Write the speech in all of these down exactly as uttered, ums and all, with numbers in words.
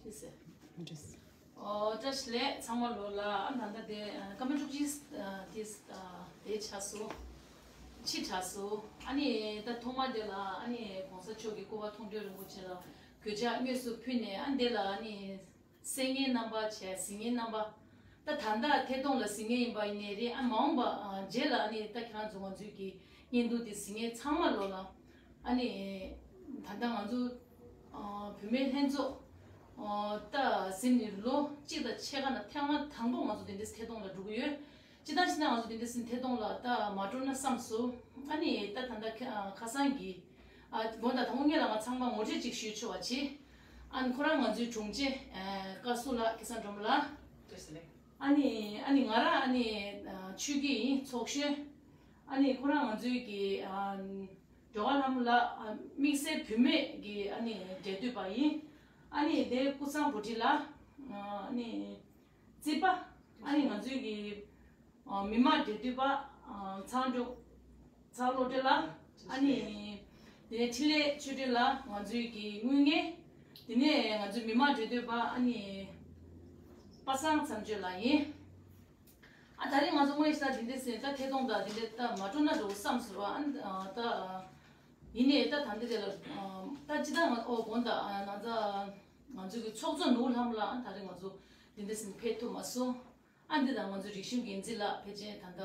ཨོ། བཀྲ་ཤིས་བདེ་ལེགས་ཚང་མ་ལོ་ལ། ཨ་ད་ལྟ་དེ་ཨ་སྐར་མ་བཅུ་གཅིག་ཨ་དེ་ཨ་དེ་ཆགས་སོང་། ཕྱི་དྲགས་སོང་། ཨ་ནི་ད་ཐོག་མ་དེ་ལ་ཨ་ནི་གོང་ས་མཆོག་གི་སྐུ་པར་མཐོང་གྲོལ་རིན་པོ་ཆེ་ལ་གུས་ཕྱག་དངོས་སུ་ཕུལ་ནས། ཨ་ནི་དེ་ལ་ཨ་ནི་གསན་མཁན་རྣམ་པ་བྱས། གཟིགས་མཁན་རྣམ་པ། ད་ད་ལྟ་ཐད་གཏོང་ལ་གཟིགས་མཁན་ཡིན་པ་ཡིན་ནའི་རེད། ཨ་མ་འོངས་པ་ཨ་རྗེས་ལ་ཨ་ནི་ད་ཁྱེད་རང་ཚོ་ང་ཚོའི་གི་བརྙན་ཐུང་དེ་གཟིགས་མཁན་ཚང་མ་ལོ་ལ། ཨ་ནི་ད་ལྟ་ང་ཚོ་ཨ་བུད་མེད་ལྷན་ཚོགས་ཨ་ད་ཟིན་ནས་ལོ་གཅིག་དང་ཕྱེད་ཀ་ནང་ཐེངས་མ་དང་པོ་ང་ཚོ་དེ་འདྲའི་ཐད་གཏོང་ལ་འགྲོ་གི་ཡོད། སྤྱིར་བཏང་བྱས་ན་ང་ཚོ་དེ་འདྲའི་ཐད་གཏོང་ལ་ད་མ་འགྲོ་ན་བསམ་སོང་། ཨ་ནི་ད་ད་ལྟ་ཁ་ཁ་སང་གི་ཨ་དགོངས་དག་དང་པོ་ངེད་ལ་ང་ཚང་མ་ངོ་སྤྲོད་ཅིག་ཞུས་ཆོག་པ་བྱེད། ཨ་ནི་ཁོ་རང་ང་ཚོའི་དྲུང་ཆེ་ཨ་བཀའ་ཟུར་ལགས། སྐལ་བཟང་སྒྲོལ་མ་ལགས། བཀྲ་ཤིས་བདེ་ལེགས། ཨ་ནི་ཨ་ནི་ང་རང་ཨ་ནི་ཨ་ཆོས་སྐྱིད་ཡིན། ཚོགས་གཞོན། ཨ་ནི་ཁོ་རང་ང་ཚོའི་གི་ཨ་སྒྲོལ་དཀར་ལྷ་མོ་ལགས། ཨ་དམིགས་བསལ་བུད་མེད་ཀྱི་ཨ་ནི་འབྲེལ་མཐུད་པ་ཡིན། ཨ་ནི་དེ་ཀུན་བཟང་བུ་ཁྲིད་ལགས། ཨ་ནི་རྩིས་པ། ཨ་ནི་ང་ཚོའི་གི་ཨ་མི་དམངས་འབྲེལ་མཐུད་པ་ཨ་ཚང་འབྲུག་ཚང་བློ་གྲོས་ལགས། ཨ་ནི་དེ་ནས་འཕྲིན་ལས་ཆོས་སྒྲོན་ལགས། ང་ཚོའི་གི་དངུལ་གཉེར། དེ་ནས་ང་ཚོའི་མི་དམངས་འབྲེལ་མཐུད་པ་ཨ་ནི་པ་སངས་མཚམས་གཅོད་ལགས་ཡིན། ཨ་ད་རེས་ང་ཚོ་དངོས་གནས་འདི་འདྲ་ཟེར་ད་ཐད་གཏོང་དང་འདི་འདྲ་ད་མ་འགྲོ་ན་འགྲོ་བསམ་ཟེར་བ། ཨ་ད་ཡིན་ནའི་ད་ད་འདི་འདྲ་ལ་ད་ཅི་ད་ང་ཨོ་དགོངས་དག་ང་ཚ་ང་ཚོ་གི་ཚོགས་གཙོ་ནོར་བུ་ལྷ་མོ་ལགས། ཨ་ད་རེས་ང་ཚོ་འདི་འདྲ་ཟེར་ཕེབས་ཐུབ་མ་སོང་། ཨ་འདི་དང་ང་ཚོ་རིག་གཞུང་འགན་འཛིན་ལགས་ཕལ་ཆེར་ད་ལྟ་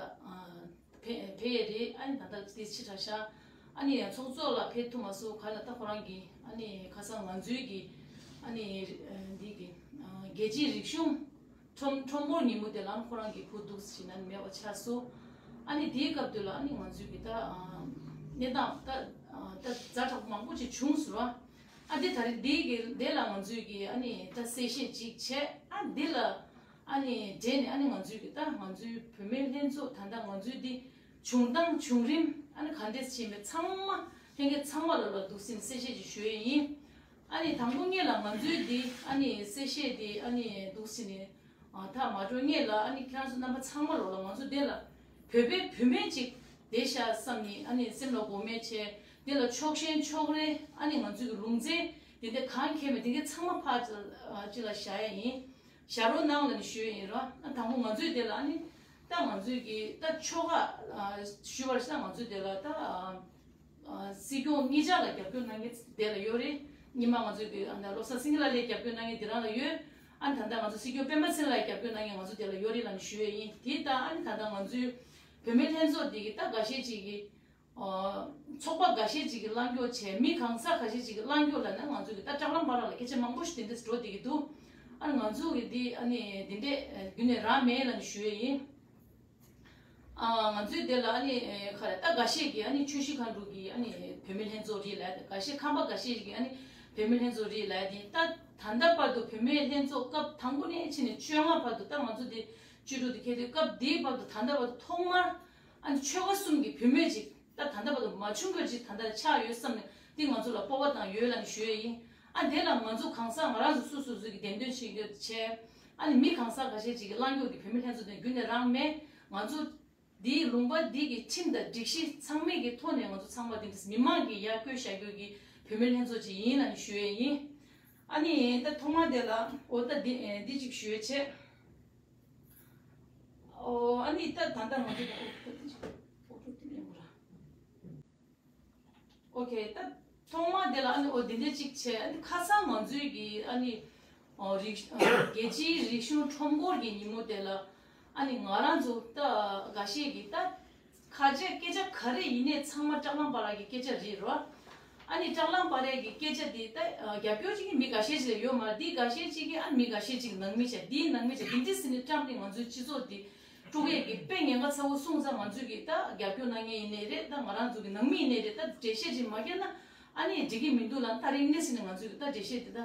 ཕེ་ཕེ་ཡས་རེད། ཨ་ནི་ད་ལྟ་དེ་ཕྱི་དྲགས་ཤག་ཨ་ནི་ཡང་ཚོགས་གཙོ་ལགས་ཕེབས་ཐུབ་མ་སོང་། ག་ལ་ད་ཁོ་རང་གི་ཨ་ནི་ཁ་སང་ང་ཚོའི་གི་ཨ་ནི་འདི་གི་རྒྱལ་སྤྱིའི་རིག་གཞུང་ཁྲོམ་ཁྲོམ་སྐོར་ཉིན་མོ་དེ་ལ་ཁོ་རང་གི་བུ་འདུག་ཟེར་ན་མེད་པ་ཆགས་སོང་། ཨ་ནི་དེའི་སྐབས་དུས་ལ་ཨ་ནི་ང་ཚོའི་གི་ད་གནས་སྟངས་ད་ད་ཛ་དྲག་པོ་མང་པོ་ཅིག་བྱུང་སོང་ར། ཨ་དེ་ད་རེས་འདི་གི་དེ་ལ་ང་ཚོའི་གི་ཨ་ནི་ད་གསལ་བཤད་ཅིག་བྱས། ཨ་འདི་ལ་ཨ་ནི་འབྲེལ་ནས་ཨ་ནི་ང་ཚོའི་གི་ད་ང་ཚོའི་བུད་མེད་ལྷན་ཚོགས་ད་ལྟ་ང་ཚོའི་འདི་བྱུང་སྟངས་བྱུང་རིམ། ཨ་ནི་ག་འདྲས་ཕྱིན་པའི་ཚང་མ་ལྷན་རྒྱས་ཚང་མ་ལ་ལ་འདུག་སེ་གསལ་བཤད་ཅིག་ཞུ་ཡས་ཡིན། ཨ་ནི་དང་པོ་ངེད་ལ་ང་ཚོའི་འདི་ཨ་ནི་གསལ་བཤད་འདི་ཨ་ནི་འདུག་སེ་ནས་ཨ་ད་མ་འགྲོ་ངེད་ལ་ཨ་ནི་ཁྱེད་རང་ཚོ་རྣམ་པ་ཚང་མ་ལོ་ལ་ང་ཚོ་འདི་ལ་བོད་པའི་བུད་མེད་ཅིག་བསྡད་ཤག་བསམ་ནས་ཨ་ནི་སེམས་ལ་དགོངས་པ་བྱས། འདི་ལ་ཕྱོགས་ཞེན་ཕྱོགས་རིས། ཨ་ནི་ང་ཚོའི་གི་ལུང་ཚན་འདི་འདྲ་གང་འཁེལ་མེད། འདི་གའི་ཚང་མ་ཕར་ཅི་ལ་བཞག་ཡས་ཡིན། བཞག་རོགས་གནང་ལབ་ནས་ཞུ་ཡས་ཡིན་ར། ཨ་དང་པོ་ང་ཚོའི་འདི་ལ་ཨ་ནི་ད་ང་ཚོའི་གི་ད་ཆོལ་ཁ་ཞུ་བར་ཤ་ང་ཚོའི་འདི་ལ་ད་སྲིད་སྐྱོང་གཉིས་ཆར་ལ་རྒྱབ་སྐྱོར་གནང་མཁན་དེ་ལ་ཡོད་རེད། ཉི་མ་ང་ཚོའི་གི་ཨ་ནི་བློ་བཟང་སེང་གེ་ལགས་ལ་རྒྱབ་སྐྱོར་གནང་མཁན་དེ་རང་ལ་ཡོད། ཨ་ནི་ད་ལྟ་ང་ཚོ་སྲིད་སྐྱོང་སྤེན་པ་ཚེ་རིང་ལ་རྒྱབ་སྐྱོར་གནང་མཁན་ང་ཚོ་དེ་ལ་ཡོད་རེད་ལབ་ནས་ཞུ་ཡས་ཡིན། དེ་ལྟ་ཨ་ནི་ད་ལྟ་ང་ཚོའི་བུད་མེད་ལྷན་ཚོགས་འདི་གི་ད་འགའ་ཤས་ཅིག་གི་ཨོ་ཚོགས་པ་འགའ་ཤས་ཅིག་གི་ལངས་ཕྱོགས་བྱས། མི་གང་ཟག་འགའ་ཤས་ཅིག་གི་ལངས་ཕྱོགས་ལ་ནི་ང་ཚོ་གི་ད་ལྕགས་ལམ་བར་ལ་སྐད་ཆ་མང་པོ་ཞིག་དེ་འདྲས་འགྲོ་བསྡད་ཀྱི་འདུག་ཨ་ནི་ང་ཚོ་གི་འདི་ཨ་ནི་འདི་འདྲས་རྒྱུན་ནས་རང་མེད་ལབ་ནས་ཞུ་ཡས་ཡིན། ཨ་ང་ཚོའི་དེ་ལ་ཨ་ནི་ཨེ་ག་རེ་ད་འགའ་ཤས་ཀྱིས་ཨ་ནི་ཆུ་བཞི་སྒང་དྲུག་གི་ཨ་ནི་བུད་མེད་ལྷན་ཚོགས་རེད་ལབ། འགའ་ཤས་ཁམས་པ་འགའ་ཤས་ཀྱིས་ཨ་ནི་བུད་མེད་ལྷན་ཚོགས་རེད་ལབ། དེ་ད་ད་ལྟ་བར་དུ་བུད་མེད་ལྷན་ཚོགས་སྐབས་དང་པོ་ནས་ཕྱིན་ནས་བཅོ་ལྔ་བར་དུ། ད་ང་ཚོ་དེ་བཅུ་དྲུག་དེ་འཁེལ་དུས་སྐབས་དེའི་བར་དུ་ད་ལྟ་བར་དུ་ཐོག་མར་ཨ་ནི་ཆོལ་ཁ་གསུམ་གྱི་བུད་མེད་ཅིག་ད་ད་ལྟ་བར་དུ་མ་བྱུང་གི་ཅིག་ད་ལྟ་ཆགས་ཡོད་བསམ་ནས་དེ་ང་ཚོ་ལ་སྤོབས་པ་བཏང་ཡོད་ལབ་ནས་ཞུ་ཡས་ཡིན། ཨ་དེ་ལ་ང་ཚོ་གང་ཟག་ང་རང་ཚོ་སོ་སོ་སོ་གི་བདེན་དོན་ཆེད་བསྐྱོད་བྱས། ཨ་ནི་མི་གང་ཟག་འགའ་ཤས་ཅིག་གི་ལངས་ཕྱོགས་ཀྱི་བུད་མེད་ལྷན་ཚོགས་དེ་རྒྱུན་ནས་རང་མེད། ང་ཚོ་འདིའི་ལུང་པ་འདི་གི་ཁྲིམས་དང་སྒྲིག་གཞི་ཚང་མའི་གི་ཐོག་ནས་ང་ཚོ་ཚང་མ་འདི་འདྲ་མི་མང་གི་ཡར་བསྐོས་བཞག་རྒྱུ་གི་བུད་མེད་ལྷན་ཚོགས་ཅིག་ཡིན་ལབ་ནས་ཞུ་ཡས་ཡིན། ཨ་ནི་ད་ཐོག་མ་དེ་ལ་འོ་ད་འདི་འདི་ཅིག་ཞུ་ཡས་བྱས། ཨོ་ཨ་ནི་ད་ད་ལྟ་ང་ཚོ་ད་ཨོ་ད་འདི་ཅིག་ཨོ་ད་འདི་ཡོང་གི་ར། ཨོ་ཁེ། ད་ཐོག་མ་དེ་ལ་ཨ་ནི་ཨོ་དེ་འདྲ་ཅིག་བྱས། ཨ་ནི་ཁ་སང་ང་ཚོའི་གི་ཨ་ནི་ཨོ་རིག་ཨ་རྒྱལ་སྤྱིའི་རིག་གཞུང་ཁྲོམ་སྐོར་གྱི་ཉིན་མོ་དེ་ལ་ཨ་ནི་ང་རང་ཚོ་ད་འགའ་ཤས་ཀྱིས་ད་ཁ་ཆེ་སྐད་ཆ་ག་རེ་ཡིན་ནའི་ཚང་མ་ལྕགས་ལམ་བར་གྱི་སྐད་ཆ་རེད་རོ། ཨ་ནི་ལྕགས་ལམ་བར་གྱི་སྐད་ཆ་དེ་ད་རྒྱབ་སྐྱོར་བྱེད་མཁན་མི་འགའ་ཤས་ཅིག་ལ་ཡོད་མ་རེད། དེ་འགའ་ཤས་ཅིག་གིས་ཨ་ནི་མི་འགའ་ཤས་ཅིག་ནང་མི་བྱས། དེའི་ནང་མི་བྱས། དེ་འདྲ་ཟེར་ནས་བཀྲམ་ནས་ང་ཚོའི་སྤྱི་ཚོགས་དེ་དཀྲུག་ཡས་ཀྱི་དཔེ་ཉེན་ཁ་ཚ་བོ་སོང་ཙང་ང་ཚོས་ཀྱི་ད་རྒྱབ་སྐྱོར་གནང་མཁན་ཡིན་ནའི་རེད། ད་ང་རང་ཚོ་གི་ནང་མི་ཡིན་ནའི་རེད། ད་འགྲེལ་བཤད་ཅིག་མ་བརྒྱབ་ན་ཨ་ནི་འགྲིག་གི་མི་འདུག་ལབ། ད་རིང་གནས་ཟིན་ནས་ང་ཚོས་ཀྱི་ད་འགྲེལ་བཤད་དེ་ད་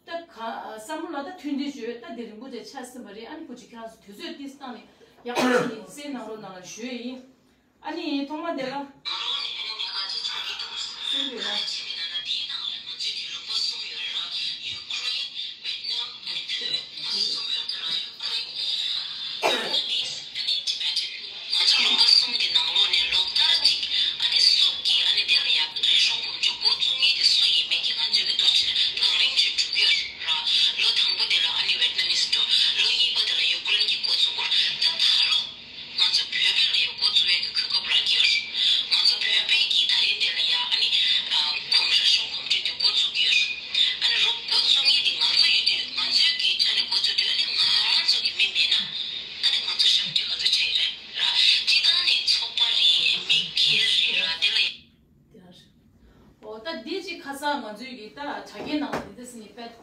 ད་ག་བསམ་བློ་ལ་ད་མཐུན་སྒྲིལ་བྱོས། ད་དེ་རིང་པོ་ཅིག་ཆགས་ཟིན་པ་རེད། ཨ་ནི་སྐུ་མཁྱེན་ཁྱེད་རང་ཚོ་དུས་ཚོད་ཏིས་བཏང་ནས་ཡག་པོ་ཞིག་ནས་གསན་གནང་རོགས་གནང་ལ་ཞུ་ཡས་ཡིན། ཨ་ནི་ཐོག་མ་དེ་ལ། སེམས་འདུན་ལ། ང་ཚོ་ལུང་པ་གསུམ་གྱི་ནང་ལོགས་ནས་ལོ་ལྟར་གཅིག་ཨ་ནི་སོག་གི་ཨ་ནི་དེ་ལ་ཡ་རིག་གཞུང་ཁོང་ཚོ་འགོ་བཙུགས་མཁན་དེ་སུ་ཡིན་མིན་གྱི་ང་ཚོའི་གི་ཐུགས་ཆེན་དང་ལེན་ཞུ་གྲུབ་ཡོད་ར། ལོ་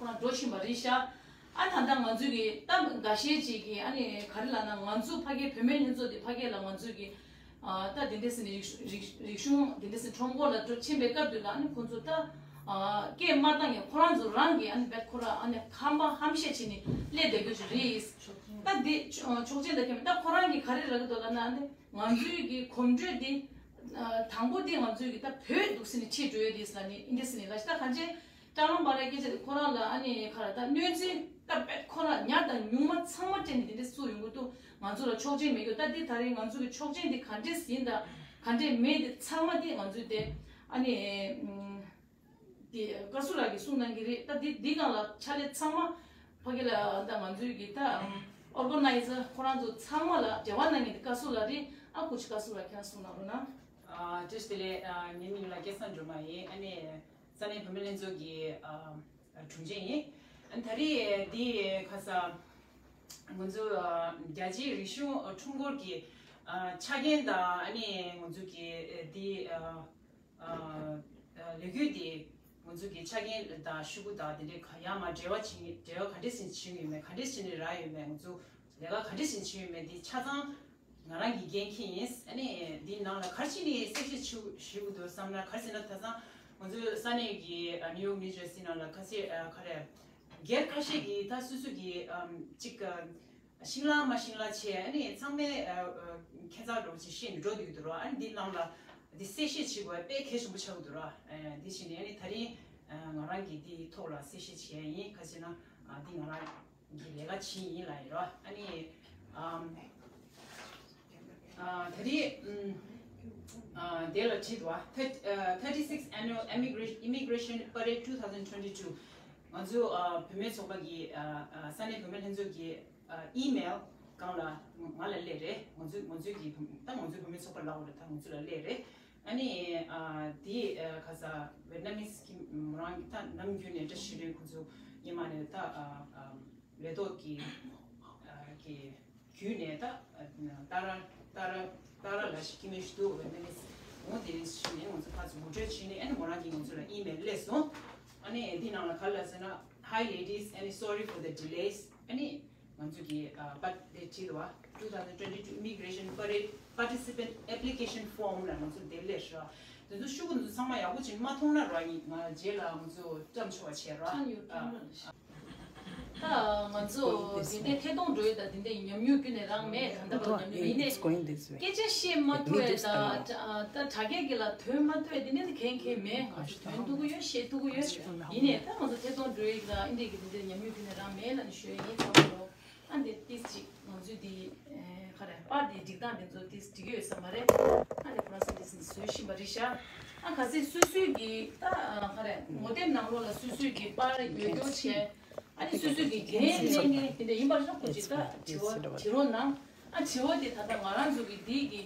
ཁོ་རང་འགྲོ་བཞིན་པ་རེད་ཤག་ཨ་ད་ལྟ་ང་ཚོའི་གི་ད་འགའ་ཤས་ཅིག་གི་ཨ་ནི་ག་རེ་ལབ་ན། ང་ཚོ་ཕ་གིའི་བུད་མེད་ལྷན་ཚོགས་དེ་ཕ་གི་ལ་ང་ཚོའི་གི་ཨ་ད་དེ་འདྲས་ཟེར་ནས་རིག་རིག་རིག་གཞུང་དེ་འདྲས་ཟེར་ཁྲོམ་སྐོར་ལ་འགྲོ་ཕྱིན་པའི་སྐབས་དུས་ལ་ཨ་ནི་ཁོ་ཚོ་ད་ཨ་སྐད་མ་བཏང་ཡང་ཁོ་རང་ཚོ་རང་གི་ཨ་ནི་བེད་ཁོ་རང་ཨ་ནི་ཧམ་པ་ཧམ་བཤད་བྱས་ནས་སླེབས་བསྡད་རྒྱུ་ཞིག་རེད། ད་འདི་ཆོག་ཆོག་མཆན་དང་ཁྱད་མེད། ད་ཁོ་རང་གིས་ག་རེ་རག་གི་འདུག་ལབ་ན་ཨ་ནི། ང་ཚོའི་གི་གོམ་བགྲོད་འདི་ཨ་དང་པོ་འདི་ང་ཚོའི་གི་ད་བོད་འདུག་ཟེར་ནས་ཁྲིད་འགྲོ་ཡས་འདི་ཟེར་ནས་ཨིན་འདྲ་ཟེར་ནས་ལབ་ཤག་ད་གང་ཅི་ཀྲང་ལུང་པ་རའི་སྐད་ཆ་དེ་ཁོ་རང་ལ་ཨ་ནི་ག་རེ་ད་གནོད་འཚེ་ད་བེད་ཁོ་རང་ཉག་དང་ཉུང་མ་ཚང་མ་སྤྲད་ནས་དེ་འདྲ་བཙུགས་ཡོང་གི་འདུག་ང་ཚོ་ལ་ཆོག་མཆན་མེད་རྒྱུ། ད་འདི་ད་རེས་ང་ཚོ་གི་ཆོག་མཆན་འདི་ག་འདྲས་ཡིན་དང་ག་འདྲས་མེད་འདི་ཚང་མ་འདི་ང་ཚོས་དེ་ཨ་ནི་ཨམ། དེ་བཀའ་ཟུར་ལགས་ཀྱིས་གསུངས་གནང་གི་རེད། ད་འདི་འདི་སྒང་ལ་ཕྱག་ལས་ཚང་མ་ཕ་གི་ལ་ད་ང་ཚོའི་གི་ད་ཨོར་ག་ནའི་ཛར་ཁོ་རང་ཚོ་ཚང་མ་ལ་འབྲེལ་བ་གནང་མཁན་དེ་བཀའ་ཟུར་ལགས་རེད། ཨ་ཁུ་ཅི་བཀའ་ཟུར་ལགས་ཁྱེད་རང་གསུངས་གནང་རོགས་གནང་། ཨ་བཀྲ་ཤིས་བདེ་ལེགས། ཨ་ངའི་མིང་ལ་སྐལ་བཟང་སྒྲོལ་མ་ཡིན། ཨ་ནི་ས་གནས་བུད་མེད་ལྷན་ཚོགས་ཀྱི་ཨ་དྲུང་ཆེ་ཡིན། ཨ་ད་རེས་འདི་ཁ་ས་ང་ཚོ་ཨ་རྒྱལ་སྤྱིའི་རིག་གཞུང་ཁྲོམ་སྐོར་གྱི་ཨ་ཆ་རྐྱེན་དང་ཨ་ནི་ང་ཚོ་གི་ཨ་འདི་ཨ། ཨ་ཨ་ལས་འགུལ་དེ་ང་ཚོ་གི་ཆ་རྐྱེན་དང་ཤོག་གུ་དང་དེ་འདྲའི་ག་ཡར་མར་འབྲེལ་བ་བྱེད་འབྲེལ་བ་ག་འདྲས་ཟིན་བྱེད་ཀྱི་ཡོད་མེད། ག་འདྲས་བྱས་ནས་རག་ཡོད་མེད། ང་ཚོ་ལས་ཀ་ག་འདྲས་ཟིན་བྱེད་ཡོད་མེད་དེ་ཆ་ཚང་ང་རང་གི་འགན་འཁྱེར་ཡིན། ཨ་ནི་འདིའི་ནང་ལ་ག་རེ་བྱས་ནས་གསལ་བཤད་ཞུ་ཞུ་དགོས་འདུག་བསམ་ན། ག་རེ་ཟེར་ན་ད་ཚང་ང་ཚོ་ས་གནས་ཀྱི་ཨ་ནིའུ་ཡོག་ནིའུ་ཇར་སི་ནང་ལ་ག་ཚད་ཨ་ག་རེ་སྒེར་ཁ་ཤས་ཀྱིས་ད་སོ་སོ་གི་ཨམ་གཅིག་ཨ། ཤིང་ལ་མ་ཤིང་ལ་བྱས། ཨ་ནི་ཚང་མས་ཨ་ཨ་ཁྱད་མཚར་འདྲ་བོ་ཅིག་བཤད་ནས་འགྲོ་འདུག་འདུག་རོ། ཨ་ནི་འདི་ནང་ལ་འདི་གསལ་བཤད་བྱེད་དགོས་དཔེ་གལ་ཆེན་པོ་ཆགས་འདུག་རོ། ཨ་འདི་བྱས་ནས་ཨ་ནི་ད་རིང་ཨ་ང་རང་གིས་འདི་ཐོག་ལ་གསལ་བཤད་བྱས་ཡིན། ག་ཅི་ན་ཨ་འདི་ང་རང་གི་ལས་ཀ་བྱེད་ཡིན་ལ་ཡིན་རོ། ཨ་ནི་ཨམ་ཨ་ད་རིང་ཨམ་ཨ་དེ་ལ་བྲིས་འདུག་བ། Thirty- ཨ་thirty-sixth Annual Immigration- Immigration Parade two thousand twenty-two། ང་ཚོ་ཨ་བུད་མེད་ཚོགས་པ་གི་ཨ་ཨ་ས་གནས་བུད་མེད་ལྷན་ཚོགས་ཀྱི་ཨ་ཨི་མེལ་སྒང་ལ་ང་ལ་སླེབས་རེད། ང་ཚོ་ང་ཚོའི་གི་ད་ང་ཚོའི་བུད་མེད་ཚོགས་པ་ལབ་དགོས་རེད། ད་ང་ཚོ་ལ་སླེབས་རེད། ཨ་ནི་ཨ་དེ་ཨ་ག་ས་ཝེ་ཊི་ནམ་མི་སི་གི་མོ་རང་གི་ད་ནམ་རྒྱུན་ནས་བཀྲ་ཤིས་བདེ་ལེགས། ཁོ་ཚོ་སྔོན་མ་ནས་ད་ཨ་ཨ་ལས་ཐོག་གི་ཨ་གི་བརྒྱུད་ནས་ད་ཨ་ཏཱ་ར་ཏཱ་ར་ཏཱ་ར་ལགས་ཤིག་སྐྱེ་དམན་ཞིག་འདུག་ཝེ་ཊི་ནམ་མི་སི། འོ་དེ་རིང་ཞུས་ནས་ང་ཚོ་ཕར་ཚུར་ངོ་སྤྲོད་བྱས་ནས། ཨ་ནི་མོ་རང་གིས་ང་ཚོ་ལ་ཨི་མེལ་སླེབས་སོང་། ཨ་ནི་དེ་ནང་ལ་ག་རེ་ལབ་ཟེར་ན། Hi ladies, and sorry for the delays. ཨ་ནི་ང་ཚོ་གི་ཨ་པར་དེ་བྲིས་འདུག་བ། Two thousand twenty-two Immigration Parade Participant Application Form ལ་ང་ཚོ་དེ་སླེབས་ཤག་དེ་ཚོ་ཤོག་གུ་དེ་ཚོ་ཚང་མ་ཡག་པོ་ཅིག་མ་མཐོང་ན་ར་ཡིན། ང་རྗེས་ལ་ང་ཚོ་བཀྲམ་ཆོག་པ་བྱས་ར། ཚང་ཡོད་ཨ་ཀེམ་ར་ལ་ཤག་ད་ང་ཚོ་དེ་འདྲའི་ཐད་གཏོང་འགྲོ་ཡས་དང་དེ་འདྲའི་ཉམས་མྱོང་ཁྱོན་ནས་རང་མེད། ད་ལྟ་བར་ཉམས་མྱོང་ཡིན་ནས་སྐད་ཆ་བཤད་མ་ཐུབ་པས་དང་ད་དྲ་རྒྱ་གི་ལ་ཐོན་མ་ཐུབ་པས་དེ་འདྲ་གང་ཡང་གང་ཡང་མེད། ང་ཚོ་ཐོན་ཐུབ་ཀྱི་ཡོད། བཤད་ཐུབ་ཀྱི་ཡོད། ཡིན་ནས་ད་ང་ཚོ་ཐད་གཏོང་འགྲོ་ཡས་དང་ཨིན་དེ་གི་དེ་འདྲའི་ཉམས་མྱོང་ཁྱོན་ནས་རང་མེད་ལབ་ནས་ཞུ་ཡས་ཡིན། ཚང་མ་ལོ། ཨ་འདི་ཏིས་ཅིག་ང་ཚོའི་འདི་ཨེ་ག་རེ་པར་འདི་སྒྲིག་སྟངས་འདི་ཚོ་ཏིས་འགྲིག་ཡོད་ས་མ་རེད། ཨ་འདི་ཁོ་རང་ཚོ་འདི་ཚོ་བཟོས་བཞིན་པ་རེད་ཤག་ཨ་ག་ཚོད་སོ་སོའི་གི་ད་ཨ་ག་རེ་ངོ་དེབ་ནང་ལོགས་ལ་སོ་སོའི་གི་པར་ཡོད་རྒྱུ་བྱས། ཨ་ནི་སོ་སོའི་གི་འགན་ལེན་མཁན་དེ་འདྲ་ཡིན་པ་ཤོག་ཁུ་ཅིག་ད་དྲི་བ་དྲི་རོགས་གནང་། ཨ་དྲི་བ་དེ་ད་ལྟ་ང་རང་ཚོ་གི་འདི་གི་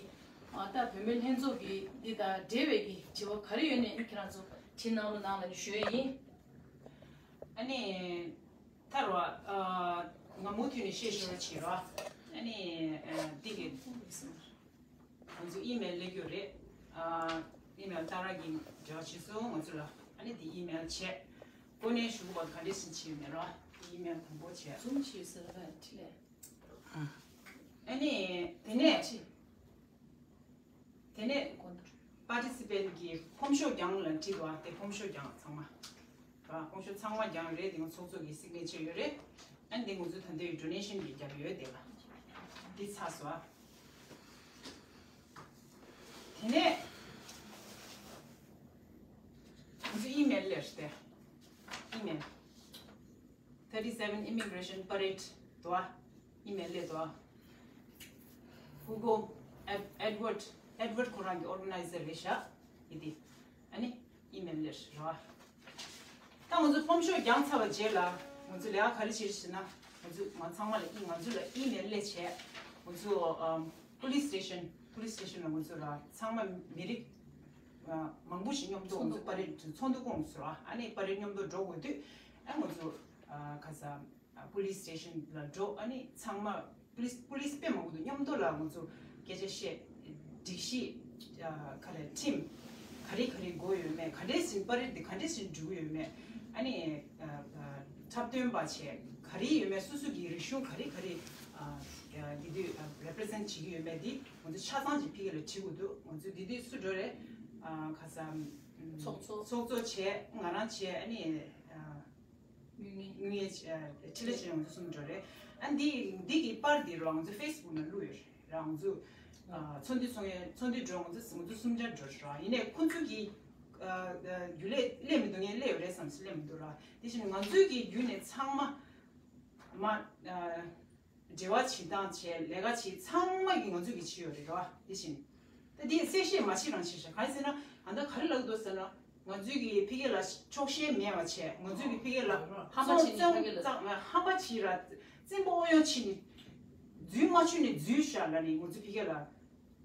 ཨ་ད་བུད་མེད་ལྷན་ཚོགས་ཀྱི་འདི་དང་འབྲེལ་བའི་གི་དྲི་བ་ག་རེ་ཡོད་ནའི་ཁྱེད་རང་ཚོ་དྲི་གནང་རོགས་གནང་ལབ་ནས་ཞུ་ཡས་ཡིན། ཨ་ནི། ཐར་བ། ཨ་ང་མུ་མཐུད་ནས་བཤད་ཤོར་བྱེད་རོགས། ཨ་ནི་ཨ་འདི་གི་ང་ཚོ་ཨི་མེལ་སླེབས་རྒྱུ་རེད། ཨ་ཨི་མེལ་ཏཱ་ར་གི་འབྲེལ་བ་བྱས་སོང་ང་ཚོ་ལ། ཨ་ནི་འདི་ཨི་མེལ་བྱས། གོ་གནས་ཞུ་དགོས་པ་ག་འདྲས་ཤིག་བྱས་ཡོད་མེད་རོགས། འདི་ཨི་མེལ་དང་པོ་བྱས། ཛུམ་བྱས་ཟེར་བ་འཕྲིན་ལས། ཨ་ནི་དེ་ནས། དེ་ནས་པར་ཊི་སི་པེན་ཊི་གི་ཕོམ་ཤོག་རྒྱང་ལ་བྲིས་འདུག་ཨ། དེ་ཕོམ་ཤོག་རྒྱང་ཚང་མ། ཨ་ཕོམ་ཤོག་ཚང་མ་རྒྱང་རེད། དེ་ང་ཚོ་ཚོགས་གཙོ་གི་སིག་ནེ་ཅར་ཡོད་རེད། ཨ་འདི་ང་ཚོ་ད་ལྟའི་ཌོ་ནེ་ཤན་གྱི་རྒྱབ་ཡོད་དེ་ལ། འདི་ཚར་སོང་ཨ། དེ་ནས་ང་ཚོ་ཨི་མེལ་སླེབས་ཏེ། ཨི་མེལ། Thirty-seven Immigration Parade དོ། ཨི་མེལ་ལས་དོ། Hugo Ed- Edward Edward ཁོ་རང་གི་ཨོར་ག་ནའི་ཛར་རེད་ཤག་ཡིན་དེ། ཨ་ནི་ཨི་མེལ་ལས་རོ། ད་ང་ཚོ་ཕོམ་ཤོག་རྒྱང་ཚར་བ་རྗེས་ལ་ང་ཚོ་ལས་ཀ་ག་རེ་བྱེད་ཟེར་ན། ང་ཚོ་ང་ཚང་མ་ལ་ཨི- ང་ཚོ་ལ་ཨི་མེལ་ལས་བྱས། ང་ཚོ་ཨམ་police station police station ལ་ང་ཚོ་ལ་ཚང་མ་མི་རིགས་ཨ་མང་པོ་ཞིག་མཉམ་དུ་ང་ཚོ་པ་རེ་ཌི་ཚོགས་འདུ་སྐོང་སོང་། ཨ་ནི་པ་རེ་ཌི་མཉམ་དུ་འགྲོ་དགོས་དུས་ཨ་ང་ཚོ་ཨ་ག་ས་ཨ་police station ལ་འགྲོ། ཨ་ནི་ཚང་མ་police police དཔེ་མང་པོ་འདུག་མཉམ་དུ་ལ་ང་ཚོ་སྐད་ཆ་བཤད། སྒྲིག་གཞི་ཨ་ག་རེ་ཁྲིམས་ག་རེ་ག་རེ་དགོས་ཡོད་མེད། ག་འདྲས་ཟིན་པ་རེད་དེ་ག་འདྲས་ཟིན་འགྲིག་ཡོད་མེད། ཨ་ནི་ཨ་ཨ་ འཁྲབ་སྟོན་པ་བྱས་ག་རེ་ཡོད་མེད། སོ་སོ་གི་རིག་གཞུང་ག་རེ་ག་རེ་ཨ་འདི་དུས་represent བྱེད་ཀྱི་ཡོད་མེད་འདི་ང་ཚོ་ཆ་ཚང་ཅིག་ཕ་གི་ལ་བྲིས་དགོས་འདུག་ང་ཚོ་འདི་དུས་སུ་འགྲོ་རེད། ཨ་ཁ་སང་ཚོགས་གཙོ་ཚོགས་གཙོ་བྱས། ང་རང་བྱས། ཨ་ནི་ཨ་དངུལ་གཉེར་ཨ་ཁྲི་ལ་ཆེན་ང་ཚོ་གསུམ་འགྲོ་རེད། ཨ་འདི་འདི་གི་པར་འདི་རོ་ང་ཚོ་Facebook ནང་བླུགས་ཡོད་རེད། རང་ཚོ་ཨ་ཚོགས་འདུ་ཚོགས་ཡས་ཚོགས་འདུ་འགྲོ་ང་ཚོ་ང་ཚོ་གསུམ་ཆར་འགྲོ་རེད། ཡིན་ནའི་ཁོ་ཚོ་གི་ཨ་རྒྱུན་ལས་སླེབས་མི་འདུག་ངས་སླེབས་ཡོད་རེད་བསམ་སླེབས་མི་འདུག་ར། དེ་བཞིན་ང་ཚོའི་གི་བརྒྱུད་ནས་ཚང་མ་མ་ཨ་འབྲེལ་བ་བྱེད་སྟངས་བྱས་ལས་ཀ་བྱེད་ཚང་མ་གི་ང་ཚོ་གི་བྱེད་ཡོད་རེད་ར། དེ་བཞིན་ད་དེ་གསལ་བཤད་མ་བྱེད་རང་བྱེད་ཤག་གང་ཡིན་ཟེར་ན་ཨ་ད་ག་རེ་ལབ་འདུག་ཟེར་ན། ང་ཚོའི་གི་ཕ་གི་ལ་ཕྱོགས་ཞེན་མེད་པ་བྱས། ང་ཚོའི་གི་ཕ་གི་ལ་ཧམ་པ་བྱེད་ནི་ཕ་གི་ལ་ཙང་ཧམ་པ་བྱེད་ར། བཙན་པོ་ཨོ་ཡོ་བྱེད་ནི་རྫུན་མ་ཆུ་ནི་རྫུན་ཤག་ལ་ནི་ང་ཚོའི་ཕ་གི་ལ།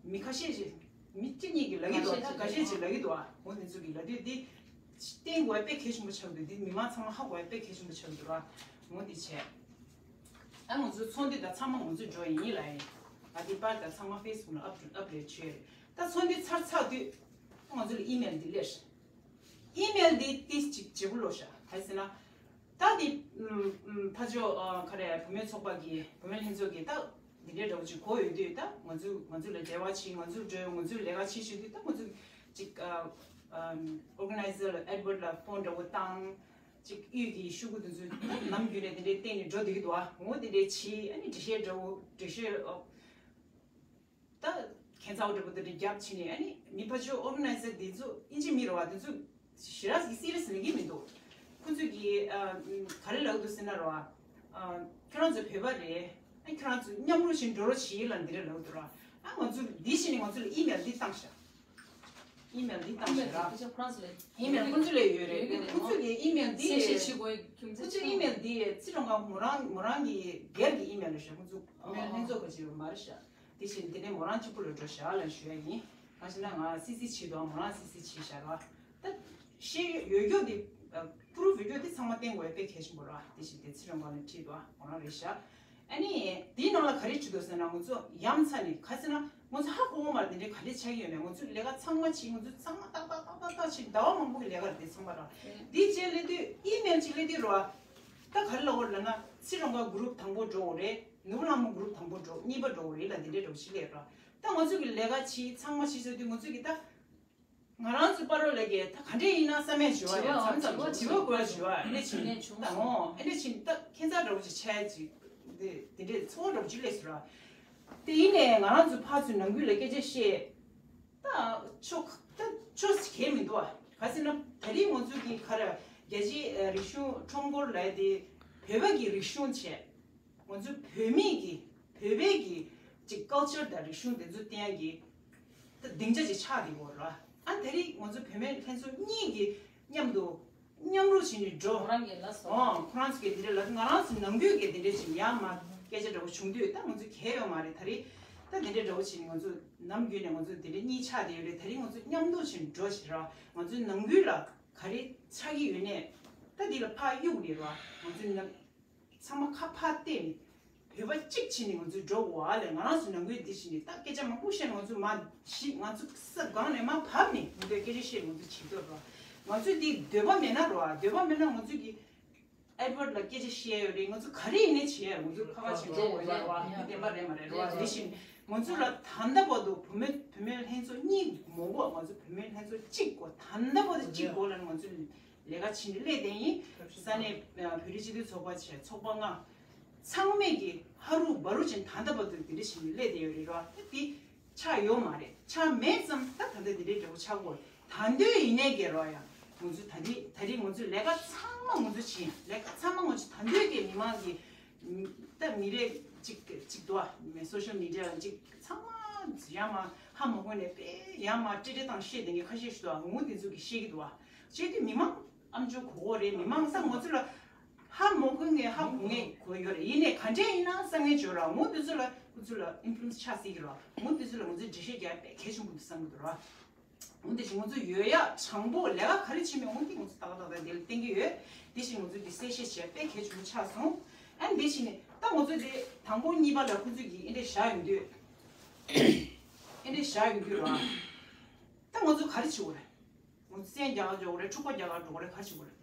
མི་ཁ་ཤས་ཤིག་མི་གཅིག་གཉིས་ཀྱིས་ལབ་ཀྱི་འདུག་ཁ་ཤས་ཤིག་ལབ་ཀྱི་འདུག་ཨ་འོ་དེ་ཚོ་གིས་ལབ་དུས་འདི་བསྟན་དགོས་པ་དཔེ་གལ་ཆེན་པོ་ཆགས་འདུག་འདི་མི་མང་ཚང་མ་ཧ་གོ་བ་དཔེ་གལ་ཆེན་པོ་ཆགས་འདུག་ཨ་འོ་འདི་བྱས། ཨ་ང་ཚོ་ཚོགས་འདུ་དང་ཚང་མ་ང་ཚོ་འགྲོ་ཡིན་ལ་ཡིན། ཨ་འདི་པར་དང་ཚང་མ་ཕེ་སི་བུག་ལ་ཨབ་ཨབ་ལོཌ་བྱས་རེད། ད་ཚོགས་འདུ་ཚར་ཚར་དུས་ང་ཚོ་ལ་ཨི་མེལ་འདི་སླེབས། ཨི་མེལ་འདི་ཏིས་ཅིག་བརྗེ་པོ་ལོ་ཤག་ག་རེ་ཟེར་ན། ད་འདི་ཕ་ཇོ་ག་རེ་བུད་མེད་ཚོགས་པ་གི་བུད་མེད་ལྷན་ཚོགས་ཀྱི་ད་འདི་འདྲའི་འདྲ་བོ་ཅིག་གོ་ཡོད་དུས་ད་ང་ཚོ་ང་ཚོ་ལ་འབྲེལ་བ་བྱེད། ང་ཚོ་འགྲོ་ང་ཚོ་ལས་ཀ་བྱེད་ཞུ་དུས་ད་ང་ཚོ་ཅིག་ཨོར་ག་ནའི་ཛར་ལ་ཨེ་ཌི་ཝར་ཌི་ལ་ཕོན་འདྲ་བོ་བཏང་། ཅིག་དབུས་ཀྱི་ཤོག་གུ་དེ་ཚོ་ད་ནམ་རྒྱུན་ནས་དེ་འདྲའི་བསྟན་ནས་འགྲོ་བསྡད་ཀྱི་འདུག་ཨ་འོ་དེ་འདྲའི་བྱེད། ཨ་ནི་འགྲེལ་བཤད་འདྲ་བོ་འགྲེལ་བཤད་ཨོ། ད་ཁྱད་མཚར་འདྲ་པོ་དེ་འདྲ་རྒྱབ་ཕྱིན་ནས་ཨ་ནི་མི་ཕར་ཕྱོགས་ཨོར་ག་ནའི་ཛར་དེ་ཚོ་ཨིན་ཇི་མི་རེད་བ། དེ་ཚོ་ཞེ་དྲག་གི་སི་རི་ཡས་ལེན་གྱི་མི་འདུག་ཁོ་ཚོས་ཀྱི་ཨ་ག་རེ་ལབ་འདུག་ཟེར་ན་རེད་བ། ཨ་ཁྱོད་རང་ཚོ་བོད་པ་རེད། ཨ་ཁྱོད་རང་ཚོ་མཉམ་རུབ་བྱས་འགྲོ་རོགས་བྱེད་ལབ་འདི་འདྲ་ལབ་འདུག་ར། ཨ་ང་ཚོ་འདི་བྱས་ནས་ང་ཚོ་ལ་ཨི་མེལ་འདི་བཏང་ཤག་ཨི་མེལ་འདི་བཏང་ཤག་ར། ཨི་མེལ་ཁོ་ཚོ་ལ་ཡོད་རེད། ཁོ་ཚོ་གི་ཨི་མེལ་འདི་ཁོ་ཚོའི་ཨི་མེལ་འདི་ཚེ་རིང་ག་མོ་རང་མོ་རང་གི་སྒེར་གྱི་ཨི་མེལ་རེད་ཤག་ཁོ་ཚོ་བུད་མེད་ལྷན་ཚོགས་ག་ཅིག་ཡོད་མ་རེད་ཤག་དེ་བཞིན་དེ་ནས་མོ་རང་གཅིག་པུ་ལ་འགྲོ་བཞག་ལ་ཞུ་ཡ་ཡིན། གང་ཞེ་ན་ང་སི་སི་བྱེད་དོ། མོ་རང་སི་སི་བྱེད་བཞག་ར། ད་ཤེས་ཡོད་རྒྱུ་དེ་པུ་རུབ་ཡོད་རྒྱུ་དེ་ཚང་མ་བསྟན་དགོས་ཡ་དཔེ་གལ་ཆེན་པོ་ར། དེ་བཞིན་དེ་ཚེ་རིང་ག་ནས་ཁྲིད་དོ། མོ་རང་རེད་ཤག་ཨ་ནི་དེའི་ནང་ལ་ག་རེ་བྲིས་འདུག་ཟེར་ན་ང་ཚོ་ཡ་མཚན་ནས་ག་ཟེར་ན་ང་ཚོ་ཧ་གོ་གི་མ་རེད། དེ་འདྲའི་ག་རེ་ཆགས་ཀྱི་ཡོད་མེད། ང་ཚོ་ལས་ཀ་ཚང་མ་བྱེད། ང་ཚོ་ཚང་མ་ཏག་ཏག་ཏག་ཏག་ཏག་བྱེད། ཟླ་བ་མང་པོ་གི་ལས་ཀ་རེད་དེ་ཚང་མ་ར། དེ་རྗེས་སླེབས་དུས་ཨི་མེལ་ཅིག་སླེབས་དུས་ར། ད་ག་རེ་ལབ་དགོས་རེད་ལབ་ན་ཚེ་རིང་ག་གུ་རུབ་དང་པོ་འགྲོ་དགོས་རེད། ནོར་བུ་ལྷ་མོ་གུ་རུབ་དང་པོ་འགྲོ་གཉིས་པ་འགྲོ་དགོས་རེད་ལབ་འདི་འདྲའི་འདྲ་བོ་ཞིག་སླེབས་ར། ད་ང་ཚོ་གི་ལས་ཀ་བྱེད་ཚང་མ་བྱེད་ཚར་དུས་ང་ཚོ་གི་ད་ང་རང་ཚོ་པ་རོ་ལ་གི་ད་ག་འདྲས་ཡིན་ན་བསམ་ཡས་ཞུ་བ་རེད། མཚམས་མཚམས་ཅིག་དྲི་བ་དགོས་ཡ་ཞུ་བ་ཨེ་འདྲས་ཕྱིན་ད་འོང་ཨེ་འདྲས་ཕྱིན་ད་ཁྱད་མཚར་འདྲ་བོ་ཅིག་ཆགས་ཅིག་དེ་དེ་འདྲས་ཚོར་བ་འདྲ་བོ་ཅིག་སླེབས་སོང་ར། དེ་ཡིན་ནས་ང་རང་ཚོ་ཕར་ཚུར་ནང་ཁུལ་ལ་སྐད་ཆ་བཤད། ད་ཆོ་ད་ཆོ་གལ་མི་འདུག་ཨ། ག་ཟེར་ན་ད་རེས་ང་ཚོ་གི་ག་རེ་རྒྱལ་སྤྱིའི་རིག་གཞུང་ཁྲོམ་སྐོར་ལབ་ཡ་དེ་བོད་པ་གི་རིག་གཞུང་བྱས། ང་ཚོ་བོད་མི་གི་བོད་པའི་གི་ཅིག་ཀལ་ཅར་དང་རིག་གཞུང་དེ་ཚོ་བསྟན་ཡ་གི་ད་སྡིངས་ཆ་ཅིག་ཆགས་བསྡད་ཡོད་རེད་བ། ཨ་ད་རེས་ང་ཚོ་བུད་མེད་ལྷན་ཚོགས་གཉིས་ཀྱི་མཉམ་དུ་མཉམ་རུབ་བྱས་ནས་འགྲོ། ཁོ་རང་གིས་ལབ་སོང་། ཨོ་ཁོ་རང་ཚོ་གིས་དེ་འདྲ་ལབ། ང་རང་ཚོ་ནང་ཁུལ་གྱི་དེ་འདྲ་ཅིག་ཡར་མར་སྐད་ཆ་འདྲ་བོ་བྱུང་དུས་ད་ང་ཚོ་གལ་ཡོད་མ་རེད། ད་རེས་ད་དེ་འདྲ་འདྲ་བོ་བྱས་ནས་ང་ཚོ་ནམ་རྒྱུན་ནས་ང་ཚོ་དེ་འདྲ་གཉིས་ཆགས་བསྡད་ཡོད་རེད། ད་རེས་ང་ཚོ་མཉམ་དུ་བྱས་ནས་འགྲོ་བྱེད་ར། ང་ཚོའི་ནང་ཁུལ་ལ་ག་རེ་ཆགས་ཀྱི་ཡོད་ནས་ད་འདི་ལ་ཕར་གཡུག་རེད་ར། ང་ཚོའི་ནང་ཚང་མ་ཁ་ཕར་བལྟས་ནས་བོད་པ་གཅིག་བྱས་ནས་ང་ཚོས་འགྲོ་དགོས་ཨ་ལས། ང་རང་ཚོ་ནང་ཁུལ་འདི་བྱས་ནས་ད་སྐད་ཆ་མང་པོ་བཤད་ནས་ང་ཚོ་མ་ཤི། ང་ཚོ་ས་སྒང་ནས་མར་བབས་ནས་ང་ཚོས་སྐད་ཆ་བཤད་ནས་ང་ཚོ་བྱེད་འདོད་ར། ང་ཚོས་འདི་འདོད་པ་མེད་ན་ར། འདོད་པ་མེད་ན་ང་ཚོས་ཀྱི་ཨེ་ཌི་ཝར་ཌི་ལ་སྐད་ཆ་བཤད་ཡོད་རེད། ང་ཚོ་ག་རེ་ཡིན་ནའི་བྱེད་ཡ་ང་ཚོ་ཁ་ཁ་བྱེད་འགྲོ་དགོས་ཡོད་ར། འདི་བདེན་པ་རེད་མ་རེད་ར། དེ་བཞིན་ང་ཚོ་ལ་ད་ལྟ་བར་དུ་བུད་མེད་བུད་མེད་ལྷན་ཚོགས་གཉིས་མ་དགོས། ང་ཚོ་བུད་མེད་ལྷན་ཚོགས་གཅིག་དགོས། ད་ལྟ་བར་དུ་གཅིག་དགོས་ལབ་ནས་ང་ཚོ་ལས་ཀ་བྱེད་ནས་སླེབས་བསྡད་ཡིན། ས་གནས་བོད་རིགས་སྤྱི་མཐུན་ཚོགས་པ་བྱས་ཚོགས་པ་ལྔ་ཚང་མས་ཀྱི་ཧ་རུ་བ་རུ་ཅན་ད་ལྟ་བར་དུ་འདི་འདྲ་བྱས་ནས་སླེབས་བསྡད་ཡོད་རེད་ར། ད་འདི་ཆགས་ཡོད་མ་རེད། ཆགས་མེད་ཙམ་ད་ད་ལྟ་འདི་འདྲའི་འདྲ་བོ་ཆགས་དགོས། ད་འདོད་ཡིན་ནའི་གི་རོ་ཡ། ང་ཚོ་ད་རེས་ད་རེས་ང་ཚོ་ལས་ཀ་ཚང་མ་ང་ཚོ་བྱེད། ལས་ཀ་ཚང་མ་ང་ཚོ་ད་འདོད་ཀྱི་མི་མང་གི་ད་མི་རེ་གཅིག་གཅིག་འདུག་ཨ། སོ་ཤལ་མི་ཌི་ཡ་ལ་གཅིག་ཚང་མ་ཡར་མར་ཧ་མ་གོ་ནས་དཔེ་ཡར་མར་ཏྲེ་ཏྲེ་བཏང་བཤད་བསྡད་མཁན་ཁ་ཤས་ཤིག་འདུག་ཨ། ངོ་དེ་ཚོ་གི་བཤད་ཀྱི་འདུག་ཨ། བཤད་དུས་མི་མང་ཨམ་ཅོག་གོ་གོ་རེད། མི་མང་ས་ང་ཚོ་ལ་ཧ་མ་གོ་མཁན་ཧ་གོ་མཁན་གོ་ཡོད་རེད། ཡིན་ནའི་ག་འདྲས་ཡིན་ན་བསམ་ངན་བྱོས་ར། ངོ་དེ་ཚོ་ལ་ཁོ་ཚོ་ལ་ཨིན་ཕུ་ལུ་ཨེན་སི་ཆགས་སྲིད་ཀྱི་ར། ངོ་དེ་ཚོ་ལ་ང་ཚོས་འགྲེལ་བཤད་རྒྱག་དཔེ་གལ་ཆེན་པོ་འདུག་བསམ་གྱི་འདུག་ར། འོ་དེ་བཞིན་ང་ཚོ་ཡོད་ཡ་དྲང་པོ་ལས་ཀ་ག་རེ་བྱེད་མིན་འོ་དེ་ང་ཚོ་ཏག་ཏག་ཏག་དེ་ལ་བསྟན་གྱི་ཡོད། དེ་བཞིན་ང་ཚོ་གི་གསལ་བཤད་བྱས་དཔེ་གལ་ཆེན་པོ་ཆགས་སོང་། ཨ་ནི་དེ་བཞིན་ནི་ད་ང་ཚོ་དེ་དང་པོ་གཉིས་པ་ལ་ཁོ་ཚོ་གིས་ཨེ་འདྲས་བཞག་ཡོང་དུས། ཨེ་འདྲས་བཞག་ཡོང་དུས་ར། ད་ང་ཚོ་ག་རེ་བྱེད་དགོས་རེད། ང་ཚོ་བཙན་རྒྱག་ག་འགྲོ་དགོས་རེད། འཁྲུག་པ་རྒྱག་ག་འགྲོ་དགོས་རེད། ག་རེ་བྱེད་དགོས་རེད།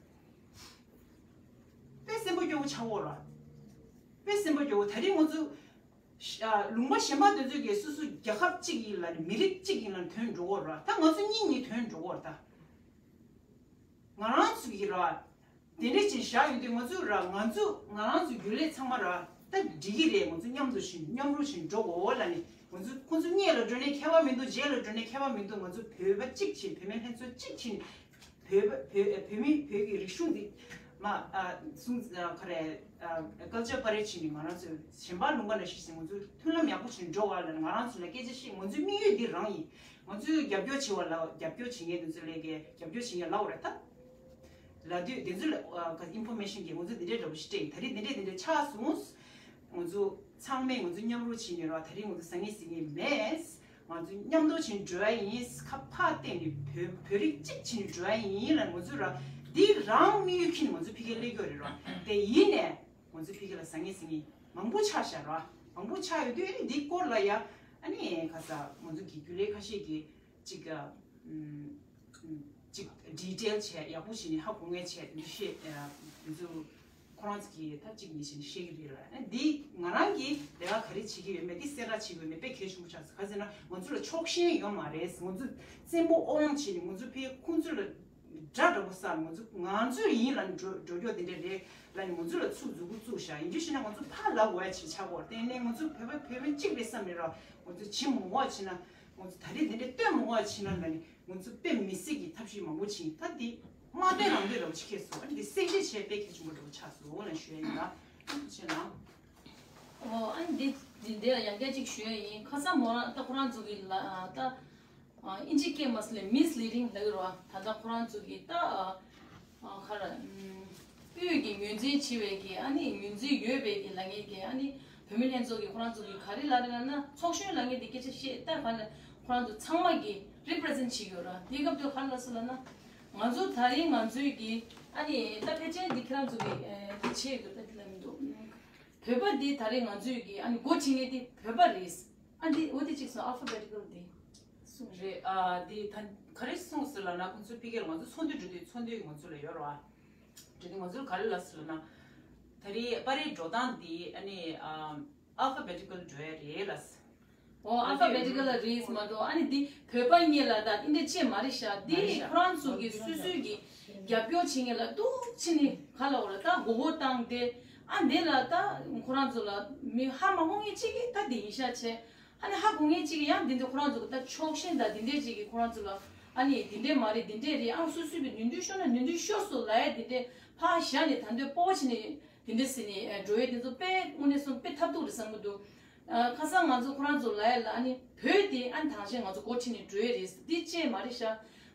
དཔེ་སེམས་པ་སྐྱོ་བོ་ཆགས་ཡོད་རེད། དཔེ་སེམས་པ་སྐྱོ་བོ། ད་རིང་ང་ཚོ་ཨ། ལུང་པ་གཞན་པ་དེ་ཚོ་གིས་སོ་སོ་རྒྱལ་ཁབ་གཅིག་ཡིན་ལབ་ནས། མི་རིགས་གཅིག་ཡིན་ལབ་ནས་དོན་འགྲོ་གི་ཡོད་རེད། ད་ང་ཚོ་གཉིས་གཉིས་དོན་འགྲོ་གི་ཡོད་རེད། ད་ང་རང་ཚོ་གི་ར། དེ་འདྲ་ཅིག་བཞག་ཡོང་དུས་ང་ཚོ་ར། ང་ཚོ་ང་རང་ཚོ་རྒྱུན་ལས་ཚང་མ་ར། ད་འགྲིག་གི་རེད། ང་ཚོ་མཉམ་དུ་བཞིན་མཉམ་རུབ་བཞིན་འགྲོ་དགོས་ལབ་ནས། ང་ཚོ་ཁོང་ཚོ་སྔོན་ལ་འགྲོ་ནས་ཁྱད་པར་མི་འདུག་རྗེས་ལ་འགྲོ་ནས་ཁྱད་པར་མི་འདུག་ང་ཚོ་བོད་པ་གཅིག་བྱས། བོད་མི་ལྷན་ཚོགས་གཅིག་བྱས་ནས། བོད་པ་བོད་བོད་མི་བོད་ཀྱི་རིག་གཞུང་འདི་མ་ཨ། གསུང་ཨ། ག་རེ་ཨ། ཀལ་ཅར་པ་རེཌ་བྱས་ནས། ང་རང་ཚོ་གཞན་པ་ལུང་པ་ལ་གཞིགས་ཟིན། ང་ཚོ་མཐུན་ལམ་ཡག་པོ་བྱས་ནས་འགྲོ་བ་ལ། ང་རང་ཚོ་ལ་སྐད་ཆ་བཤད། ང་ཚོའི་དམིགས་ཡུལ་འདི་རང་ཡིན། ང་ཚོས་རྒྱབ་སྐྱོར་བྱེད་པ་ལ། རྒྱབ་སྐྱོར་བྱེད་མཁན་དེ་ཚོ་ལ་གི་རྒྱབ་སྐྱོར་བྱེད་མཁན་ལབ་དགོས་རེད་ད། ལབ་དུས་དེ་ཚོ་ལ་ཨ། ག་ཨིན་ཕོར་མེ་ཤན་གྱིས་ང་ཚོ་འདི་འདྲའི་འདྲ་པོ་ཞིག་སྤྲད། ད་རེས་འདི་འདྲའི་འདི་འདྲའི་ཆགས་སོང་། ང་ཚོ་ཚང་མས་ང་ཚོ་མཉམ་རུབ་བྱས་ནས་ར། ད་རེས་ང་ཚོ་ཟང་ངེ་ཟིང་ངེ་མེད། ང་ཚོ་མཉམ་དུ་བྱས་ནས་འགྲོ་ཡ་ཡིན། ཁ་ཕར་བསྟན་ནས་བོད་བོད་རིགས་གཅིག་བྱས་ནས་འགྲོ་ཡ་ཡིན་ལབ། ང་ཚོ་ར་འདི་རང་དམིགས་ཡུལ་འཁྱེར་ནས་ང་ཚོ་ཕ་གིར་སླེབས་ཀྱི་ཡོད་རེད་ར། དེ་ཡིན་ནས་ང་ཚོ་ཕ་གི་ལ་ཟང་ངེ་ཟིང་ངེ་མང་པོ་ཆགས་ཤག་ར། མང་པོ་ཆགས་ཡོད་དུས་ཨ་ནི་འདི་སྐོར་ལ་ཡ། ཨ་ནི་ཁ་ས་ང་ཚོ་གི་རྒྱུན་ལས་ཁ་ཤས་ཀྱིས་ཅིག་ཨ། ཅིག་ཌི་ཊེལ་བྱས། ཡག་པོ་བྱས་ནས་ཧ་གོ་མཁན་བྱས། འདི་བཤད་ཨ། འདི་ཚོ་ཁོ་རང་ཚོ་གིས་ད་གཅིག་གཉིས་བྱས་ནས་བཤད་ཀྱི་རེད་ལ། ཨ་ནི་འདི་ང་རང་གིས་ལས་ཀ་ག་རེ་བྱེད་ཀྱི་ཡོད་མེད། འདི་གསལ་བསྒྲགས་བྱེད་ཀྱི་ཡོད་མེད་དཔེ་གལ་ཆེན་པོ་ཆགས་སོང་། ག་ཟེར་ན་ང་ཚོ་ལ་ཕྱོགས་ཞེན་ཡོད་མ་རེད། ང་ཚོ་བཙན་པོ་ཨོང་བྱས་ནས་ང་ཚོ་ཕའི་ཁོང་ཚོ་ལ་དགྲ་འདྲ་པོ་བསགས། ང་ཚོ་ང་ཚོ་ཡིན་ལབ་ནས་འགྲོ་འགྲོ་རྒྱུ་དེ་འདྲ་རེད་ལབ་ནས་ང་ཚོ་ལ་ཚུར་མཛུབ་གུ་བཙུགས་བཞག་ཡིན་རྒྱུ་ཞིག་ན། ང་ཚོ་ཕར་ལབ་དགོས་ཡ་ཅིག་ཆགས་ཀྱི་ཡོད་རེད། དེ་ནས་ང་ཚོ་བོད་པ་བོད་མི་གཅིག་རེད་བསམ་ནས་ར། ང་ཚོ་བྱེད་མི་དགོས་པ་བྱས་ན། ང་ཚོ་ད་རེས་དེ་འདྲ་སྟོན་མི་དགོས་པ་བྱས་ན་ལབ་ནས། ང་ཚོ་དཔེ་མི་སྲིད་ཀྱི་ཐབས་ཤེས་མང་པོ་བྱས། ད་འདི་དམག་དོན་ནང་དོན་འདྲ་པོ་ཅིག་ཁེལ་སོང་། ཨ་ནི་འདི་གསལ་བཤད་བྱས་དཔེ་གལ་ཆེན་པོ་འདྲ་པོ་ཆགས་སོང་ལབ་ཞུ་ཡ་ཡིན་ལ། ཐུགས་རྗེ་གནང་། ཨོ། ཨ་ནི་འདི་འདི་འདི་ལ་ཡང་བསྐྱར་ཅིག་ཞུ་ཡ་ཡིན། ཁ་སང་མོ་རང་ད་ཁོ་རང་ཚོ་གི་ལ་ད་ཨ། ཨིན་ཇི་སྐད་མ་སླེབས། མིས་ལི་ཌིང་ལབ་ཀྱི་རེད་བ། ད་ལྟ་ཁོ་རང་ཚོ་གི་ད་ཨ། ཨ། ག་རེ། ཨམ། དབུས་ཀྱི་ངོས་འཛིན་བྱེད་པའི་གི། ཨ་ནི་ངོས་འཛིན་ཡོད་པའི་གི་ལབ་མཁན་གི། ཨ་ནི་བོད་མི་ལྷན་ཚོགས་ཀྱི་ཁོ་རང་ཚོ་གི་ག་རེ་ལབ་རེད་ལབ་ན། ཚོགས་གཞོན་ལབ་མཁན་དེ་སྐད་ཆ་བཤད། ད་ག་ལ་ཁོ་རང་ཚོ་ཚང་མ་གི་རི་པི་རི་ཛེན་བྱེད་ཀྱི་ཡོད་ར། དེའི་སྐབས་དུ་ག་རེ་ལབ་སོང་ལབ་ན། ང་ཚོ་ད་རིང་ང་ཚོའི་གི། ཨ་ནི་ད་ཕལ་ཆེར་འདི་ཁྱེད་རང་ཚོ་གི་ཨེ། འདི་བྱེད་དགོས། ད་འདི་ལབ་མི་འདུག་བོད་པ་འདི་ད་རེས་ང་ཚོའི་གི། ཨ་ནི་འགོ་ཁྲིད་མཁན་དེ་བོད་པ་རེད། ཨ་འདི་འོ་དེ་གཅིག་སོང་། ཨལ་ཕ་བེ་ཊི་ཀལ་དེ་གསུངས་རེད། ཨ་འདི་ད་ག་རེ་གསུངས་སོང་ལབ་ན། ཁོང་ཚོ་ཕ་གིར་ང་ཚོ་ཚོགས་འདུ་འགྲོ་དུས། ཚོགས་འདུ་ང་ཚོ་ལ་ཡོད་རེད་བ། འགྲོ་དུས་ང་ཚོ་ལ་ག་རེ་ལབ་སོང་ལབ་ན། ད་རེས་པ་རེཌ་འགྲོ་སྟངས་འདི་ཨ་ནི་ཨ། ཨལ་ཕ་བེ་ཊི་ཀལ་འགྲོ་ཡ་རེད་ལབ་སོང་། ཨོ། ཨལ་ཕ་བེ་ཊི་ཀལ་ལ་རེད་མ་གཏོགས། ཨ་ནི་འདི་བོད་པ་གཉིས་ལ་ད་འདི་འདྲ་ཅིག་མ་རེད་ཤག་འདི་ཁོ་རང་ཚོ་གི་སོ་སོའི་གི་རྒྱབ་སྐྱོར་བྱེད་མཁན་ལ་འདུག་ཕྱིན་ནས་ག་ལབ་དགོས་རེད། ད་མགོ་སྐོར་བཏང་སྟེ། ཨ་འདི་ལ་ད་ཁོ་རང་ཚོ་ལ་མི་ཧ་མ་གོ་མཁན་ཅིག་གིས་ད་འདི་ཡིན་ཤག་བྱས། ཨ་ནི་ཧ་གོ་མཁན་ཅིག་གིས་ཡང་འདི་འདྲ་ཁོ་རང་ཚོ་གི་ད་ཕྱོགས་ཞེན་དང་འདི་འདྲ་ཅིག་གིས་ཁོ་རང་ཚོ་ལ། ཨ་ནི་འདི་འདྲ་མ་རེད། འདི་འདྲ་རེད། ཨ་སོ་སོའི་གི་ནོར་འཁྲུལ་ཤོར་ན་ནོར་འཁྲུལ་ཤོར་སོང་ལབ་ཡ་འདི་འདྲ་ཕར་བཞག་ནས། ད་འདོད་སྤོབས་པ་བྱས་ནས་དེ་འདྲ་ཟེར་ནས་འགྲོ་ཡས་དེ་ཚོ་དཔེ་དངོས་གནས་སོང་དཔེ་ཐབས་སྡུག་རེད་བསམ་གྱི་འདུག་ཨ། ཁ་སང་ང་ཚོ་ཁོ་རང་ཚོ་ལ་ཡ་ལ། ཨ་ནི་བོད་དེ་ཨ་ནི་དང་ཆེན་ང་ཚོ་འགོ་ཁྲིད་ནས་འགྲོ་ཡས་རེད། འདི་ཅིག་མ་རེད་ཤག་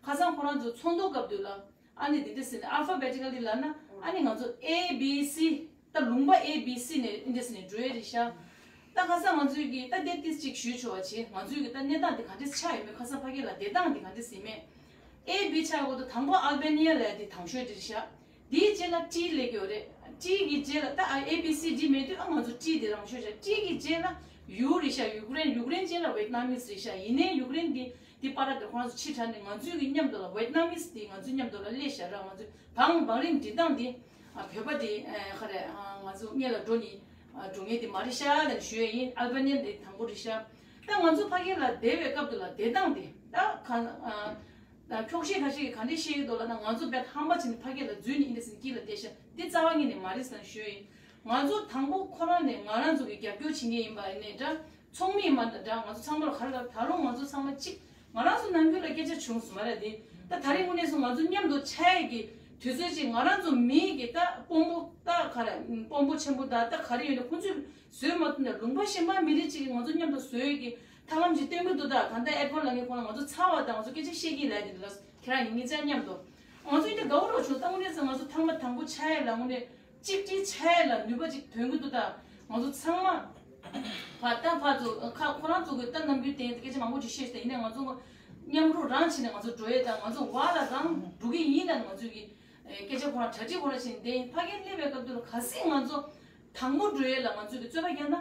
ཁ་སང་ཁོ་རང་ཚོ་ཚོགས་འདུ་སྐབས་དུས་ལ། ཨ་ནི་དེ་འདྲ་ཟེར་ནས་ཨལ་ཕ་བེ་ཊི་ཀལ་ལི་ལབ་ན། ཨ་ནི་ང་ཚོ་ཨེ་བི་སི། ད་ལུང་པ་ཨེ་བི་སི་ནས་དེ་འདྲ་ཟེར་ནས་འགྲོ་ཡས་རེད་ཤག་ད་ཁ་སང་ང་ཚོའི་གི་ད་དེ་ཏིས་ཅིག་ཞུས་ཆོག་པ་བྱས། ང་ཚོའི་གི་ད་གནས་སྟངས་དེ་ག་འདྲ་ཆགས་ཡོད་མེད། ཁ་སང་ཕ་གི་ལ་བསྡད་སྟངས་དེ་ག་འདྲ་ཟེར་མེད། ཨེ་བི་ཆགས་གོ་ད་དང་པོ་ཨལ་བེ་ནི་ཡ་ལབ་ཡ་དེ་དང་ཤོས་དེ་རེད་ཤག་དེའི་རྗེས་ལ་ཊི་སླེབས་ཀྱི་ཡོད་རེད། ཊི་གི་རྗེས་ལ་ད་ཨ་ཨེ་བི་སི་ཌི་མེད་དུས། ཨ་ང་ཚོ་ཊི་དེ་རང་ཤོས་ཤག་ཊི་གི་རྗེས་ལ་ཡུ་རེད་ཤག་ཡུ་ཀེ་རེན། ཡུ་ཀེ་རེན་རྗེས་ལ་ཝེད་ནམ་མིས་རེད་ཤག་ཡིན་ནའི་ཡུ་ཀེ་རེན་དེ་དེ་པར་དེ་ཁོ་རང་ཚོ་ཕྱིར་དྲགས་ནས་ང་ཚོའི་གི་མཉམ་དུ་ལ་ཝེད་ནམ་མིས་དེ་ང་ཚོའི་མཉམ་དུ་ལ་སླེབས་ཤག་ར། ང་ཚོའི་བང་བང་རིམ་སྒྲིག་སྟངས་དེ། ཨ་བོད་པ་དེ་ཨ་ག་རེ། ཨ་ང་ཚོ་སྔོན་ལ་འགྲོ་ནི་ཨ་འགྲོ་མཁན་དེ་མ་རེད་ཤག་ལབ་ནས་ཞུ་ཡས་ཡིན། ཨལ་བེ་ནི་ཡ་དེ་དང་པོ་རེད་ཤག་ད་ང་ཚོ་ཕ་གི་ལ་བསྡད་པའི་སྐབས་དུ་ལ་བསྡད་སྟངས་དེ་ད་ག་ཨ། ད་འཁྱོག་བཤད་ཁ་ཤས་ཀྱིས་ག་འདྲས་བཤད་ཀྱི་འདུག་ལབ་ན། ང་ཚོ་དཔེ་ཧམ་པ་བྱས་ནས་ཕ་གི་ལ་འཛུལ་ནས་ཨིན་དེ་ཟེར་ནས་དཀྱིལ་ལ་བསྡད་ཤག་འདི་རྩ་བ་ཉིད་ནས་མ་རེད་ཟེར་ནས་ཞུ་ཡས་ཡིན། ང་ཚོ་དང་པོ་ཁོ་རང་ནས་ང་རང་ཚོ་གི་རྒྱབ་སྐྱོར་བྱེད་མཁན་ཡིན་པ་ཡིན་ནའི་འདྲ། ཚོགས་མི་ཡིན་པ་འདྲ། ང་ཚོ་ཚང་མ་ལ་ག་རེ་ལབ། ད་རུང་ང་ཚོ་ཚང་མ་གཅིག་ང་རང་ཚོ་ནམ་རྒྱུན་ལ་སྐད་ཆ་བྱུང་སོང་བ་རེད་དེ། ད་ད་རེས་དངོས་གནས་སུ་ང་ཚོ་མཉམ་དུ་ཆགས་ཡས་ཀྱི་དུས་ཚོད་ཅིག་ང་རང་ཚོ་མིའི་གི་ད་དཔོན་པོ་ད་ག་རེ། དཔོན་པོ་ཆེན་པོ་ད་ད་ག་རེ་ཡོད་ན་ཁོང་ཚོས་བཟོས་མ་ཐུབ་ན། ལུང་པ་གཞན་པ་མི་རིགས་ཅིག་གིས་ང་ཚོ་མཉམ་དུ་བཟོ་ཡས་ཀྱི་ཐབས་ལམ་ཅིག་སྟོན་གྱི་འདུག་ད་ད་ལྟ་ཨེ་ཕོ་ལབ་མཁན་ཁོང་ལ་ང་ཚོ་ཚ་བ་དང་ང་ཚོ་སྐད་ཆ་བཤད་ཀྱི་ལབ་དེ་འདུག་ལ། ཁྱེད་རང་ཡིན་ངེད་ཅག་མཉམ་དུ། ང་ཚོ་འདི་དགའ་བོ་རོགས་བྱུང་། ད་དངོས་གནས་སུ་ང་ཚོ་ཐེངས་མ་དང་པོ་ཆགས་ཡས་ལ་དངོས་གནས་གཅིག་སྒྲིལ་ཆགས་ཡས་ལ་ནུས་པ་ཅིག་ཐོན་གྱི་འདུག་ད་ང་ཚོ་ཚང་མ་ཕར་ད་ཕར་ཚུར་ཁ་ཁོ་རང་ཚོ་གི་ད་ནམ་རྒྱུན་དེ་སྐད་ཆ་མང་པོ་ཅིག་བཤད་ཤག་ད་ཡིན་ནའི་ང་ཚོ་མཉམ་རུབ་རང་བྱས་ནས་ང་ཚོ་འགྲོ་ཡས་དང་། ང་ཚོ་བར་ལ་རང་འགྲོ་གི་ཡིན་ལབ་ནས་ང་ཚོ་གི་སྐད་ཆ་ཁོ་རང་གྲ་སྒྲིག་ཁོ་རང་བྱས་ནས་བསྡད་ཡིན། ཕ་གིར་སླེབས་པའི་སྐབས་དུ་ལ་གལ་སྲིད་ང་ཚོ་དང་པོ་འགྲོ་ཡས་ལ་ང་ཚོ་གི་རྩོད་པ་རྒྱག་ན།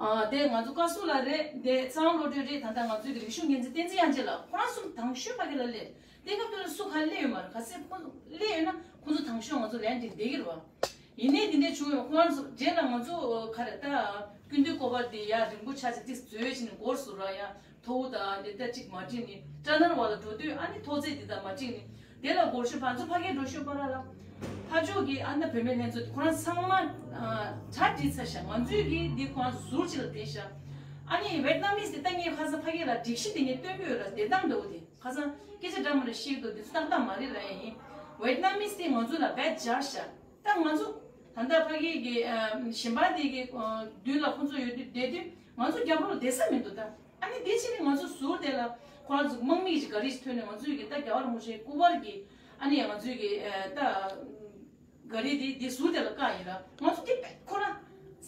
ཨ་དེ་ང་ཚོ་བཀའ་ཟུར་ལགས་རེད། དེ་ཚེ་དབང་བློ་གྲོས་རེད། ད་ལྟ་ང་ཚོའི་གི་རིག་གཞུང་འགན་འཛིན་བསྟན་འཛིན་དབྱངས་ཅན་ལགས། ཁོ་རང་གསུམ་དང་ཤོས་ཕ་གི་ལ་སླེབས། དེ་སྐབས་དུ་ལ་སུ་ག་སླེབས་ཡོད་མ་རེད། གལ་སྲིད་ཁོང་ཚོ་སླེབས་ཡོད་ན་ཁོང་ཚོ་དང་ཤོས་ང་ཚོ་ལན་འདེབས་བསྡད་ཀྱི་རེད་བ། ཡིན་ནའི་དེ་འདྲ་བྱུང་ཡོང་ཁོ་རང་ཚོ་རྗེས་ལ་ང་ཚོ་ག་རེ་ད་སྐུ་མདུན་སྐོར་བ་དེ་ཡ་རིང་པོ་ཆ་ཆ་ཏིས་འཛོལ་ཕྱིན་ནས་འགོར་སོང་ར། ཡ་ཐོ་བོ་དང་འདི་ལྟ་གཅིག་མ་བྲིས་ནས་ཀྲ་ནར་བ་ལ་འགྲོ་དུས་ཨ་ནི་ཐོ་ཚད་འདི་དང་མ་བྲིས་ནས་དེ་ལ་འགོར་ཤོད་ང་ཚོ་ཕ་གིར་འགྲོ་ཤོད་པ་ར་ལ། ཕ་ཕྱོགས་ཀྱི་ཨ་ན་བུད་མེད་ལྷན་ཚོགས་དེ་ཁོ་རང་ཚང་མ་གྲ་སྒྲིག་ཚར་ཤག་ང་ཚོས་ཀྱི་འདི་ཁོ་རང་ཟུར་གཅིག་ལ་བསྡད་ཤག་ཨ་ནི་ཝེད་ནམ་མིས་དེ་ལྟ་ངས་ཁ་སང་ཕ་གི་ལ་སྒྲིག་གཞི་དེ་ངས་སྟོན་གྱི་ཡོད་ལ་བསྡད་སྟངས་འདྲ་བོ་དེ། ཁ་སང་སྐད་ཆ་འདྲ་མི་འདྲ་བཤད་འདུག་དེ་ཚོ་ཏག་ཏག་མ་རེད་ལབ་ཡ་ཡིན། ཝེད་ནམ་མིས་དེ་ང་ཚོ་ལ་བེད་སྦྱར་ཤག་ད་ང་ཚོ་ད་ལྟ་ཕ་གི་གི་ཨ་གཞན་པ་དེ་གི་ཨ་མདུན་ལ་ཁོང་ཚོ་ཡོད་དུས་བསྡད་དུས་ང་ཚོ་རྒྱ་བོད་ལ་བསྡད་ས་མི་འདུག་ད་ཨ་ནི་དེ་ཕྱིན་ནས་ང་ཚོ་ཟུར་དེ་ལ་ཁོ་རང་ཚོ་དམག་མི་གི་ག་རེ་ཞིག་ཐོན་ནས་ང་ཚོའི་གི་ད་རྒྱ་བར་མུ་ཤེ་སྐུ་པར་གི་ཨ་ནི་ང་ཚོའི་གི་ཨ་ད། ག་རེ་དེ་དེ་ཟུར་དེ་ལ་བཀག་ཡིན་ར། ང་ཚོ་དེ་བེད་ཁོ་རང་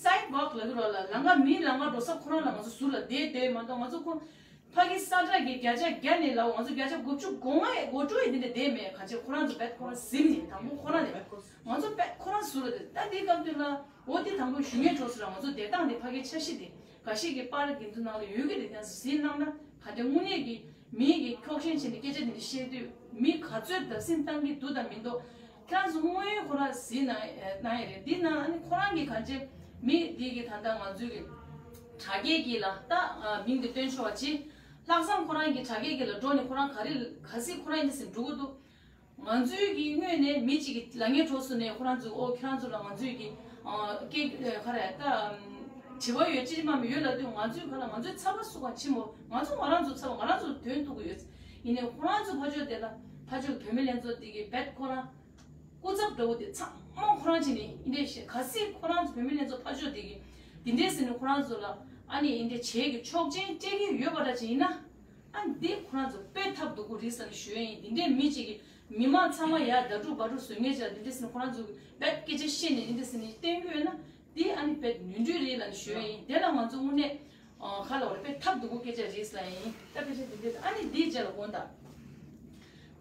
སའིད་ཝོག་ལ་གི་རོ་ལ་ལམ་ཁ་མི་ལམ་ཁ་འགྲོ་ས་ཁོ་རང་ལ་ང་ཚོ་ཟུར་ལ་བསྡད་བསྡད་མ་གཏོགས་ང་ཚོ་ཁོ་ཕ་གི་ས་ཁྲ་གི་བརྒྱ་ཆ་བརྒྱ་ནས་ལའོ་ང་ཚོ་བརྒྱ་ཆ་དགུ་བཅུ་གོ་ལྔ་ཡས་གོ་དྲུག་ཡས་དེ་འདྲ་བསྡད་མེད། ག་ཅེ་ཁོ་རང་ཚོ་བེད་ཁོ་རང་ཟིན་ནས་དང་པོ་ཁོ་རང་ནས་ང་ཚོ་བེད་ཁོ་རང་ཟུར་ལ་བསྡད་ད་དེའི་སྐབས་དུས་ལ་འོ་དེ་དང་པོ་ཞུ་ངེས་གྲོགས་སུ་ར་ང་ཚོ་བསྡད་སྟངས་དེ་ཕ་གི་འཆར་གཞི་དེ་ག་ཤེད་ཀྱི་པར་གི་འདུ་ནང་ལ་ཡོད་གི་རེད། ཡང་ཟིན་གནང་ན་ག་དེ་དངོས་གནས་ཀྱི་མི་གི་འཁྱོག་བཤད་བྱས་ནས་སྐད་ཆ་དེ་འདྲ་བཤད་དུས་མི་ག་ཚོད་བརྡབ་གསིག་བཏང་གི་འདུག་དང་མི་འདུག་ཁྱེད་རང་ཚོ་དངོས་ཡོད་ཁོ་རང་གཟིགས་གནང་གནང་ཡ་རེད། འདི་ནང་ཨ་ནི་ཁོ་རང་གི་གང་ཅི་མི་འདི་གི་ད་ལྟ་ང་ཚོའི་གི་དྲ་རྒྱའི་གི་ལ་ད་མིང་དེ་སྟོན་ཆོག་པ་ཅི། ལྷག་བསམ་ཁོ་རང་གི་དྲ་རྒྱའི་གི་ལ་འགྲོ་ནས་ཁོ་རང་ག་རེ་ག་སྲིད་ཁོ་རང་ཡིན་ཟིན་འགྲོ་གི་འདུག་ང་ཚོའི་གི་སྔོན་ནས་མི་གཅིག་གི་ལ་ངའི་གྲོགས་སུ་ནས་ཁོ་རང་ཚོ་ཨོ་ཁྱེད་རང་ཚོ་ལ་ང་ཚོའི་གི་སྐད་ཁ་རེ་ད་དྲི་བ་ཡོད་ཅི་མ་མི་ཡོད་ལབ་དུས་ང་ཚོའི་ཁ་ལ་ང་ཚོའི་ཚབ་པ་སུ་གང་ཕྱིན་མོ་ང་ཚོ་ང་རང་ཚོ་ཚབ་པ་ང་རང་ཚོ་དོན་ཐུག་གི་ཡོད། ཡིན་ནའི་ཁོ་རང་ཚོ་ཕ་ཕྱོགས་དེ་ལ་ཕ་ཕྱོགས་བུད་མེད་ལྷན་ཚོགས་དེ་གི་བེད་ཁོ་རང་སྐུ་ཚབ་འདྲ་བོ་དེ་ཚང་མ་ཁོ་རང་བྱས་ནས་ཨིན་འདྲས་བཤད་ག་སྲིད་ཁོ་རང་ཚོ་བུད་མེད་ལྷན་ཚོགས་ཕ་ཕྱོགས་དེ་གི་དེ་འདྲས་ཟེར་ནས་ཁོ་རང་ཚོ་ལ་ཨ་ནི་ཨིན་འདྲས་བྱས་གི་ཆོག་མཆན་སྤྲད་གི་ཡོད་པ་འདྲ་ཅིག་ཡིན་ན། ཨ་འདི་ཁོ་རང་ཚོ་དཔེ་ཐབས་སྡུག་པོ་རེད་ཟེར་ནས་ཞུ་ཡ་ཡིན། འདི་འདྲའི་མི་གཅིག་གིས་མི་མང་ཚང་མ་ཡར་ཟླ་དྲུག་བ་དྲུག་བཟོ་ངེས་ཅག་འདི་འདྲ་ཟེར་ནས་ཁོ་རང་ཚོ་དཔེ་སྐད་ཆ་བཤད་ནས་འདི་འདྲ་ཟེར་ནས་བསྟན་གྱི་ཡོད་ན་འདི་ཨ་ནི་དཔེ་ནོར་འཁྲུལ་རེད་ལབ་ནས་ཞུ་ཡ་ཡིན། དེ་ལ་ང་ཚོ་དངོས་གནས་ཁ་ལ་བ་རེ་དཔེ་ཐབས་སྡུག་པོ་སྐད་ཆ་རེད་ཟེར་ཡ་ཡིན། ད་དཔེ་ཆ་འདི་འདྲ་ཨ་ནི་འདིའི་རྗེས་ལ་དགོངས་དག་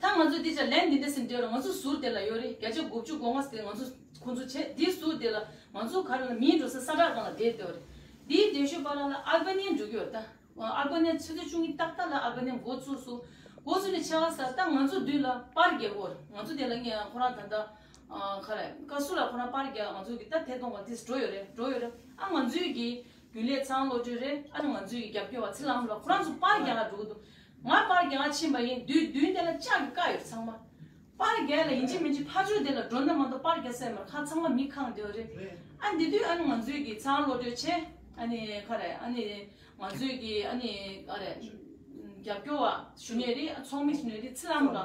ད་ང་ཚོ་འདི་ཆ་ལན་འདི་འདྲ་ཟེར་འདྲ་ལ་ང་ཚོ་ཟུར་དེ་ལ་ཡོད་རེད། བརྒྱ་ཆ་དགུ་བཅུ་གོ་ལྔ་ཟེར་ང་ཚོ་ཁོ་ཚོ་བྱས་འདི་ཟུར་དེ་ལ་ང་ཚོ་ག་རེ་ལ་མིའི་འགྲོ་ས་ས་ཁྲ་སྒང་ལ་བསྡད་བསྡད་རེད། འདིའི་འདས་ཤོད་པ་ལ་ལ་ཨལ་བ་ནི་འགྲོ་གི་ཡོད་ད། ཨལ་བ་ནི་ཆུ་ཚོད་བཅུ་གཉིས་ཏག་ཏག་ལ་ཨལ་བ་ནི་འགོ་ཚུགས་སོང་། འགོ་ཚུགས་ནས་ཆ་ག་ས་ད་ང་ཚོ་མདུན་ལ་པར་རྒྱག་གོ་རེད། ང་ཚོ་དེ་ལ་ངས་ཁོ་རང་ད་ལྟ་ཨ་ག་རེ་བཀའ་ཟུར་ལ་ཁོ་རང་པར་རྒྱག་ང་ཚོ་གི་ད་ཐད་གཏོང་བ་དེ་འགྲོ་ཡོད་རེད། འགྲོ་ཡོད་རེད། ཨ་ང་ཚོའི་གི་རྒྱུན་ལས་ཚང་བློ་གྲོས་རེད། ཨ་ནི་ང་ཚོའི་གི་རྒྱབ་སྐྱོར་བ་ཚེ་ལམ་ལ་ཁོ་རང་ཚོ་པར་རྒྱག་ག་འགྲོ་གི་འདུག་ང་པར་རྒྱག་ག་ཕྱིན་པ་ཡིན་དུས་མདུན་དེ་ལ་ལྕགས་ཀྱི་བཀག་ཡོད་ཚང་མ། པར་རྒྱག་ལ་ཡིན་གཅིག་མིན་གཅིག་ཕར་ཕྱོགས་དེ་ལ་འགྲོ་ན་མ་གཏོགས་པར་རྒྱག་ས་ཡོད་མ་རེད། ཁ་ཚང་མ་མི་གང་བསྡད་ཡོད་རེད། ཨ་འདི་དུས་ཨ་ནི་ང་ཚོའི་གི་ཚང་བློ་གྲོས་བྱས་ཨ་ནི་ག་རེ་ཨ་ནི་ང་ཚོའི་གི་ཨ་ནི་ག་རེ་རྒྱབ་སྐྱོར་བ་ཞུ་ནས་རེད། ཚོགས་མི་ཞུ་ནས་རེད། ཚེ་ལམ་ལ་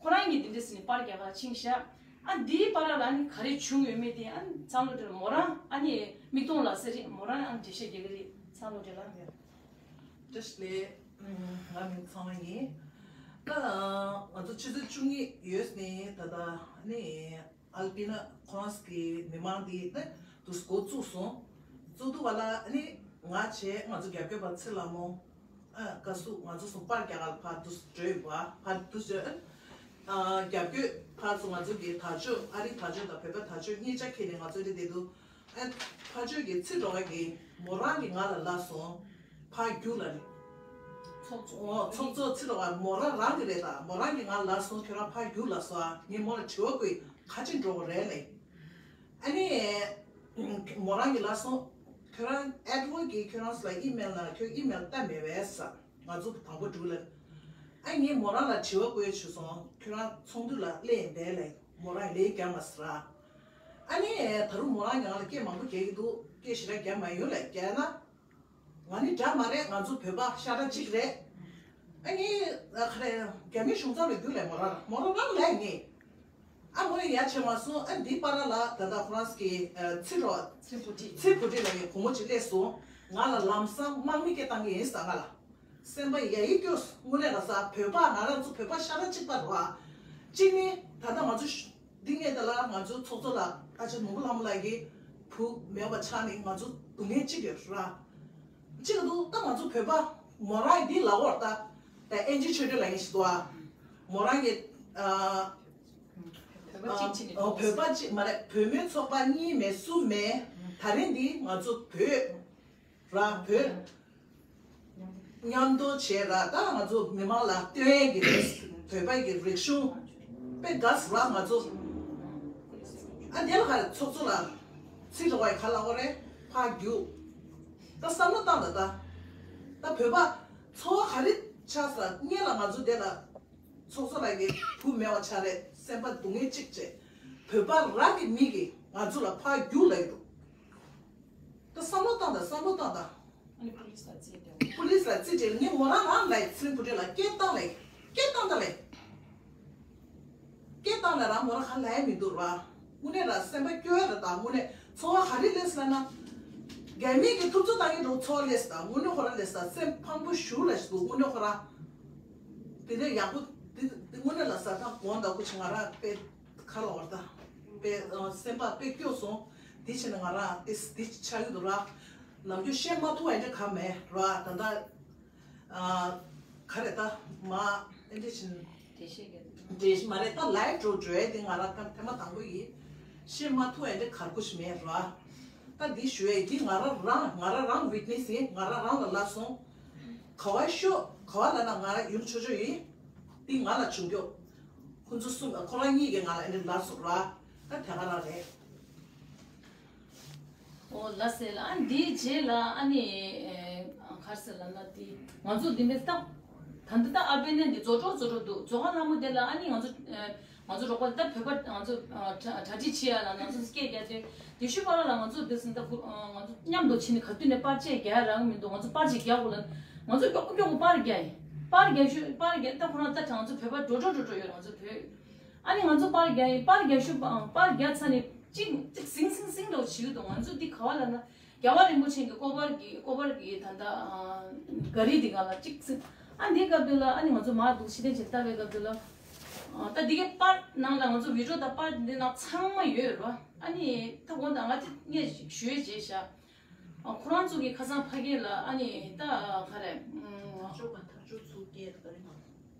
ཁོ་རང་གི་འདི་འདྲ་ཟེར་ནས་པར་རྒྱག་ག་ཕྱིན་ཤག་ཨ་འདིའི་བར་ལ་ཨ་ནི་ག་རེ་བྱུང་ཡོད་མེད་དེ་ཨ་ནི་ཚང་བློ་གྲོས་མོ་རང་ཨ་ནི་མིག་མཐོང་ལག་ཟེར་རེད། མོ་རང་ཨ་ནི་འགྲེལ་བཤད་རྒྱག་གི་རེད། ཚང་བློ་གྲོས་ལ། བཀྲ་ཤིས་བདེ་ལེགས། ང་མིང་ཚང་བ་ཡིན། ད་ང་ཚོ་ཆུ་ཚོད་བཅུ་གཉིས་ཡོལ་ནས་ད་ལྟ་ནི་ཨལ་པི་ན་ཁོ་རང་གི་མི་མང་འདི་ནི་དུ་འགོ་བཙུགས་སོང་། བཙུགས་དུས་བ་ལ་ནི་ང་བྱས་ང་ཚོ་རྒྱབ་སྐྱོར་པ་ཚེ་ལྷ་མོ་ཨ་བཀའ་ཟུར་ང་ཚོ་གསུམ་པར་རྒྱག་ག་ཕར་དུ་བྲོས་བ་ཕར་དུ་བྲོས། ཨ་རྒྱབ་སྐྱོར་ཕར་ཚུར་ང་ཚོ་གི་དར་ལྕོག་ཨ་རིའི་དར་ལྕོག་དང་བོད་པའི་དར་ལྕོག་གཉིས་ཆ་འཁྱེར་ནས་ང་ཚོ་འདི་བསྡད་འདུག་ཨ་ཕར་ཕྱོགས་ཀྱི་ཚེ་སྒྲོལ་དཀར་གྱིས་མོ་རང་གིས་ང་ལ་ལབ་སོང་། ཕར་རྒྱུགས་ལབ་ནས། ཚོགས་གཙོ། ཨོ་ཚོགས་གཙོ་ཚེ་སྒྲོལ་དཀར་མོ་རང་རང་གི་རེད་ད། མོ་རང་གིས་ང་ལ་ལབ་སོང་། ཁྱོད་རང་ཕར་རྒྱུགས་ལབ་སོང་། ཨ་ངས་མོ་ལ་དྲི་བ་བཀོད། ག་ཅི་འགྲོ་གི་རེད་ལབ། ཨ་ནི་མོ་རང་གིས་ལབ་སོང་། ཁྱོད་རང་ཨེ་ཌི་ཝརཌ་གིས་ཁྱོད་རང་ཚོ་ལ་ཨི་མེལ་ན་ཁྱོད་ཨི་མེལ་ལྟ་མེད་པས་ཟེར། ང་ཚོ་དང་པོ་འགྲུལ་ལབ། ཨ་ངས་མོ་རང་ལ་དྲི་བ་བཀོད་བྱས་སོང་། ཁྱོད་རང་ཚོགས་འདུ་ལ་སླེབས་ཡིན་པས་ལབ། མོ་རང་ལན་རྒྱག་མ་སོང་ར། ཨ་ནི་ད་རུང་མོ་རང་ང་ལ་སྐད་མང་པོ་རྒྱག་གི་འདུག་སྐད་ཞེ་དྲག་རྒྱག་མ་ཡོང་ལབ། རྒྱག་ན། ང་ནི་འདྲ་མ་རེད། ང་ཚོ་བོད་པ་ཤ་ཁྲག་གཅིག་རེད། ཨ་ནི་ཨ་ག་རེ་རྒྱ་མི་གཞུང་ཚབ་ལ་རྒྱུགས་ལབ། མོ་རང་རང་རང་ལབ་ངས། ཨ་མོ་ནི་ཡ་བྱས་མ་སོང་། ཨ་འདི་པ་ར་ལ་ད་ལྟ་ཁོ་རང་གི་ཨ་ཚེ་རོགས། ཚེ་བུ་ཁྲིད། ཚེ་བུ་ཁྲིད་ལབ་ཡས་བུ་མོ་ཅིག་སླེབས་སོང་། ང་ལ་ལམ་སང་དམག་མི་སྐད་བཏང་གི་ཡིན་ཟེར། ང་ལ་སེམས་པ་ཡ་ཡི་སྐྱོ། དངོས་གནས་ལ་ས་བོད་པ་ང་རང་ཚོ་བོད་པ་ཤ་ཁྲག་གཅིག་པ་རེད་བ། གཅིག་ནི་ད་ལྟ་ང་ཚོ་འདི་ངས་ད་ལ་ང་ཚོའི་ཚོགས་གཙོ་ལགས་ཨ་ཅག་ནོར་བུ་ལྷ་མོ་ལགས་ཀྱི་བུ་མེད་པ་ཆགས་ནས་ང་ཚོ་སྡུག་བསྔལ་གཅིག་ཡོད་ར། གཅིག་འདུག་ད་ང་ཚོ་བོད་པ་མོ་རང་འདི་ལ་འོར་ད་ད་ཨེན་ཇི་ཆོས་སྒྲོན་ལགས་ཡིན་ཞིག་འདུག་ཨ། མོ་རང་གི་ཨ་བོད་པ་གཅིག་ཕྱིན་ནས་ཨ་བོད་པ་གཅིག་མ་རེད། བུད་མེད་ཚོགས་པ་གཉིས་མེད་གསུམ་མེད། ད་རིང་འདི་ང་ཚོ་བོད་ར་བོད། མཉམ་དུ་བྱས་ར། ད་ང་ཚོ་མི་མང་ལ་སྟོན་གྱི་རེད། བོད་པའི་གི་རིག་གཞུང་དཔེ་དགའ་སི་ར། ང་ཚོ་ ཨ་དེ་ལ་ག་རེ་ཚོགས་གཙོ་ལ་ཚིག་འགྲོ་བའི་ག་ལ་འོ་རེད་ཕ་རྒྱུག་ད་བསམ་བློ་བཏང་ད་ད། ད་བོད་པ་ཚོར་བ་ག་རེ་ཆགས་ས་སྔོན་ལ་ང་ཚོ་དེ་ལ་ཚོགས་གཙོ་ལ་གི་བུ་མེད་པ་ཆགས་རེད་སེམས་པ་སྡུག་བསྔལ་གཅིག་བྱས། བོད་པ་རང་གི་མི་གི་ང་ཚོ་ལ་ཕ་རྒྱུག་ལ་ཡི་འདུག་ད་བསམ་བློ་བཏང་ད་བསམ་བློ་བཏང་ད། ཨ་ནི་པུ་ལིས་ལ་རྩིས་སྤྲད། པུ་ལིས་ལ་རྩིས་སྤྲད་ངས་མོ་རང་རང་ལ་ཚེ་རིང་བུ་ཁྲིད་ལ་སྐད་བཏང་ལ་སྐད་བཏང་ད་ལ། སྐད་བཏང་ལ་རང་མོ་རང་ག་ལ་ཡ་མི་འདུག་ར། དངོས་གནས་ར་སེམས་པ་སྐྱོ་ཡ་ར་ད་དངོས་གནས་ཚོར་བ་ག་རེ་ལས་ལ་ན། རྒྱ་མི་གི་ཐུབ་ཚོད་བཏང་གི་འདུག་ཚོར་བ་ལས་ད་དངོས་གནས་ཁོ་ར་ལས་ད་སེམས་ཕངས་པོ་ཞུ་ལ་ཞིག་འདུག་དངོས་གནས་ཁོ་ར། དེ་ནས་ཡག་པོ་དེ་དེ་དངོས་གནས་ལ་ཟ་ཐག་གོང་དང་ཁུ་ཆེ་ང་རང་དཔེ་ཁ་ལ་བར་ད་དཔེ་སེམས་པ་དཔེ་སྐྱོ་སོང་། དེ་བྱས་ནས་ང་རང་དེ་དེ་ཆགས་ཀྱི་འདུག་ར། ནམ་རྒྱུན་བཤད་མ་ཐུབ་པ་འདྲ་ག་མེད་ར་ད་ད། ག་རེ་ད་མ་ཨེ་འདྲ་བྱས་ནས་འགྲེལ་བཤད་མ་རེད་ད་ལའེབ་འགྲོ་འགྲོ་ཡ་དེ་ང་རང་ཐེངས་མ་དང་པོ་ཡིན། བཤད་མ་ཐུབ་པ་འདྲ་གར་ཁུ་ཆེ་མེད་ར། ད་འདི་ཞུ་ཡ་ཡིན་དེ་ང་རང་རང་ང་རང་རང་ཝིག་ནེ་སི་ཡིན་ང་རང་རང་ལ་ལབ་སོང་། ག་བ་ཤོག་ག་བ་ལ་ན་ང་རང་ཡོང་ཆོག་ཆོག་ཡིན། འདི་ང་ལ་བྱུང་རྒྱུ། ཁོ་ཚོ་གསུམ་ཁོ་རང་གཉིས་ཀྱིས་ང་ལ་ཨེ་འདྲ་ལབ་སོང་ར། ད་དེ་ག་རང་རེད། ཨོ་ལ་སེ་ལ་ཨ་འདིའི་རྗེས་ལ་ཨ་ནི་གར་སེ་ལ་ན་དེ་ང་ཚོ་འདི་འདྲ་ད་ད་འདི་ད་ཨ་བེ་ནན་འདི་རྫོགས་གྲོགས་རྫོགས་གྲོགས་འདུག་རྫོགས་ཁ་ལྷ་མོ་དེ་ལ་ཨ་ནི་ང་ཚོ་ང་ཚོ་རོགས་པ་ད་བོད་པ་ང་ཚོ་གྲ་གྲ་སྒྲིག་བྱེད་ཡ་ལ་ང་ཚོ་སྐད་རྒྱག་དུས་དེ་ཤུ་པ་ལ་ང་ཚོ་དེ་སུན་ད་ཁུ་ང་ཚོ་མཉམ་དུ་ཕྱིན་ནས་ག་དུས་ནས་པར་ཆས་རྒྱག་ཡ་རག་མི་འདུག་ང་ཚོ་པར་ཆས་རྒྱག་དགོས་ལ་ང་ཚོ་མགྱོགས་པོ་མགྱོགས་པོ་པར་རྒྱག་ཡིན་པར་རྒྱག་ཤུ་པར་རྒྱག་ད་ཁོ་རང་ད་ང་ཚོ་བོད་པ་འགྲོ་འགྲོ་འགྲོ་འགྲོ་ཡོད་ང་ཚོ་བོད། ཨ་ནི་ང་ཚོ་པར་རྒྱག་ཡིན་པར་རྒྱག་ཤུ་པར་རྒྱག་ཚར་ནས་གཅིག་གཅིག་ཟིང་ཟིང་ཟིང་འདྲ་བོ་བྱེད་ཀྱི་འདུག་ང་ཚོ་འདི་ག་བ་ལ་ན་རྒྱལ་བ་རིན་པོ་ཆེ་གི་སྐུ་པར་གི་སྐུ་པར་གི་ད་ལྟ་ག་རི་འདི་ག་ལ་གཅིག་ཟིང་ཨ་འདི་སྐབས་དུས་ལ་ཨ་ནི་ང་ཚོ་མར་འདུག་ཕྱི་ལན་ཅིག་ལྟ་བའི་སྐབས་དུས་ལ་ད་འདི་གའི་པར་ནང་ལ་ང་ཚོ་བི་ཌིའོ་དང་པར་འདི་ནང་ཚང་མ་ཡོད་རེད་བ། ཨ་ནི་ད་དགོངས་དག་ང་དེ་ངས་ཞུས་བྱས་བཞག་ཁོ་རང་ཚོ་གི་ཁ་སང་ཕ་གི་ལ་ཨ་ནི་ད་ག་རེ་ཨ་ཅོག་ག་ཐག་ཅོག་ཚུགས་སྐད་ག་རེ་མ།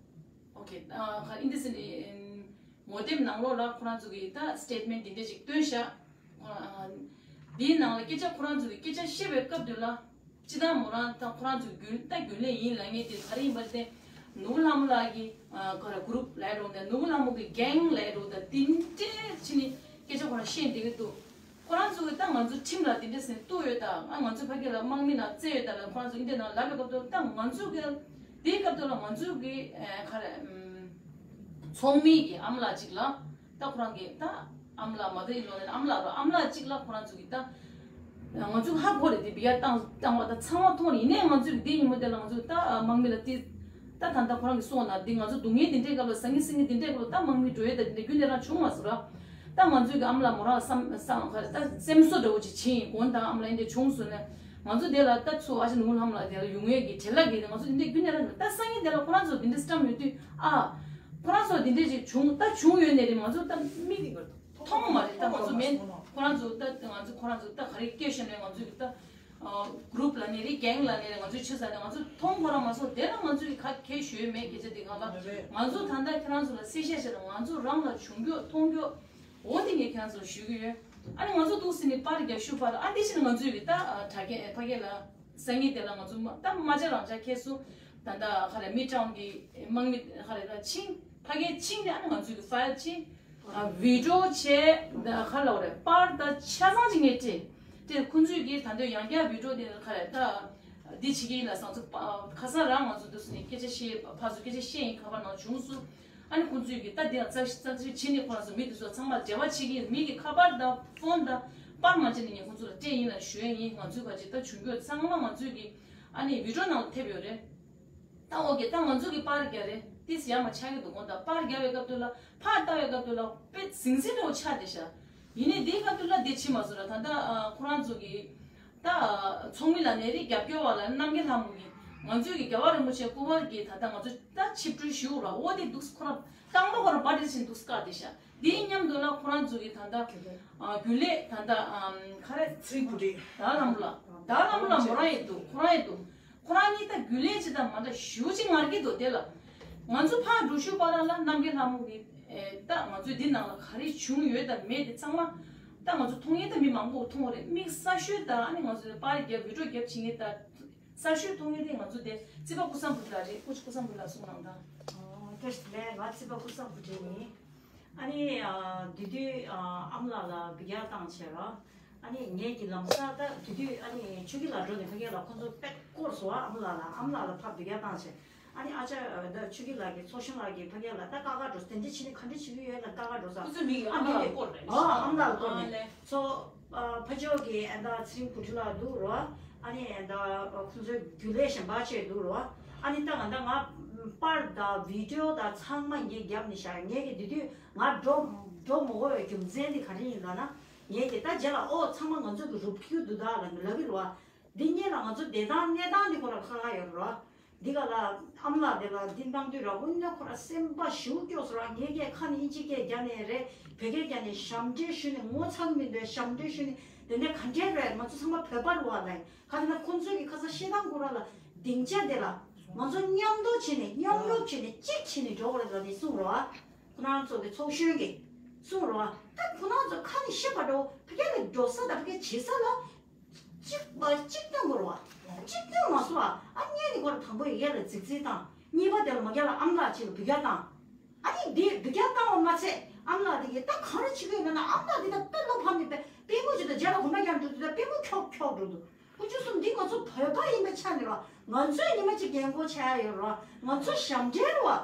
ཨོ་ཁེ། ཨ་ཁ་ཨིན་དི་སི་ནི་ངོ་དེབ་ནང་ལོགས་ལ་ཁོ་རང་ཚོ་གི་ད་སི་ཊེཊ་མེན་ཊི་འདི་འདྲ་ཞིག་བཏོན་ཤག་ཨ་འདིའི་ནང་ལ་སྐད་ཆ་ཁོ་རང་ཚོ་གི་སྐད་ཆ་བཤད་པའི་སྐབས་དུས་ལ་སྤྱི་བཏང་མོ་རང་ད་ཁོ་རང་ཚོ་རྒྱུན་ད་རྒྱུན་ལས་ཡིན་ལབ་མཁན་དེ་ག་རེ་ཡིན་པ་དེ་ནོར་བུ་ལྷ་མོ་ལགས་ཀྱི་ཨ་ག་རེ་གུ་རུབ་ལབ་རོགས་དང་ནོར་བུ་ལྷ་མོ་གི་གེང་ལབ་རོགས་དང་དེ་འདྲ་ཕྱིན་ནི་སྐད་ཆ་ཁོ་རང་བཤད་བསྡད་ཀྱི་འདུག་ཁོ་རང་ཚོ་གིས་ད་ང་ཚོ་ཁྲིམས་ལ་དེ་འདྲ་ཟེར་གཏུག་ཡོད་ད། ཨ་ང་ཚོ་ཕ་གི་ལ་དམག་མི་ནང་བཙལ་ཡོད་ད་ལ་ཁོ་རང་ཚོ་འདི་འདྲ་ནང་ལབ་པའི་སྐབས་དུ་ད་ང་ཚོ་གི་དེའི་སྐབས་དུ་ལ་ང་ཚོ་གི་ཨ་ག་རེ་ཚོགས་མི་གི་ཨ་མ་ལགས་གཅིག་ལ་ད་ཁོ་རང་གི་ད་ཨ་མ་ལགས་མ་ད་ཡིན་ལོ་ནས་ཨ་མ་ལགས་རོ་ཨ་མ་ལགས་གཅིག་ལ་ཁོ་རང་ཚོ་གི་ད་ང་ཚོ་ཧ་གོ་རེད་དེ་བི་ཡ་བཏང་བཏང་བ་ད་ཚང་མ་མཐོང་རེད། ཡིན་ནའི་ང་ཚོ་གི་དེ་ཉིན་མོ་དེ་ལ་ང་ཚོ་ད་དམག་མི་ལ་དེ། ད་ད་ལྟ་ཁོ་རང་གིས་གསུངས་པ་ནང་འདི་ང་ཚོ་སྡུག་བསྔལ་འདི་འདྲའི་སྐབས་ལ་ཟང་ངེ་ཟིང་ངེ་འདི་འདྲའི་སྐབས་ལ་ད་དམག་མི་འགྲོ་ཡས་ད་འདི་འདྲ་རྒྱུན་ལས་རང་བྱུང་མ་སོང་ར། ད་ང་ཚོའི་གི་ཨ་མ་ལགས་མོ་རང་བསམ་བསམ་ག་རེ་ད་སེམས་གསོ་འདྲ་བོ་ཅིག་བྱིན་ཡིན་གོང་དང་ཨ་མ་ལགས་འདི་འདྲ་བྱུང་སོང་ནས་ང་ཚོ་འདི་ལ་ད་ཚུར་ཨ་ཅེ་ནོར་བུ་ལྷ་མོ་ལགས་འདི་ལ་ཡོང་ཡས་ཀྱི་བྲེལ་བ་གི་ང་ཚོ་འདི་འདྲ་རྒྱུན་ལས་རང་ད་སང་ཉིན་འདི་ལ་ཁོ་རང་ཚོ་འདི་འདྲ་བཀྲམ་ཡོད་དུས་ཨ་ཁོ་རང་ཚོ་འདི་འདྲ་ཅིག་བྱུང་ད་བྱུང་ཡོད་ནས་རེད་མ་ཚོ་ད་མིག་མཐོང་མ་རེད་ད་ང་ཚོ་མེད་ཁོ་རང་ཚོ་ད་ང་ཚོ་ཁོ་རང་ཚོ་ད་ག་རེ་སྐད་ཤོད་ནས་ང་ཚོ་གི་ད། གུ་རུབ་ལ་ནི་རེད་གེང་ལ་ནི་རེད་ང་ཚོའི་ཆོས་ས་ནི་ང་ཚོ་མཐོང་ཁོ་རང་མ་སོང་དེ་ལ་ང་ཚོའི་ཁ་ཁྱེད་ཞུས་མེད་སྐད་ཆ་དེ་གང་ལ་ང་ཚོ་ད་ལྟ་ཁྱེད་རང་ཚོ་ལ་གསལ་བཤད་བྱས་ན་ང་ཚོ་རང་ལ་བྱུང་རྒྱུ་མཐོང་རྒྱུ་འོ་དེ་ངས་ཁྱེད་རང་ཚོ་ལ་ཞུ་གི་ཡོད། ཨ་ནི་ང་ཚོ་འདུག་སེ་ནི་པར་རྒྱག་ཤུ་པར་ཨ་འདི་ཕྱིན་ང་ཚོའི་གི་ད་དྲ་རྒྱ་ཕ་རྒྱ་ལ་སང་ཉིན་དེ་ལ་ང་ཚོ་ད་མ་བྱ་རང་བྱ་ཁྱེད་སུ་ད་ལྟ་ཁ་ལ་མི་ཀྲང་གི་དམག་མི་ཁ་ལ་ད་ཕྱིན་ཕ་རྒྱ་ཕྱིན་ནི་ཨ་ནི་ང་ཚོའི་གི་ཕའིལ་ཕྱིན། ཨ་བི་ཌིའོ་བྱས་ད་ག་ལབ་རེད་པར་ད་ཆ་ཚང་ཅིག་ངས་སྤྲད། དེ་ཁོང་ཚོས་ཀྱིས་ད་དུང་ཡང་བསྐྱར་བི་ཌིའོ་དེ་ག་རེ་ད་འདི་བྱེད་ཀྱི་ཡིན་ལ་སང་ཚོ་ཁ་སང་རང་ང་ཚོ་འདུག་སེ་ནས་སྐད་ཆ་བཤད་ཕར་ཚུར་སྐད་ཆ་བཤད་ཡིན་ཁ་པར་ནང་བྱུང་སོང་། ཨ་ནི་ཁོང་ཚོས་ཀྱིས་ད་འདི་ཡང་རྩ་རྩ་ཆེན་བྱེད་ནས་ཁོ་རང་ཚོ་མི་དེ་ཚོ་ཚང་མ་འབྲེལ་བ་བྱེད་ཀྱི་ཡིན་མི་གི་ཁ་པར་དང་ཕོན་དང་པར་མ་བྱས་ནས་ངས་ཁོང་ཚོ་ལ་སྤྲད་ཡིན་ལ་ཞུ་ཡ་ཡིན། ང་ཚོའི་ག་ཅིག་ད་བྱུང་རྒྱུ་ཚང་མ་ང་ཚོས་ཀྱིས་ཨ་ནི་བི་ཌིའོ་ནང་ལ་ཐེབས་ཡོད་རེད། ད་འོ་ཀེ་ད་ང་ཚོ་གི་པར་རྒྱག་རེད་དེ་ཟེར་ཡ་མ་ཆགས་ཀྱི་འདུག་གོ་ད་པར་རྒྱག་པའི་སྐབས་དུ་ལ་ཕར་ལྟ་བའི་སྐབས་དུ་ལ་དཔེ་ཟིང་ཟིང་འདྲ་བོ་ཆགས་བསྡད་ཤག་ཡིན་ནའི་དེའི་སྐབས་དུ་ལ་དེ་ཕྱིན་མ་སོང་ར། ད་ལྟ་ཨ་ཁོ་རང་ཚོ་གི་ད་ཚོགས་མི་ལ་ནས་རིགས་རྒྱབ་སྐྱོར་བ་ལ་རྣམ་རྒྱལ་ལྷ་མོ་གི་ང་ཚོའི་གི་རྒྱལ་བ་རིན་པོ་ཆེ་སྐུ་པར་གི་ད་ལྟ་ང་ཚོ་ད་ཆིབས་སྒྲུང་ཞུ་ར་འོ་དེ་འདུག་ཁོ་རང་རྐང་པ་ཁོ་རང་པར་དེ་ཕྱིན་འདུག་བཀག་བསྡད་ཤག་དེའི་མཉམ་དུ་ལ་ཁོ་རང་ཚོ་གི་ད་ལྟ་ཨ་རྒྱུན་ལས་ད་ལྟ་ཨམ་ག་རེ་ཚེ་རིང་བུ་ཁྲིད་ད་ལམ་ལ་ད་ལམ་ལ་མོ་རང་ཡོད་འདུག་ཁོ་རང་ཡོད་འདུག་ཁོ་རང་གཉིས་ད་རྒྱུན་ལས་ཅིག་དང་མ་འདྲ་ཞེ་པོ་ཅིག་ངར་གྱི་འདུག་དེ་ལ་ང་ཚོ་ཕར་འགྲོ་ཤུལ་བར་ལ་རྣམ་རྒྱལ་ལྷ་མོ་གི་ཨེ་ད་ང་ཚོའི་འདི་ནང་ལ་ག་རེ་བྱུང་ཡོད་དང་མེད་དེ་ཚང་མ་ད་ང་ཚོ་མཐོང་ཡས་ད་མི་མང་པོ་མཐོང་བ་རེད། དམིགས་བསལ་ཤོས་ད་ཨ་ནི་ང་ཚོ་པར་རྒྱབ་བི་ཌིའོ་རྒྱབ་བྱེད་མཁན་ད་གསར་ཤོས་མཐོང་ཡས་དེ་ང་ཚོ་དེ་རྩིས་པ་ཀུན་བཟང་བུ་ལགས་རེད། ཀུ་ཅི་ཀུན་བཟང་བུ་ལགས་གསུང་གནང་དང་། ཨོ་བཀྲ་ཤིས་བདེ་ལེགས། ང་རྩིས་པ་ཀུན་བཟང་བུ་ཁྲིད་ཡིན། ཨ་ནི་ཨ་དེ་དུས་ཨ་ཨ་མ་ལགས་ལ་འབུལ་རྒྱག་བཏང་བྱས་ར། ཨ་ནི་ངེད་ཀྱི་ལམ་སང་ད་དེ་དུས་ཨ་ནི་ཆོས་སྐྱིད་ལགས་འགྲོ་ནས་ཕ་གི་ལ་ཁོ་ཚོ་དཔེ་སྐོར་སོང་བ། ཨ་མ་ལགས་ལ་ཨ་མ་ལགས་ལ་ཕར་འབུལ་རྒྱག་བཏང་བྱས། ཨ་ནི་ཨ་ཅག་ད་ཆོས་སྐྱིད་ལགས་ཀྱི་ཚོགས་གཞོན་ལགས་ཀྱིས་ཕ་གི་ལ་ད་ཀ་ཁ་འགྲོ་དེ་འདྲ་བྱས་ནས་ག་འདྲ་བྱེད་ཀྱི་ཡོད་ལ་ཀ་ཁ་འགྲོ་ས། ཁོ་ཚོའི་མིང་ཨ་ཨ་མ་ལགས་ལ་སྐོར་རེད། ཨ་ཨ་མ་ལགས་ལ་སྐོར་ནས་ཚོ། ཨ་ཕ་ཕྱོགས་ཀྱི་ཨ་ད་ཚེ་རིང་བུ་ཁྲིད་ལགས་འདུག་རོ། ཨ་ནི་ཨ་ད་ཁོང་ཚོའི་རྒྱུན་ལས་གཞན་པ་བྱས་འདུག་རོ། ཨ་ནི་ད་ང་ད་ང་པར་དང་བི་ཌིའོ་དང་ཚང་མ་ངས་བརྒྱབ་ནས་བཞག་ངས་ཀྱི་དེ་དུས་ང་འགྲོ་འགྲོ་མ་དགོས་པའི་རྒྱུ་མཚན་དེ་ག་རེ་ཡིན་ལབ་ན། ངས་ཀྱི་ད་རྗེས་ལ་ཨོ་ཚང་མ་ང་ཚོ་གི་རུབ་ཁྱུ་འདུག་ད་ལབ་ལབ་གི་རོ། འདི་གཉིས་ལ་ང་ཚོ་བསྡད་སྟངས་གནས་སྟངས་འདི་ཁོ་ར་ཁག་ཁག་ཡོད་རོ། འདི་ག་ལ་ཨ་མ་ལགས་འདི་ལ་འདི་གནང་དུས་ར་དངོས་གནས་ཁོ་ར་སེམས་པ་ཞེ་པོ་སྐྱོ་སོང་ར། ངས་ཀྱི་ཁ་ནས་ཨིན་ཇི་སྐད་རྒྱག་ནས་རེད། བོད་སྐད་རྒྱག་ནས་ཞབས་འདྲེན་ཞུས་ནས་ངོ་ཚ་གི་མི་འདུག་ཞབས་འདྲེན་ཞུས་ནས་དེ་ནས་ག་འདྲས་རེད། ང་ཚོ་ཚང་མ་བོད་པ་རེད་བ་ལ། ག་རེ་ན་ཁོང་ཚོས་ཀྱི་ཁ་ས་བཤད་སྟངས་ཁོ་ར་ལ་སྡིངས་ཆ་དེ་ལ་ང་ཚོ་མཉམ་དུ་བྱས་ནས་མཉམ་རུབ་བྱས་ནས་གཅིག་བྱས་ནས་འགྲོ་དགོས་རེད་ལ་ནི་གསུངས་རོ། ཁོ་རང་ཚོ་གི་ཚོགས་གཞོན་གྱིས་གསུངས་རོ། ད་ཁོ་རང་ཚོ་ཁ་ནས་བཤད་པ་འགྲོ་ཕ་གི་ལ་འགྲོ་ས་དང་ཕ་གི་བྱེད་ས་ལ། གཅིག་པ་གཅིག་སྟོན་དགོས་རེད་བ། གཅིག་སྟོན་མ་སོང་བ། ཨ་ངས་ནི་ཁོ་ར་དང་པོ་ཡི་གེ་ལ་རྫིག་རྫིག་བཏང་། གཉིས་པ་དེ་ལ་མ་རྒྱ་ལ་ཨམ་ལགས་ཅིག་ལ་འབུད་རྒྱག་བཏང་། ཨ་ནི་འདི་འབུད་རྒྱག་བཏང་བ་མ་ཚད་ཨམ་ལགས་དེ་གིས་ད་གང་རེ་བྱེད་ཀྱི་ཡོད་ན་ཨམ་ལགས་འདི་ད་དཔེ་བློ་ཕམ་ནས་དཔེ་དཔེ་མོ་ཅིག་ད་རྗེས་ལ་གོམ་པ་རྒྱག་འགྲོ་དུས་ད་དཔེ་མོ་འཁྱོག་འཁྱོག་འགྲོ་འདུག་དཀོན་མཆོག་གསུམ། འདི་ང་ཚོ་བོད་པ་ཡིན་པའི་ཆ་ནས་ར་ང་ཚོས་ཉི་མ་གཅིག་འགན་ཁུར་བྱ་ཡ་ཡོད་ར། ང་ཚོ་ཞབས་འདྲེན་ར།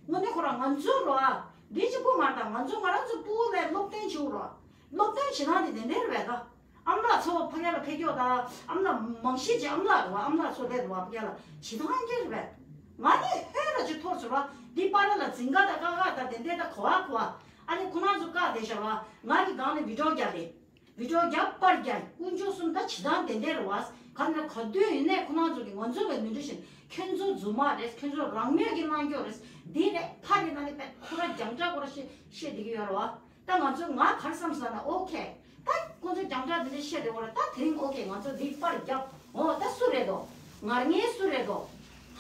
དངོས་གནས་ཁོ་ར་ང་ཚོ་ར། འདི་གཅིག་པུ་མ་རེད། ད་ང་ཚོ་ང་རང་ཚོ་ཕྲུ་གུ་ལ་སློབ་སྟོན་བྱེད་དགོས་ར། སློབ་སྟོན་བྱེད་སྟངས་དེ་དེ་འདྲ་རེད་པས་ད། ཨམ་ལགས་ཚོ་ཕ་གི་ལ་ཕེབས་ཀྱོག་ད། ཨམ་ལགས་མང་ཤོས་ཀྱི་ཨམ་ལགས་རེད་བ། ཨམ་ལགས་ཚོ་སླེབས་རེད་བ་ཕ་གི་ལ། བྱེད་སྟངས་འདི་རེད་པས། ང་ནི་ཧོན་ར་ཅིག་ཐོར་སོང་ར། འདི་པར་ལ་འཛིན་ག་ད་ཀ་ཁ་ད་དེ་འདྲ་ད་གོ་བ་གོ་བ། ཨ་ནི་ཁོ་རང་ཚོ་བཀག་བསྡད་ཤག་ར། ང་གི་སྒང་ནས་བི་ཌིའོ་རྒྱག་རེད། བི་ཌིའོ་རྒྱབ་པར་རྒྱག་དཀོན་མཆོག་གསུམ་ད་བྱེད་སྟངས་དེ་འདྲ་རེད་བ། ག་ནས་ག་དུས་ཡིན་ནའི་ཁོ་རང་ཚོ་གི་ང་ཚོ་ལ་མི་འགྲོ་བཞིན་ཁྱོད་ཚོ་རྫུན་མ་རེད། ཁྱོད་ཚོ་རང་མོས་ཀྱི་གནང་རྒྱུ་རེད། འདི་རེད་ཕ་རེད་ན་ནི་པས་ཁོ་ར་རྒྱང་བསྒྲགས་ཁོ་ར་བཤད་བཤད་བསྡད་ཀྱི་ཡོད་རེད་བ། ད་ང་ཚོ་ང་ག་རེ་བསམ་སོང་ན་ཨོ་ཁེ། ད་ཁོ་ཚོ་རྒྱང་བསྒྲགས་འདི་འདྲ་བཤད་རེད་བ་ར། ད་དེ་རིང་ཨོ་ཁེ་ང་ཚོ་འདི་པར་རྒྱབ། ཨོ་ད་སུ་རེད་དོ། ངར་ངའི་སུ་རེད་དོ།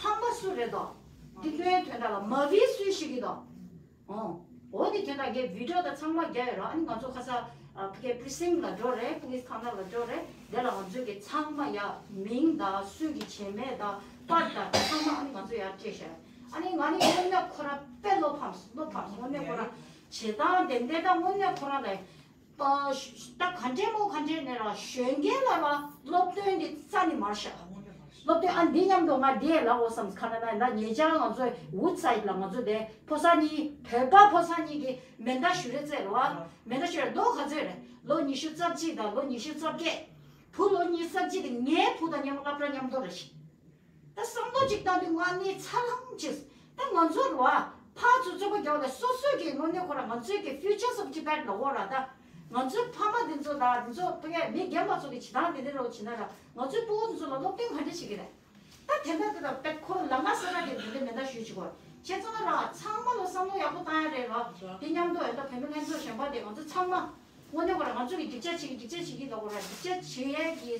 ཧམ་པ་སུ་རེད་དོ། འདི་སྟོན་དོན་དག་ལ་མ་བི་སུའི་ཞིག་གི་དོ། ཨོ། འོ་དེ་དོན་དག་གི་བི་ཌིའོ་དང་ཚང་མ་རྒྱག་ཡོད་ར། ཨ་ནི་ང་ཚོ་ཁ་ས་ཨ་ཕ་གི་པི་རི་སིན་ཊི་ལ་འགྲོ་རེད། པུ་ལིས་ཐང་ན་ལ་འགྲོ་རེད། དེ་ལ་ང་ཚོ་གི་ཚང་མ་ཡ་མིང་དང་སུ་གི་བྱེད་མེད་དང་པར་དང་ཚང་མ་ཨ་ནི་ང་ཚོ་ཡར་སྤྲད་ཤག་ཨ་ནི་ང་ནི་དངོས་གནས་ཁོ་ར་དཔེ་བློ་ཕམ་བློ་ཕམ་དངོས་གནས་ཁོ་ར་བྱེད་སྟངས་དེ་འདྲ་ད་དངོས་གནས་ཁོ་ར་ལ། ད་ག་འདྲས་མོ་ག་འདྲས་ནས་ར་གཞོན་སྐྱེས་ལ་ར་སློབ་སྟོན་འདི་རྩ་ནས་མ་བྱ། སློབ་སྟོན་ཨ་འདི་མཉམ་དུ་ང་འདི་ཡས་ལབ་འོ་བསམ། ག་རེ་ན་ད་ཉེ་ཆར་ང་ཚོ་ཝུ་ཌི་སའིཌ་ལ་ང་ཚོ་དེ་ཕོ་གསར་གཉིས་བོད་པ་ཕོ་གསར་གཉིས་ཀྱི་མེ་མདའ་གཞུ་རེས་རྩེད་རེད་བ། མེ་མདའ་གཞུ་རེས་ལོ་ག་ཚོད་རེད། ལོ་ཉི་ཤུ་རྩ་གཅིག་དང་ལོ་ཉི་ཤུ་རྩ་བརྒྱད། བུ་ལོ་ཉི་ཤུ་རྩ་གཅིག་དེ་ངའི་བུ་དང་མཉམ་སློབ་གྲྭ་མཉམ་དུ་རེད། ད་བསམ་བློ་གཅིག་བཏང་དུས་ང་ནི་ཚ་ལམ་གཅིག་ད་ང་ཚོ་རུ་བ་ཕར་ཚུར་རྩོད་པ་རྒྱག་ལ་སོ་སོ་གི་དངོས་གནས་ཁོ་ར་ང་ཚོའི་གི་futures of Tibet ལ་འོ་ར། ད་ང་ཚོའི་ཕ་མ་འདི་ཚོ་ད་འདི་ཚོ་ཕ་གི་མི་རྒན་པ་ཚོ་གི་བྱེད་སྟངས་འདི་འདྲ་རོ་བྱེད་ན་ར་ང་ཚོའི་ཕྲུ་གུ་འདི་ཚོ་ལ་སློབ་སྟོན་ག་འདྲ་བྱེད་ཀྱི་རེད། ད་དེ་འདྲ་དེ་དང་དཔེ་ཁོ་ར་ལམ་ཁ་ས་ར་གི་འདི་འདྲ་མེ་མདའ་གཞུ་བྱེད་དགོས་བྱས་ཙང་ར་ཚང་མ་ལ་བསམ་བློ་ཡག་པོ་བཏང་ཡ་རེད་ར། དེ་མཉམ་དུ་ཨེ་ད་བོད་མི་ལྷན་ཚོགས་གཞན་པ་དེ་ང་ཚོ་ཚང་མ། དངོས་གནས་ཁོ་ར་ང་ཚོ་གི་སྒྲིག་ཆ་བྱེད་ཀྱི་སྒྲིག་ཆ་བྱེད་ཀྱི་ལ་ཁོ་ར་སྒྲིག་ཆ་བྱེད་ཡས་ཀྱི་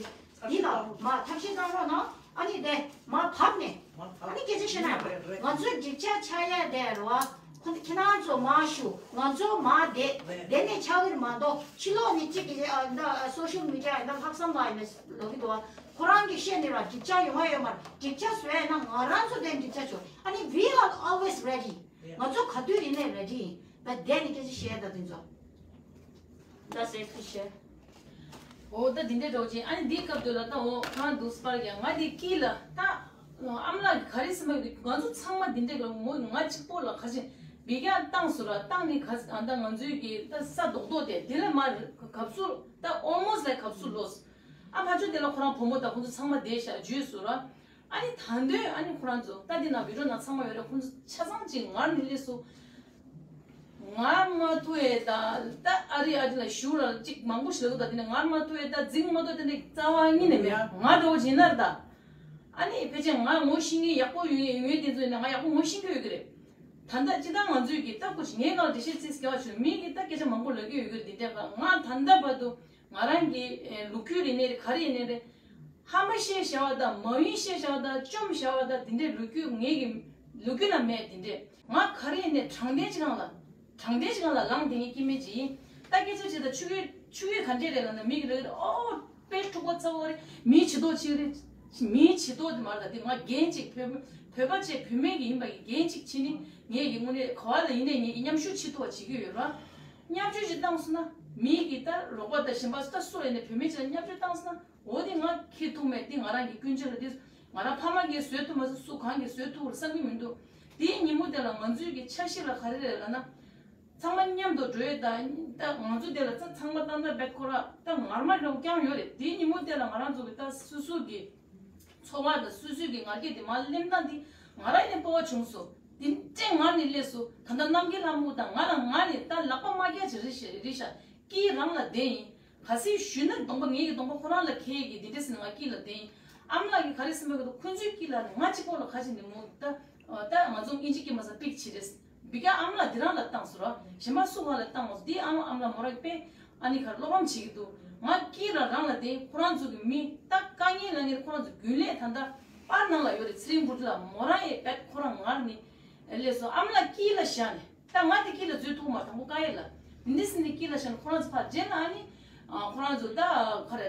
འདི་ལ་མ་ཐབས་ཤེས་བཏང་རོགས་གནང་། ཨ་ནི་དེ་མ་བབས་ནས་ཨ་ནི་སྐད་ཆ་བཤད་ན་ང་ཚོ་སྒྲིག་ཆ་ཆགས་ཡས་དེ་རེད་བ། ཁོ་ཁྱེད་རང་ཚོ་མ་ཞུ། ང་ཚོ་མ་བསྡད་བསྡད་ནས་ཆགས་ཀྱི་རེད་མ་གཏོགས་ཕྱི་ལོགས་ནས་གཅིག་གི་ཨ་ད་སོ་ཤལ་མི་ཌི་ཡ་ཡིན་ན་ལྷག་བསམ་ལ་ཡིན་ན་ལོག་གི་འདུག་བ། ཁོ་རང་གིས་བཤད་ནས་ར་སྒྲིག་ཆ་ཡོང་བ་ཡོད་མ་རེད། སྒྲིག་ཆ་བཟོས་ཡས་ན་ང་རང་ཚོ་དེ་སྒྲིག་ཆ་བྱོས། ཨ་ནི་we are always ready། ང་ཚོ་ག་དུས་ཡིན་ནའི་རེ་ཌི་ཡིན། ད་བསྡད་ནས་སྐད་ཆ་བཤད་ད་དེ་ཚོ། ད་ཟེར་ཁུ་བཤད། འོ་ད་དེ་འདྲས་འགྲོ་ཅིང་ཨ་ནི་འདི་སྐབས་དུས་ལ་ད་འོ་གང་འདུག་སྤར་ཀྱང་ང་འདི་སྐྱིད་ལ་ད། ཨ་མ་ལགས་ག་རེ་སེམས་པ་ཡོད་ང་ཚོ་ཚང་མ་འདི་འདྲས་འགྲོ་མོ་ང་གཅིག་པོ་ལ་ག་ཅིག་བི་ཀྱང་བཏང་སོ་ལ་བཏང་ནི་ག་ཨ་ད་ང་ཚོའི་གི་ད་ས་རྡོག་རྡོག་དེ་དེ་ལ་མ་གབ་སུ་ད་almost like གབ་སུ་ལོས། ཨ་ཕ་ཆུ་དེ་ལ་ཁོ་རང་བུ་མོ་ད་ཁོ་ཚོ་ཚང་མ་བསྡད་ཤག་བརྗོད་སོ་ལ། ཨ་ནི་ད་འདོད་ཨ་ནི་ཁོ་རང་ཚོ་ད་འདི་ན་བི་ཌིའོ་ན་ཚང་མ་ཡོད་རེད། ཁོ་ཚོ་ཆ་ཚང་ཅིག་ངར་ནི་སླེབས་སོ། ངར་མ་ཐུ་ཨེ་ད་ད་ཨ་རི་ཨ་རི་ལ་ཞུ་ལ་ཅིག་མང་པོ་ཞིག་ལ་ད་འདི་ན་ངར་མ་ཐུ་ཨེ་ད་འཛིང་མ་ཐུ་ཨེ་ད་འདི་རྩ་བ་ཉིད་ནས་མེད། ང་འགྲོ་བ་ཇི་ནར་ད། ཨ་ནི་ཕལ་ཆེར་ང་ངོ་ཤེས་མཁན་ཡག་པོ་ཡོད་ཡོད་དེ་ཚོ་ཡིན་ན་ང་ཡག་པོ་ངོ་ཤེས་ཀྱི་ཡོད་ཀྱི་རེད། ད་ལྟ་ཅི་ད་ང་ཚོས་ཀྱི་ད་ཁོ་ངའི་ངག་འགྲེལ་བཤད་ཚིག་སྐྱེ་བ་ཆུ་མིན་གྱི་ད་སྐད་ཆ་མང་པོ་ལབ་ཀྱི་ཡོད་ཀྱི་རེད། འདི་འདྲ་ང་ད་ལྟ་བར་དུ། ང་རང་གི་ཨེ་ལོ་རྒྱུས་རིག་གནས་རེད་ག་རེ་ཡིན་ནའི་རེད། ཧ་མ་ཤེས་བྱ་བ་དང་མ་ཡིན་ཤེས་བྱ་བ་དང་བཅོམ་བྱ་བ་དང་དེ་འདྲའི་ལོ་རྒྱུས་ངེད་ཀྱི་ལོ་རྒྱུས་ན་མེད་དེ་འདྲས། ང་ག་རེ་ཡིན་ནའི་དྲང་བདེན་ཅིག་ནང་ལ་དྲང་བདེན་ཅིག་ནང་ལ་ལངས་དེ་ངས་སྐྱེ་མེད་ཅིག་ཡིན། ད་སྐད་ཆ་བྱེད་ད་ཆུ་ཡོད་ཆུ་ཡོད་ག་འདྲས་རེད་ལབ་ན་མི་གི་ལོ་ཡོད་ཨོ་དཔེ་འཁྲུག་པ་ཚ་བོ་རེད། མིའི་བྱི་དོག་ཅིག་རེད། མིའི་བྱི་དོག་དེ་མ་རེད། ད་དེ་ང་རྒན་ཅིག་བོད་བོད་ བོད་པ་བཅས་བུད་མེད་ཀྱི་ཡིན་པ་ཡི་འགན་གཅིག་བྱས་ནས་ངས་ཀྱི་དངོས་གནས་ག་བ་ལ་ཡིན་ནའི་ངས་ཀྱི་མཉམ་ཞུགས་བྱེད་ཐུབ་པ་བྱེད་ཀྱི་ཡོད་ར། མཉམ་ཞུགས་ཅིག་བཏང་སོང་ན་མི་གི་ད་རོགས་པ་དང་གཞན་པ་ད་སུ་ལ་ཡིན་ནའི་བུད་མེད་ཅིག་ལ་མཉམ་ཞུགས་བཏང་སོང་ན་འོ་དེ་ང་ཁེ་ཐུག་མེད། དེ་ང་རང་གི་ཀུན་སྤྱོད་ལ་དེ་ང་རང་ཕ་མ་གིས་བཟོས་ཐུབ་མ་སོང་། སུ་གང་གིས་བཟོས་ཐུབ་ར་བསམ་གྱི་མི་འདུག་དེའི་ཉིན་མོ་དེ་ལ་ང་ཚོའི་གི་འཆར་གཞི་ལ་ག་རེ་རེད་ལབ་ན། ཚང་མ་མཉམ་དུ་འགྲོ་ཡས་དང་ད་ང་ཚོ་དེ་ལ་ཚ་ཚང་མ་ཏག་ཏག་བེད་ཁོ་ར་ད་ངར་མ་རེད་རྐྱང་ཡོད་རེད། དེའི་ཉིན་མོ་དེ་ལ་ང་རང་ཚོ་གི་ད་སོ་སོ་གི་ཚོར་བ་དང་སོ་སོ་གི་ང་རྒྱལ་དེ་མར་སླེབས་སྟངས་དེ་ང་རང་ནས་སྤོབས་པ་བྱུང་སོང་། དེ་འདྲས་ངར་ནས་སླེབས་སོང་། ད་ལྟ་རྣམ་རྒྱལ་ལྷ་མོ་དང་ང་ལ་ང་ནས་ད་ལག་པ་མ་རྒྱག་ཅིག་རེད་ཤག་རེད་ཤག་སྐྱིད་རང་ལ་བསྡད་ཡིན། གལ་སྲིད་ཞུས་ན་གདོང་པ་ངེད་ཀྱི་གདོང་པ་ཁོ་རང་ལ་ཁེལ་གི་དེ་འདྲས་ཟེར་ནས་ང་སྐྱིད་ལ་བསྡད་ཡིན། ཨ་མ་ལགས་ཀྱིས་ག་རེ་སེམས་པ་གི་འདུག་ཁོ་ཚོའི་སྐྱིད་ལ་ནི་ང་གཅིག་པོ་ལ་ཁ་ཅིག་ནས་མོ་ད་ད་ང་ཚོ་ཨིན་ཇི་སྐད་མ་ཟ་པིག་བྱེད་རེད། བི་ཀ་ཨ་མ་ལགས་འདི་རང་ལ་བཏང་སོང་ར། གཞན་པ་སུ་གང་ལ་བཏང་མ་སོང་། དེ་ཨ་མ་ཨ་མ་ལགས་མོ་རང་གི་དཔེ་ཨ་ནི་གར་བློ་ཕམ་བྱེད་ཀྱི་འདུག་ང་སྐྱིད་ལ་རང་ལ་བསྡད། ཁོ་རང་ཚོ་གི་མི་ད་དཀའ་ངལ་ལ་ངེད་ཁོ་རང་ཚོ་རྒྱུན་ལས་ད་ལྟ་པར་ནང་ལ་ཡོད་རེད། ཚེ་རིང་བུ་ཁྲི་ལགས་མོ་རང་ཡི་བེད་ཁོ་རང་ངར་ནས་སླེབས་སོང་། ཨ་མ་ལགས་སྐྱིད་ལ་བཞག་ནས། ད་ང་དེ་སྐྱིད་ལ་འཛུལ་ཐུབ་མ། དང་པོ་དཀའ་ཡས་ལ་འདི་འདྲ་སེ་ནི་སྐྱིད་ལ་བཞག་ནས་ཁོ་རང་ཚོ་ཕར་རྗེས་ལ་ཨ་ནི་ཁོ་རང་ཚོ་ད་ག་རེ་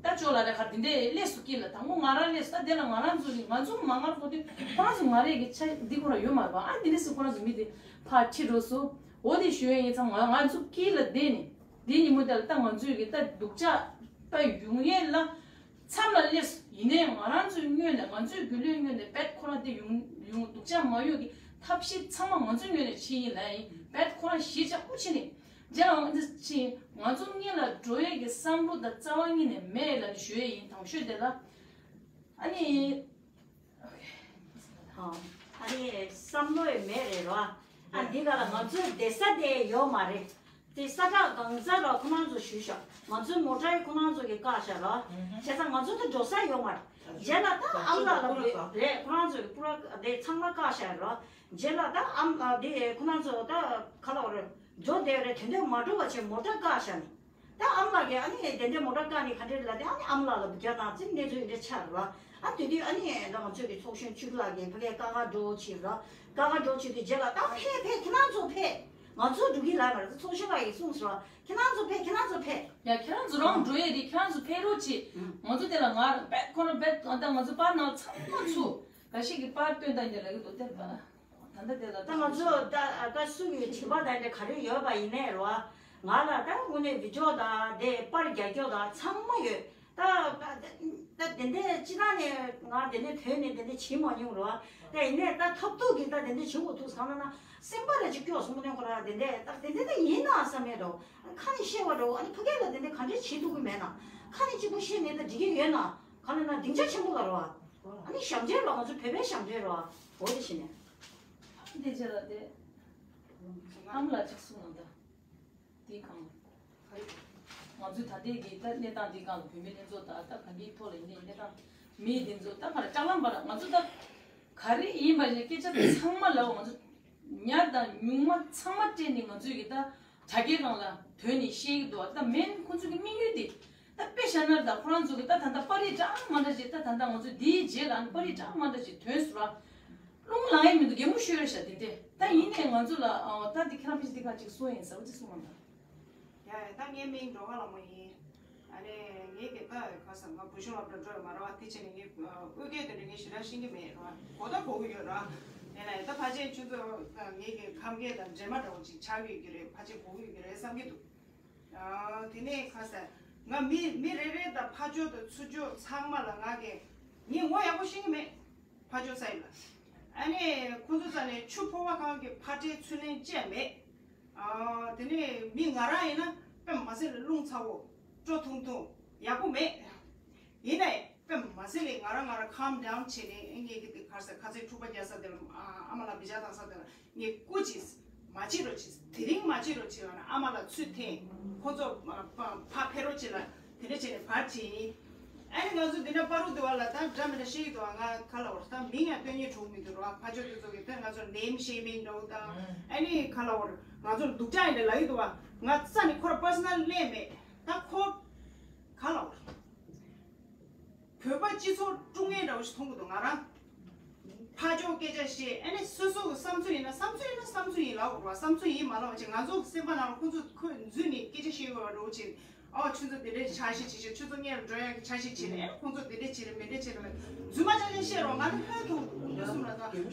ད་ཅོ་ལ་རེ་ཁར་འདི་འདྲས་སླེབས་སོང་། སྐྱིད་ལ་དང་པོ་ང་རང་སླེབས་སོང་། ད་དེ་ལ་ང་རང་ཚོ་གི་ང་ཚོ་མ་ངར་ཁོ་དུས་ཁོ་རང་ཚོ་ང་རེ་གི་ཆ་འདི་ཁོ་རང་ཡོད་མ་རེད་པ། ཨ་འདི་འདྲ་སེ་ཁོ་རང་ཚོ་མི་དེ་ཕར་ཁྲིད་འགྲོ་སོང་། འོ་དེ་ཞུ་ཡས་ཡིན་ཙང་ང་ང་ཚོ་སྐྱིད་ལ་བསྡད་ནས་དེ་ཉིན་མོ་དེ་ལ་ད་ང་ཚོའི་གི་ད་སྡུག་ཅག་ད་ཡོང་ཡས་ལ། མཚམས་ལ་སླེབས། ཡིན་ནའི་ང་རང་ཚོའི་ངོས་ནས་ང་ཚོའི་རྒྱུན་ལས་ངོས་ནས་བེད་ཁོ་རང་དེ་ཡོང་ཡོང་སྡུག་ཅག་མ་ཡོང་གི་ཐབས་ཤེས་ཚང་མ་ང་ཚོའི་ངོས་ནས་བྱེད་ཡིན་ལ་ཡིན། བེད་ཁོ་རང་གཞིས་ཆགས་སྐུ་ཕྱིན་ནས་རྗེས་ལ་འོང་དུས་ཕྱིན་ང་ཚོ་གཉིས་ལ་འགྲོ་ཡས་ཀྱི་བསམ་བློ་དང་རྩ་བ་ཉིད་ནས་མེད་ལབ་ནས་ཞུ་ཡས་ཡིན། དང་ཤོས་དེ་ལ་ཨ་ནི། ཨ་ནི་བསམ་བློ་ཡི་མེད་རེད་རོ། ཨ་འདི་ག་ལ་ང་ཚོའི་བསྡད་ས་དེ་ཡོད་མ་རེད། དེ་ས་ཁྲ་གང་ཚ་ར་ཁོ་རང་ཚོ་ཞུས་ཤག་ང་ཚོའི་མོ་ཊ་ཡི་ཁོ་རང་ཚོ་གི་བཀག་ཤག་ར། བྱས་ཙང་ང་ཚོ་ད་འགྲོ་ས་ཡོད་མ་རེད། རྗེས་ལ་ད་ཨ་མ་ལགས་ལ་རེད། ཁོ་རང་ཚོའི་པུ་ར་དེ་ཚང་མ་བཀག་ཤག་ར། རྗེས་ལ་ད་ཨ་མ་དེ་ཁོ་རང་ཚོ་ད་ག་ལ་བ་རེད། འགྲོ་བསྡད་རེད། དེ་འདྲ་མ་འགྲོ་བ་བྱས་མོ་ཊ་བཀག་ཤག་ནི། ད་ཨ་མ་ལགས་ཀྱིས་ཨ་ནི་དེ་འདྲའི་མོ་ཊ་བཀག་ནི་ག་འདྲ་ལབ་དེ། ཨ་ནི་ཨ་མ་ལགས་ལ་འབུད་རྒྱག་དང་ཙི་གནས་ཚུལ་འདི་འདྲ་ཆགས་རེད་བ། ཨ་དེ་དུས་ཨ་ནི་ད་ང་ཚོའི་གི་ཚོགས་གཞོན་ཆོས་སྐྱིད་ལགས་ཀྱིས་ཕ་གིར་དཀའ་ངལ་འགྲོ་བྱེད་ར། དཀའ་ངལ་འགྲོ་བྱེད་དུས་རྗེས་ལ་ད་ཕེབས་ཕེབས་ཁྱེད་རང་ཚོ་ཕེབས། ང་ཚོ་འགྲོ་གི་ལབ་མ་རེད། ཚོགས་གཞོན་ལགས་ཀྱིས་གསུངས་སོང་ར། ཁྱེད་རང་ཚོ་ཕེབས། ཁྱེད་རང་ཚོ་ཕེབས། ཡ་ཁྱེད་རང་ཚོ་རང་འགྲོ་ཡས་རེད། ཁྱེད་རང་ཚོ་ཕེབས་རོགས་བྱེད། ང་ཚོ་དེ་ལ་ང་རང་བེད་ཁོ་རང་བེད་ད་ང་ཚོ་པར་ནང་ཚང་མ་ཚུགས། འགའ་ཞིག་གིས་པར་སྟོན་དང་ཉེ་ལ་གི་འདུག་དེ་ལ། ད་ལྟ་དེ་ལ་ད་ང་ཚོ་ད་ད་སུ་ཡི་བྱིས་པ་དང་དེ་ག་རེ་ཡོད་པ་ཡིན་ནའི་རོ། ང་ལ་ད་དངོས་གནས་བི་ཌི་ཡོ་དང་དེ་པར་རྒྱག་རྒྱུ་དང་ཚང་མ་ཡོད། ད་ད་དེ་འདྲས་སྤྱི་བཏང་ནས་ང་དེ་འདྲས་བོད་ནས་དེ་འདྲས་བྱེད་མ་མྱོང་རོ། ད་ཡིན་ནའི་ད་ཐབས་སྡུག་གིས་ད་དེ་འདྲས་བྱེད་དགོས་ཐུག་སོང་ན་ན་སེམས་པ་ལ་ཅིག་སྐྱོ་སོང་མ་ནས་ཁོ་ར་དེ་འདྲས་ད་དེ་འདྲས་ད་ཡིན་ན་བསམ་ཡས་རོ། ཁ་ནས་བཤད་པ་རོ། ཨ་ནི་ཕ་སྐད་ལ་དེ་འདྲས་ག་འདྲས་བྱེད་ཐུབ་ཀྱི་མེད་ན། ཁ་ནས་གཅིག་པུ་བཤད་ནས་ད་འགྲིག་གི་ཡོད་ན། ག་ལ་ན་སྡིངས་ཆ་ཆེན་པོ་ལ་རོ། ཨ་ནི་ཞབས་འདྲེན་རོ། ང་ཚོ་བོད་པའི་ཞབས་འདྲེན་རོ། འོ་དེ་བྱས་ནས། འདི་རྗེས་ལ་དེ་ཨ་མ་ལགས་ཅིག་གསུངས་ལ་ད་དེའི་སྒང་ང་ཚོའི་ད་ལྟའི་གི་ད་གནས་སྟངས་འདིའི་སྒང་ལ་བུད་མེད་ལྷན་ཚོགས་དང་ད་གང་གི་ཐོག་ལ་ཡིན་ནའི་གནས་སྟངས་མི་དེ་ཚོ་ད་ག་ལ་ལྕགས་ལམ་བར་ང་ཚོ་ད་ག་རེ་ཡིན་པ་ཞིག་སྐད་ཆ་དེ་ཚང་མ་ལབ། ང་ཚོ་ཉག་དང་ཉུང་མ་ཚང་མ་སྤྲད་ནས་ང་ཚོའི་གི་ད་དྲ་རྒྱའི་སྒང་ལ་ཐོན་ནས་བཤད་ཀྱི་འདུག་ད་མེན་ཁོང་ཚོ་གི་དམིགས་ཡུལ་དེ་ད་དཔེ་བཞག་ན་ད་ཁོ་རང་ཚོ་གི་ད་ད་ལྟ་པར་རིས་འདྲ་མ་འདྲ་ཞིག་ད་ད་ལྟ་ང་ཚོ་འདིའི་རྗེས་ལ་པར་རིས་འདྲ་མ་འདྲ་ཞིག་ཐོན་སོང་ར། རླུང་ལངས་ཡས་མི་འདུག་གད་མོ་ཤོར་ཡོད་ཤག་དེ་འདྲས། ད་ཡིན་ནའི་ང་ཚོ་ལ་ཨ་ད་འདི་ཁྱེད་རང་ཕི་ཤི་འདི་ག་ཅིག་གསུང་ཡིན་ཟེར་བ་ཅིག་གསུང་བ་ན། ཡ་ཡ། ད་ངའི་མིང་སྒྲོལ་དཀར་ལྷ་མོ་ཡིན། ཨ་ནི་ངེད་ཀྱི་ད་ག་ས་ང་བུ་ཆུང་ལ་འགྲོ་འགྲོ་ཡོད་མ་རེད་བ། དེ་བྱས་ནས་ངས་ཨ་དབུས་སྐད་དེ་འདྲ་ངས་ཞེ་དྲག་ཤེས་ཀྱི་མེད་རེད་བ། གོ་ད་གོ་གི་ཡོད་རེད་བ། ཡིན་ན་ཡང་ད་ཕལ་ཆེར་ཁྱོད་ཚོ་ད་ངེད་ཀྱི་ཁམས་སྐད་དང་འདྲེས་མ་འདྲ་བོ་ཅིག་ཆགས་ཡོད་ཀྱི་རེད། ཕལ་ཆེར་གོ་གི་ཡོད་ཀྱི་རེད་བསམ་གྱི་འདུག་ཨ་དེ་ནས་ག་ས་ང་མི་མི་རེ་རེ་དང་ཕར་ཕྱོགས་དང་ཚུར་ཕྱོགས་ཚང་མ་ལ་ང་གི་ངས་ངོ་ཡག་པོ་ཤེས་ཀྱི་མེད། ཕར་ཕྱོགས་ས་ཡིན་ལ། ཨ་ནི་ཁོང་ཚོ་རྩ་ནས་ཆུ་ཕོར་པ་གང་གི་ཕར་སྤྲད་ཚུར་ལེན་བཅས་མེད། ཨ་དེ་ནས་མི་ང་རང་ཡིན་ན་དཔེ་མ་སྲིད་ལ་རླུང་ཚ་བོ་སྤྲོ་ཐུང་ཐུང་ཡག་པོ་མེད། ཡིན་ནའི་དཔེ་མ་སྲིད་ལ་ང་རང་ང་རང་calm down་བྱས་ནས་ངེད་ཀྱི་དེ་གར་ས་ཁ་ཚའི་འཁྲུག་པ་རྒྱག་ས་དེ་ལ་ཨ་ཨ་མ་ལགས་འབུད་རྒྱག་བཏང་ས་དེ་ལ་ངས་སྐུ་མཁྱེན། མ་བྱེད་རོགས་བྱེད། དེ་རིང་མ་བྱེད་རོགས་བྱེད་ལབ་ན་ཨ་མ་ལགས་ཚུར་འཐེན། ཁོ་ཚོ་ཕ་ཕ་ཕ་ཕེབས་རོགས་བྱེད་ལ་དེ་འདྲ་བྱས་ནས་ཕར་བྱེད་ཡིན། ཨ་ནི་ང་ཚོ་འདི་འདྲ་པ་རུ་འདི་བ་ལ་ད་འདྲ་མི་འདྲ་བཤད་ཀྱི་འདུག་ང་ག་ལ་བར་ད་མིང་ཡང་སྟོན་ཉེས་བྱུང་མི་འདུག་རོགས། ཕ་ཆོས་དེ་ཚོ་གི་ད་ང་ཚོ་name shaming་འདྲ་བོ་དང་ཨ་ནི་ག་ལ་བར་ང་ཚོར་སྡུག་ཅག་ཡིན་འདྲ་ལབ་ཀྱི་འདུག་བ། ང་རྩ་ནས་ཁོ་ར་personal་ལས་མེད། ད་ཁོ་ག་ལ་བར། བོད་པ་སྤྱི་ཚོགས་དཀྲུག་མཁན་འདྲ་བོ་ཞིག་མཐོང་གི་འདུག་ང་རང་། ཕར་ཕྱོགས་སྐད་ཆ་བཤད། ཨ་ནི་སོ་སོ་གི་བསམ་ཚུལ་ཡིན་ན་བསམ་ཚུལ་ཡིན་ན་བསམ་ཚུལ་ཡིན་ལབ་དགོས་རེད་བ། བསམ་ཚུལ་ཡིན་མ་ལབ་པ་བྱས་ང་ཚོ་གི་སེམས་པ་ནང་ལ་ཁོ་ཚོ་ཁོས་འཛུལ་ནས་སྐད་ཆ་བཤད་དགོས་པ་འདྲ་བོ་བྱས། ཨོ་ཁྱོད་ཚོ་དེ་འདྲའི་འཆར་གཞི་བྱེད་ཤེས། ཁྱོད་ཚོ་སྔོན་ལ་འགྲོ་ཡག་གི་འཆར་གཞི་བྱེད་ནས་ཁོང་ཚོ་དེ་འདྲ་བྱེད་རེད་མི་འདྲ་བྱེད་རེད། རྫུན་མ་ཅག་ཅག་བཤད་རོགས། ང་ནི་ཧོན་ཐུག་འདུག་གསུམ་ལ་ད་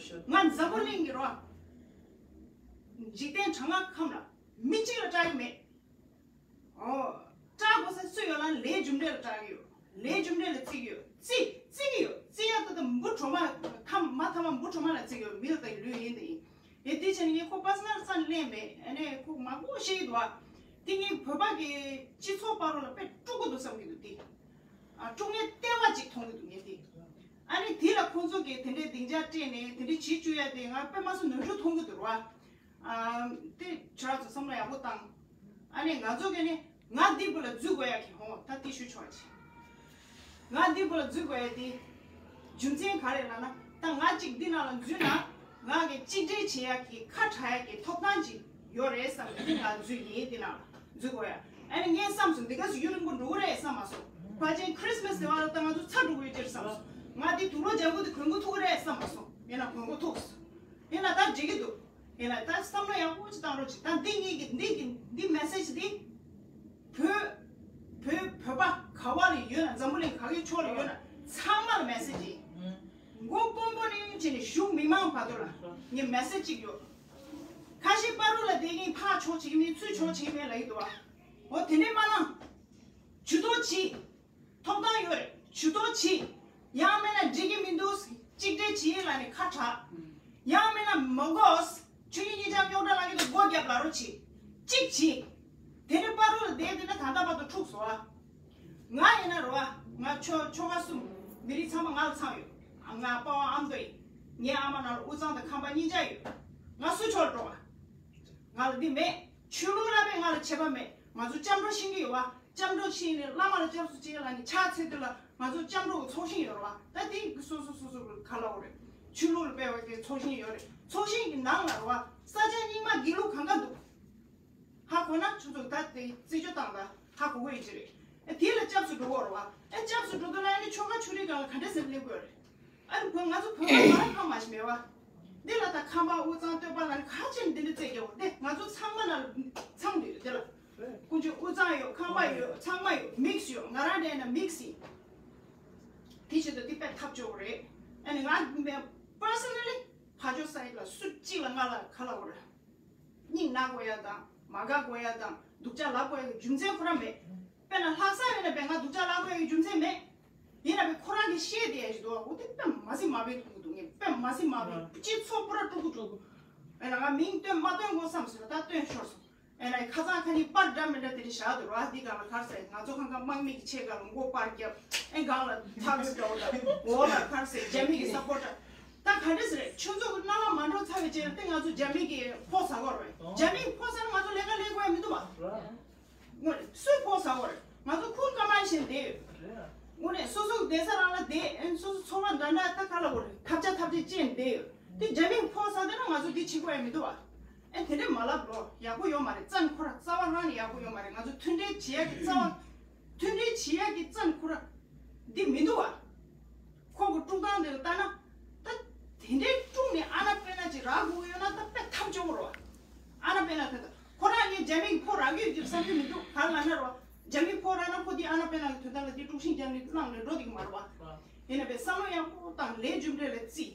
ང་འཛམ་བུ་གླིང་གི་རོ། འཇིག་རྟེན་གྲང་ངར་ཁམས་ལ་མི་གཅིག་ལ་སྐྲག་གི་མེད། ཨོ། སྐྲག་དགོས་ས་སུ་ཡོད་ལ་ལས་རྒྱུ་འབྲས་ལ་སྐྲག་གི་ཡོད། ལས་རྒྱུ་འབྲས་ལ་བརྩི་གི་ཡོད། བརྩི་བརྩི་གི་ཡོད། བརྩི་ཡག་ད་ལྟ་འབུ་གྲོག་མ་ཐ་མ་ཐ་མ་འབུ་གྲོག་མ་ལ་བརྩི་གི་ཡོད། མི་ལ་ད་ལུས་ཡིན་ད་ཡིན། ཡེ་དེ་བྱས་ནས་ངས་ཁོ་པར་སོ་ནལ་རྩ་ནས་གླེང་མེད། ཨ་ནས་ཁོ་མང་པོ་བཤད་ཀྱི་འདུག་ཨ། དེ་ངས་བོད་པ་གི་སྤྱི་ཚོགས་བར་ལ་དཔེ་དཀྲུག་གི་འདུག་བསམ་གྱི་འདུག་དེ། ཨ་དཀྲུག་ནས་ལྟེ་བ་ཅིག་མཐོང་གི་འདུག་ངས་དེ། ཨ་ནི་དེ་ལ་ཁོང་ཚོ་གིས་དེ་འདྲའི་སྡིངས་ཆ་སྤྲད་ནས་དེ་འདྲའི་བྱེད་བཅུག་ཡ་དེ་ང་དཔེ་མ་སྲིད་ནོར་འཁྲུལ་མཐོང་གི་འདུག་ར། ཨ་དེ་ཁྱོད་རང་ཚོ་བསམ་བློ་ཡག་པོ་བཏང་། ཨ་ནི་ང་ཚོ་གིས་ནི་ང་འདི་བུ་ལ་འཛུལ་དགོས་ཡ་གི་ཧོ་ད་དེ་ཞུ་ཆོག་ཅིག་ང་འདི་བུ་ལ་འཛུལ་དགོས་ཡ་དེ། རྒྱུ་མཚན་ག་རེ་ལབ་ན་ད་ང་གཅིག་འདི་ནང་ལ་འཛུལ་ན་ང་གི་གཅིག་སྒྲིལ་བྱེད་ཡ་གི་ཁ་གྲག་ཡ་གི་ཐོབ་ཐང་ཅིག་ཡོད་རེད་བསམ་ནས་ང་འཛུལ་ཡིན། འདི་ནང་ལ་འཛུལ་དགོས་ཡ། ཨ་ནི་ངས་བསམ་སོང་འདི་ག་སུ་ཡུན་རིང་པོ་འགྲོ་གི་རེད་བསམ་མ་སོང་། ཕལ་ཆེར་ཁྲིས་མས་དེ་བ་ལ་ད་ང་ཚོ་ཚ་འགྲོ་གི་ཡོད་ཅེས་བསམ་སོང་། ང་འདི་དུག་ལོག་ལྗང་གུ་དེ་གོན་གི་ཐུག་གི་རེད་བསམ་མ་སོང་། ཡིན་ན་གོན་གི་ཐུག་སོང་། ཡིན་ན་ད་འགྲིག་གི་འདུག་ཡིན་ན་ད་བསམ་བློ་ཡག་པོ་ཅིག་བཏང་རོགས་ཅིག་ད་འདི་གཉིས་ཀྱི་འདི་གི་འདི་མེ་སེ་ཇི་འདི་བོད་བོད་བོད་པ་ག་བ་ལ་ཡོད་ན་འཛམ་བུ་གླིང་ག་གི་ཕྱོགས་ལ་ཡོད་ན་ཚང་མ་ལ་མེ་སེ་ཇི་ཡིན། མགོ་དཔོན་པོ་ནས་བྱས་ནས་གཞུང་མི་མང་བར་དུ་ལ་ངས་མེ་སེ་ཇི་ཅིག་ཡོད། ཁ་ཤས་པ་རུ་ལ་བསྡད་མཁན་ཕར་ཕྱོགས་བྱེད་ཀྱི་མེད་ཚུར་ཕྱོགས་བྱེད་ཀྱི་མེད་ལབ་ཀྱི་འདུག་བ། འོ་དེ་འདྲས་མ་གནང་། ཇུས་གཏོགས་བྱེད། ཐོབ་ཐང་ཡོད་རེད། ཇུས་གཏོགས་བྱེད། ཡང་མིན་ན་འགྲིག་གི་མི་འདུག་གཅིག་སྒྲིལ་བྱེད་ལབ་ནས་ཁ་གྲག་ཡང་མིན་ན་མ་དགོས། ཆོས་ཉིད་གཉིས་ཆར་རྙོག་དྲ་ལངས་ཀྱི་འདུག་སྒོ་བརྒྱབ་ལབ་རོགས་བྱེད། གཅིག་བྱེད། དེ་ནས་པ་རུ་ལ་བསྡད་དེ་ནས་ད་ལྟ་བར་དུ་འཁྲུག་སོང་ཨ། ང་ཡིན་ན་རེད་བ། ང་ཆོ་ཆོ་ག་གསུམ། མི་རིགས་ཚང་མ་ང་ལ་ཚང་ཡོད། ང་པ་ཝང་ཨ་མདོ་ཡིན། ངའི་ཨ་མ་ནང་ལ་དབུས་གཙང་དང་ཁམས་པ་གཉིས་ཆ་ཡོད། ང་སུ་ཕྱོགས་འགྲོ་བ། ང་ལ་འདི་མེད། ཆོས་ལུགས་ལ་བས་ང་ལ་ཁྱད་པར་མེད། ང་ཚོ་སྐྱབས་འགྲོ་ཤེས་ཀྱི་ཡོད་བ། སྐྱབས་འགྲོ་ཤེས་ནས་བླ་མ་ལ་སྐྱབས་སུ་མཆི་ལབ་ནས་ཕྱག་འཚལ་དུས་ལ་ང་ཚོ་སྐྱབས་འགྲོ་གི་ཚོགས་ཞིང་ཡོད་རེད་བ། ད་དེ་སོ་སོ་སོ་སོ་གི་ག་ལ་འོ་རེད། ཆོས་ལུགས་ལ་དཔེ་བ་དེ་ཚོགས་ཞིང་ཡོད་རེད། ཚོགས་ཞིང་གི་ནང་ལ་རེད་བ། ས་ཆ་རྙིང་མ་དགེ་ལུགས་གང་ག་འདུག་ཧ་གོ་ན་ཁྱོད་ཚོ་ད་དེ་རྩད་གཅོད་བཏང་ད་ཧ་གོ་གི་ཡོད་ཀྱི་རེད། ཨེ་དེ་ལ་སྐྱབས་སུ་འགྲོ་གི་ཡོད་རེད་བ། ཨེ་སྐྱབས་སུ་འགྲོ་དུས་ལ་ཨེ་ནི་ཆོ་ག་ཆོས་རིག་སྒང་ལ་ག་འདྲས་སེ་སླེབས་དགོས་རེད། ཨ་ནི་བོད་ང་ཚོ་བོད་པ་མ་རབས་ཕ་མ་ཞིག་མེད་བ། འདི་ལ་ད་ཁམས་པ་དབུས་གཙང་སྟོད་པ་ལ་ནི་ག་ཅིག་འདི་འདྲ་བཙལ་རྒྱག་འོ་དེ་ང་ཚོ་ཚང་མ་ན་ཚང་འདི་ཡོད་དེ་ལ། ཀུན་སྤྱོད་དབུས་གཙང་ཡོད། ཁམས་པ་ཡོད། ཚང་མ་ཡོད། མིག་སི་ཡོད། ང་རང་འདྲ་ཡིན་ན་མིག་སི་ཡིན། དེ་བྱེད་དུ་དེ་དཔེ་ཐབས་སྐྱོ་བོ་རེད། ཨ་ནི་ང་པར་སོ་ནལ་ལི་ཕ་ཇོ་སའིད་ལ་སུ་གཅིག་ལ་ང་ལ་ག་ལ་བོ་རེད། སྙིང་ན་དགོས་ཡ་དང་མ་དགའ་དགོས་ཡ་དང་སྡུག་ཅག་ལབ་དགོས་ཡ་གི་རྒྱུ་མཚན་ཁོ་རང་མེད། དཔེར་ན་ལྷག་བསམ་ཡོད་ན་དཔེ་ང་སྡུག་ཅག་ལབ་དགོས་ཡ་གི་རྒྱུ་མཚན་མེད། ཡིན་ན་དཔེ་ཁོ་རང་གི་ཤེས་དེ་ཡ་ཞིག་འདུག་འོ་དེ་དཔེ་མ་སྲིད་མ་བས་མཐོང་གི་འདུག་ངས་དཔེ་མ་སྲིད་མ་བས་སྤྱི་ཚོགས་པུ་ར་དཀྲུག་གི་འགྲོ་གི། ཨེ་ན་ང་མིང་བཏོན་མ་བཏོན་དགོས་བསམ་ཟེར་ད་བཏོན་ཤོར་སོང་། ཨེ་ན་ཁ་སང་ཁ་ཉིན་པར་འདྲ་མི་འདྲ་དེ་རིང་བཞག་འདུག་ར་འདི་སྒང་ལ་གར་ཟེར་ང་ཚོ་ཁང་ཁ་དམག་མི་གི་ཆེད་སྒང་ལ་མགོ་པར་རྒྱབ་ཨེ་སྒང་ལ་ཐག་ཆོད་འདྲ་བོ་ད་འོ་ལ་གར་ཟེར་རྒྱ་མི་གི་སབ་པོར་ཊར། ད་ག་འདྲ་ཟེར་རེད། ཁྱོད་ཚོ་གི་སྣང་བ་མ་འགྲོ་ཚར་བའི་རྗེས་ལ་དེ་ང་ཚོ་རྒྱ་མི་གི་ཕོགས་ཟ་གོ་རེད། རྒྱ་མི་གི་ཕོགས་ཟ་ན་ང་ཚོ་ལས་ཀ་ལས་དགོས་ཡ་མི་འདུག་བ། དངོས་གནས་སུས་ཕོགས་ཟ་གོ་རེད། ང་ཚོ་ཁུར་ཀ་མ་བཞིན་བསྡད་ཡོད། དངོས་གནས་སོ་སོ་གི་བསྡད་ས་རང་ལ་བསྡད་ཨེ་སོ་སོ་ཚོར་བ་འདྲ་འདྲ་ད་ག་ལ་གོ་རེད། ཐབས་ཆག་ཐབས་ཆག་ཅན་བསྡད་ཡོད། དེ་རྒྱ་མི་གི་ཕོགས་ཟ་བསྡད་ན་ང་ཚོ་འདི་བྱེད་དགོས་ཡ་མི་འདུག་བ། ཨེ་དེ་འདྲས་མ་ལབ་ལོ། ཡག་པོ་ཡོད་མ་རེད། བཙན་ཁོ་ར་རྩ་བ་རང་ནས་ཡག་པོ་ཡོད་མ་རེད། ང་ཚོ་མཐུན་སྒྲིལ་བྱེད་ཡ་གི་རྩ་བ། མཐུན་སྒྲིལ་བྱེད་ཡ་གི་བཙན་ཁོ་ར། འདི་མི་འདུག་བ། ཁོང་གི་དཀྲུག་སྟངས་འདི་ལ་ལྟ་ན། ད་དེ་འདྲའི་དཀྲུག་ནས་ཨ་ན་པེ་ན་ཅིག་རག་དགོས་ཀྱི་ཡོད་ན་ད་དཔེ་ཐབས་སྐྱོ་བོ་རེད་བ། ཨ་ན་པེ་ན་དེ་ད་ཁོ་རང་ངས་རྒྱ་མི་གི་ཕོགས་རག་གི་ཡོད་ཀྱི་བསམ་གྱི་མི་འདུག་ག་རེ་ལབ་ན་རེད་བ། རྒྱ་མི་ཕོགས་རག་ན་ཁོ་འདི་ཨ་ན་པེ་ན་གི་དོན་དག་ལ་འདི་དཀྲུག་ཤིང་རྒྱག་ནས་བླངས་ནས་འགྲོ་བསྡད་ཀྱི་མ་རེད་བ། ཡིན་ན་བས་བསམ་བློ་ཡག་པོ་བཏང་། ལས་རྒྱུ་འབྲས་ལ་བརྩི།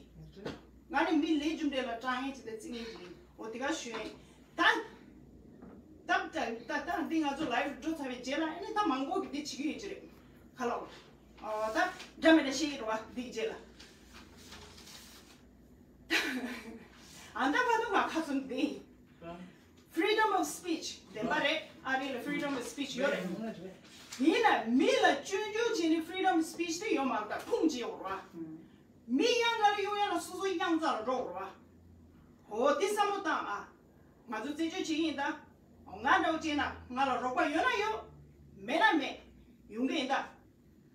ང་ནི་མི་ལས་རྒྱུ་འབྲས་ལ་དྲང་ངེས་ཅིག་དང་བརྩི་ངེས་ཅིག་ཡིན། འོ་དེ་ག་ཞུ་ཡིན། ད། ད་ད་ད་ད་འདི་ང་ཚོ་ལའིབ་འགྲོ་ཚར་བའི་རྗེས་ལ་ཨ་ནི་ད་མང་པོ་གི་འདི་བྱེད་ཀྱི་ཡོད་ཀྱི་རེད། ག་ལ་འོ། ཨ་ད་འདྲ་མི་འདྲ་བཤད་ཀྱི་རེད་བ་འདིའི་རྗེས་ལ། ཨ་ད་ཕ་ཐུག་ང་ཁ་ཚུམ་འདི། Freedom of speech བདེན་པ་རེད། ཨ་རི་ལ་freedom of speech ཡོད་རེད། ཡིན་ན་མི་ལ་སྐྱོན་བརྗོད་བྱས་ནས་freedom of speech དེ་ཡོད་མ་རེད། ད་ཕུང་བྱེད་ཡོད་རེད་བ། མི་གཡང་ག་ལ་གཡུག་ཡ་ལ་སོ་སོ་གཡང་རྩ་ལ་འགྲོ་དགོས་རེད་བ། འོ་དེ་བསམ་བློ་བཏང་ཨ། ང་ཚོ་རྩད་གཅོད་བྱེད་ཀྱི་ཡིན་ད། ང་འདྲ་བོ་བྱས་ན་ང་ལ་རོགས་པ་ཡོད་ན་ཡོད། མེད་ན་མེད། ཡོང་གི་ཡིན་ད།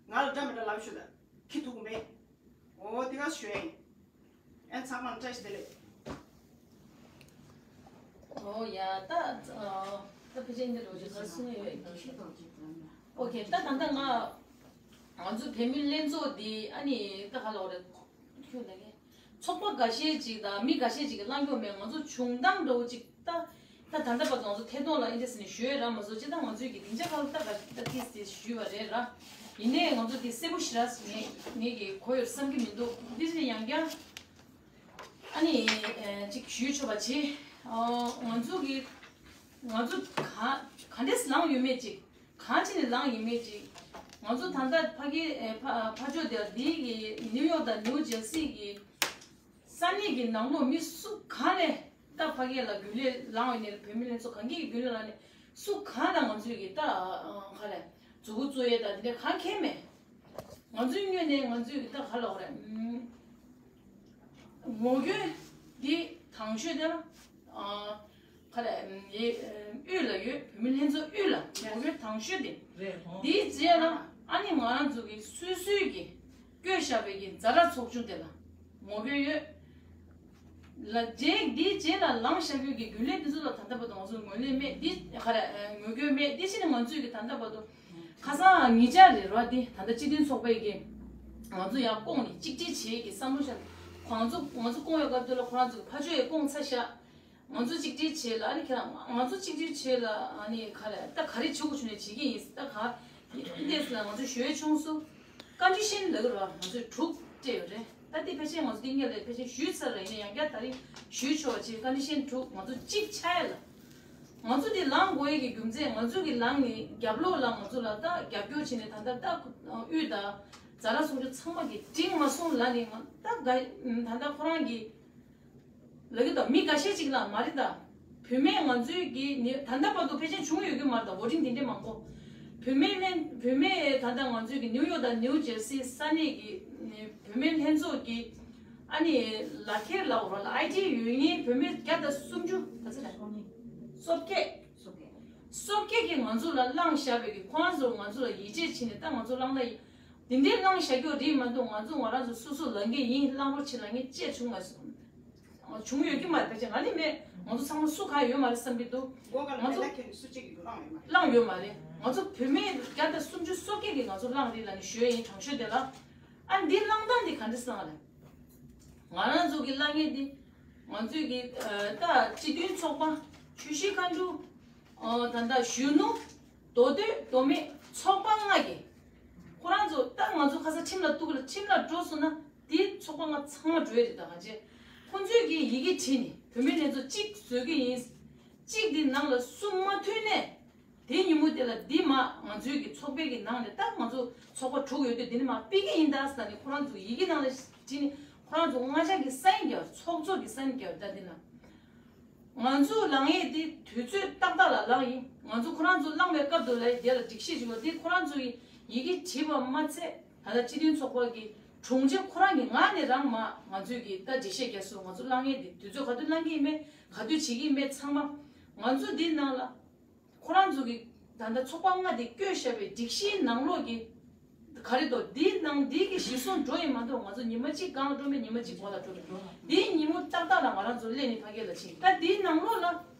ང་ལ་འདྲ་མི་འདྲ་ལབ་ཤོག་ད། ཁྱི་ཐུག་མེད། འོ་དེ་ག་ཞུ་ཡ་ཡིན། ཨེ་ཚང་མ་བཀྲ་ཤིས་བདེ་ལེགས། ཨོ་ཡ་ད། ད་ཕལ་ཆེར་འདི་རོ་ཇི་ག་སུ་ཡོད་ཀྱི། ཨོ་ཁེ་ད་ད་ད་ང་། ང་ཚོ་བོད་མི་ལྷན་ཚོགས་འདི་ཨ་ནི་ད་ག་ལ་འོ་རེད། ཁྱོད་ལ་ངས། ཚོགས་པ་འགའ་ཤས་ཅིག་དང་མི་འགའ་ཤས་ཅིག་གིས་གླེང་གི་ཡོད་མེད། ང་ཚོ་བྱུང་སྟངས་འདྲ་བོ་ཅིག་ད་ ད་ད་ལྟ་བར་དུ་ང་ཚོ་ཐད་གཏོང་ལ་ཨེ་འདྲས་ནས་ཞུ་ཡས་རག་མ་སོང་། ཅི་ད་ང་ཚོའི་གི་སྡིངས་ཆ་ཁག་ལ་ད་ག་ད་ཏིས་ཏིས་ཞུས་པ་རེད་ར། ཡིན་ནའི་ང་ཚོ་དེ་གསལ་པོ་ཞེ་དྲག་ངས་ངས་གི་གོ་ཡོད་བསམ་གི་མི་འདུག་འདི་ནས་ཡང་བསྐྱར་ཨ་ནི་ཅིག་ཞུས་ཆོག་པ་བྱེད། ང་ཚོ་གི་ང་ཚོ་ག་ག་འདྲས་ལངས་ཡོད་མེད་ཅིག་གང་བྱས་ནས་ལངས་ཡོད་མེད་ཅིག་ང་ཚོ་ད་ལྟ་ཕ་གི་ཕ་ཕ་ཕྱོགས་དེ་འདི་གི་ནིའུ་ཡོག་དང་ནིའུ་ཇེར་སི་གི་ས་གནས་ཀྱི་ནང་ལོགས་མི་སུ་ག་ནས་ད་ཕ་གི་ལ་རྒྱུན་ལས་ལངས་ཡོད་ནས་བུད་མེད་ལྷན་ཚོགས་གང་གི་རྒྱུན་ལས་ལངས་ནས་སུ་ག་ན་ང་ཚོའི་གི་ད་ག་ལས་མཛུ་གུ་བཙུགས་ཡས་ད་དེ་འདྲ་གང་གལ་མེད། ང་ཚོའི་ངོས་ནས་ང་ཚོའི་གི་ད་ག་ལ་འོ་རེད། ངོ་རྒོལ་འདི་དང་ཤོས་དེ་ལ་ག་ལ་དབུས་ལ་ཡོད། བུད་མེད་ལྷན་ཚོགས་དབུས་ལ་ངོ་རྒོལ་དང་ཤོས་དེ་རེད་ཧོ། འདིའི་རྗེས་ལ་ཨ་ནི་ང་རང་ཚོ་གི་སོ་སོའི་གི་བསྐོས་བཞག་པའི་གི་ཛ་དྲག་ཚོགས་ཆུང་དེ་ལ་ངོ་རྒོལ་ཡོད། ལ་རྗེས་འདིའི་རྗེས་ལ་ལངས་བཞག་རྒྱུ་གི་རྒྱུན་ལས་འདི་ཚོ་ལ་ད་ལྟ་བར་དུ་ང་ཚོ་ངོས་ལེན་མེད། འདི་ག་རེ་ངོ་རྒོལ་མེད། འདི་ཕྱིན་ནས་ང་ཚོས་གི་ད་ལྟ་བར་དུ་ཁ་སང་ཉིན་ཆ་རེད་རོ། འདི་ད་ལྟ་སྤྱི་མཐུན་ཚོགས་པའི་གི་ང་ཚོ་ཡང་བསྐོངས་ནས་གཅིག་སྒྲིལ་བྱེད་ཀྱི་བསམ་བློ་བཞག་ང་ཚོ་ང་ཚོ་བསྐོངས་ཡོད་སྐབས་དེ་ལ་ཁོ་རང་ཚོ་གི་ཕར་ཕྱོགས་ཡས་བསྐོངས་ཚར་ཤག་ང་ཚོ་གཅིག་སྒྲིལ་བྱེད་ལ་ཨ་ནི་ཁྱེད་རང་ང་ཚོ་གཅིག་སྒྲིལ་བྱེད་ལ་ཨ་ནི་ག་རེ་ད་ག་རེ་བྱེད་དགོས་བྱུང་ནས་བྱེད་ཀྱི་ཡིན། ད་ག་འདི་འདྲས་ལ་ང་ཚོ་ཞུ་ཡས་བྱུང་སོང་། ཀོན་ཌི་ཤན་ལབ་ཀྱི་རེད་བ། ང་ཚོས་དྲུག་སྤྲད་ཡོད་རེད། ད་འདི་ཕལ་ཆེར་ང་ཚོ་འདི་སྔོན་ལ་ཕལ་ཆེར་ཞུས་ཚར་རེད། ཡིན་ན་ཡང་བསྐྱར་ད་རེས་ཞུས་ཆོག་པ་བྱས། ཀོན་ཌི་ཤན་དྲུག་ང་ཚོ་གཅིག་ཆགས་ཡས་ལ། ང་ཚོ་འདི་ལངས་དགོས་ཡས་ཀྱི་རྒྱུ་མཚན་ང་ཚོ་གི་ལངས་ནས་རྒྱབ་ལོགས་ལ་ང་ཚོ་ལ་ད་རྒྱབ་སྐྱོར་བྱས་ནས་ད་ལྟ་ད་དབུས་དང་ཛ་དྲག་ཚོགས་ཆུང་ཚང་མ་གི་འགྲིག་མ་སོང་ལབ་ནས་ང་ད་ག་ད་ལྟ་ཁོ་རང་གི་ལབ་ཀྱི་འདུག་མི་འགའ་ཤས་ཅིག་ལ་མ་རེད་ད། བུད་མེད་ང་ཚོའི་གི་ནི་ད་ལྟ་བར་དུ་ཕལ་ཆེར་བྱུང་ཡོད་ཀྱི་མ་རེད་ད། བྷོ་ཊིང་དེ་འདྲས་མང་པོ། བུད་མེད་ལྷན་བུད་མེད་ད་ལྟ་ང་ཚོའི་གི་ནིའུ་ཡོག་དང་ནིའུ་ཇེར་སི་ས་གནས་ཀྱི་བུད་མེད་ལྷན་ཚོགས་ཀྱི་ཨ་ནི་ལག་ཁྱེར་ལ་འོ་ར་ལ་ཨའི་ཌི་ཡོད་མཁན་བུད་མེད་བརྒྱ་དང་སུམ་ཅུ་ག་ཚོད་རེད། སོ་བརྒྱད། སོ་བརྒྱད་ཀྱིས་ང་ཚོ་ལ་བླངས་བཞག་པའི་གི་ཁོང་ཚོ་ང་ཚོ་ལ་ཡིད་ཆེས་བྱས་ནས་ད་ང་ཚོ་བླངས་ན་ཡིན། དེ་འདྲས་བླངས་བཞག་རྒྱུ་རེད་མ་གཏོགས་ང་ཚོ་ང་རང་ཚོ་སོ་སོ་ལངས་ཀྱི་ཡིན། བླངས་རོགས་བྱེད་ལབ་མཁན་ཅིག་བྱུང་མ་སོང་། བྱུང་ཡོད་ཀྱི་མ་རེད། ཕལ་ཆེར་ང་ནི་མེད། ང་ཚོ་ཚང་མ་སུ་གང་ཡོད་མ་རེད་བསམ་གྱི་འདུག་མགོ་སྒང་ལ་ང་ཚོ་མེ་མདའ་འཁྱེར་ནས་སུ་གཅིག་གིས་བླངས་ཡོད་མ་རེད། བླངས་ཡོད་མ་རེད། ང་ཚོ་བུད་མེད་བརྒྱ་དང་སུམ་ཅུ་སོ་བརྒྱད་ཀྱིས་ང་ཚོ་བླངས་རེད་ལབ་ནས་ཞུ་ཡ་ཡིན། དྲང་ཤོས་དེ་ལ། ཨ་འདི་བླངས་སྟངས་འདི་ག་འདྲ་སེ་བླངས་རེད། ང་རང་ཚོ་གི་བླངས་ཡས་འདི་ང་ཚོའི་གི་ད་སྤྱི་མཐུན་ཚོགས་པ་ཆུ་བཞི་མཁའ་འགྲོ་ད་ལྟ་གཞོན་ནུ་མདོ་སྟོད་མདོ་སྨད་ཚོགས་པ་ལྔ་གི་ཁོ་རང་ཚོ་ད་ང་ཚོ་ཁ་སང་ཁྲིམས་ལ་གཏུག་ལ་ཁྲིམས་ལ་འགྲོ་སོང་ན། དེའི་ཚོགས་པ་ལྔ་ཚང་མ་འགྲོ་ཡི་རེད། ད་ག་ཅེ་ཁོ་ཚོས་ཀྱི་ཡི་གེ་བྲིས་ནས་བུད་མེད་ལྷན་ཚོགས་གཅིག་བཟོ་གི་ཡིན། གཅིག་འདི་ནང་ལ་སུ་མ་མཐུན་ནས་དེའི་ཉིན་མོ་དེ་ལ་འདི་མ་ང་ཚོའི་གི་ཚོགས་པའི་གི་ནང་ནས་ད་ང་ཚོ་ཚོགས་པ་དྲུག་ཡོད་དུས་འདི་ནས་མ་ཕུད་གི་ཡིན་ད་ཟེར་ནས་ཁོ་རང་ཚོ་ཡི་གེ་ནང་ལ་བྲིས་ནས་ཁོ་རང་ཚོ་ལྔ་ཆ་གི་སའིན་རྒྱག་ཚོགས་གཙོ་གི་སའིན་རྒྱག་ད་འདི་ན། ང་ཚོ་ལངས་ཡས་དེ་དུས་ཚོད་ཏག་ཏག་ལ་ལངས་ཡིན། ང་ཚོ་ཁོ་རང་ཚོ་ལངས་པའི་སྐབས་དུ་ལ་དེ་ལ་སྒྲིག་གཞི་བྱུང་བ་དེ་ཁོ་རང་ཚོ་ཡི་ཡི་གེ་བྲིས་པ་མ་ཚད་ད་ལྟ་སྤྱི་མཐུན་ཚོགས་པ་གི་དྲུང་ཆེ་ཁོ་རང་གི་ངག་ནས་རང་མ་ང་ཚོས་ཀྱི་ད་འགྲེལ་བཤད་རྒྱག་སོང་། ང་ཚོ་ལངས་ཡས་དེ་དུས་ཚོད་ག་དུས་ལངས་ཀྱི་ཡིན་མེད་ག་དུས་བྱེད་ཀྱི་ཡིན་མེད་ཚང་མ་ང་ཚོ་འདི་ནང་ལ་ཁོ་རང་ཚོ་གི་ད་ལྟ་ཚོགས་པ་ལྔ་དེ་བསྐོས་བཞག་པའི་སྒྲིག་གཞིའི་ནང་ལོགས་ཀྱི་ག་རེ་འདུག་འདིའི་ནང་འདི་གི་གཞི་བཟུང་འགྲོ་ཡིན་མ་གཏོགས་ང་ཚོ་ཉི་མ་གཅིག་སྒང་ལ་འགྲོ་མེད། ཉི་མ་གཅིག་འགོ་ལ་འགྲོ་མེད། འདིའི་ཉིན་མོ་ཏག་ཏག་ལ་ང་རང་ཚོ་སླེབས་ནས་ཕ་གི་ལ་ཕྱིན། ད་འདིའི་ནང་ལོགས་ལ་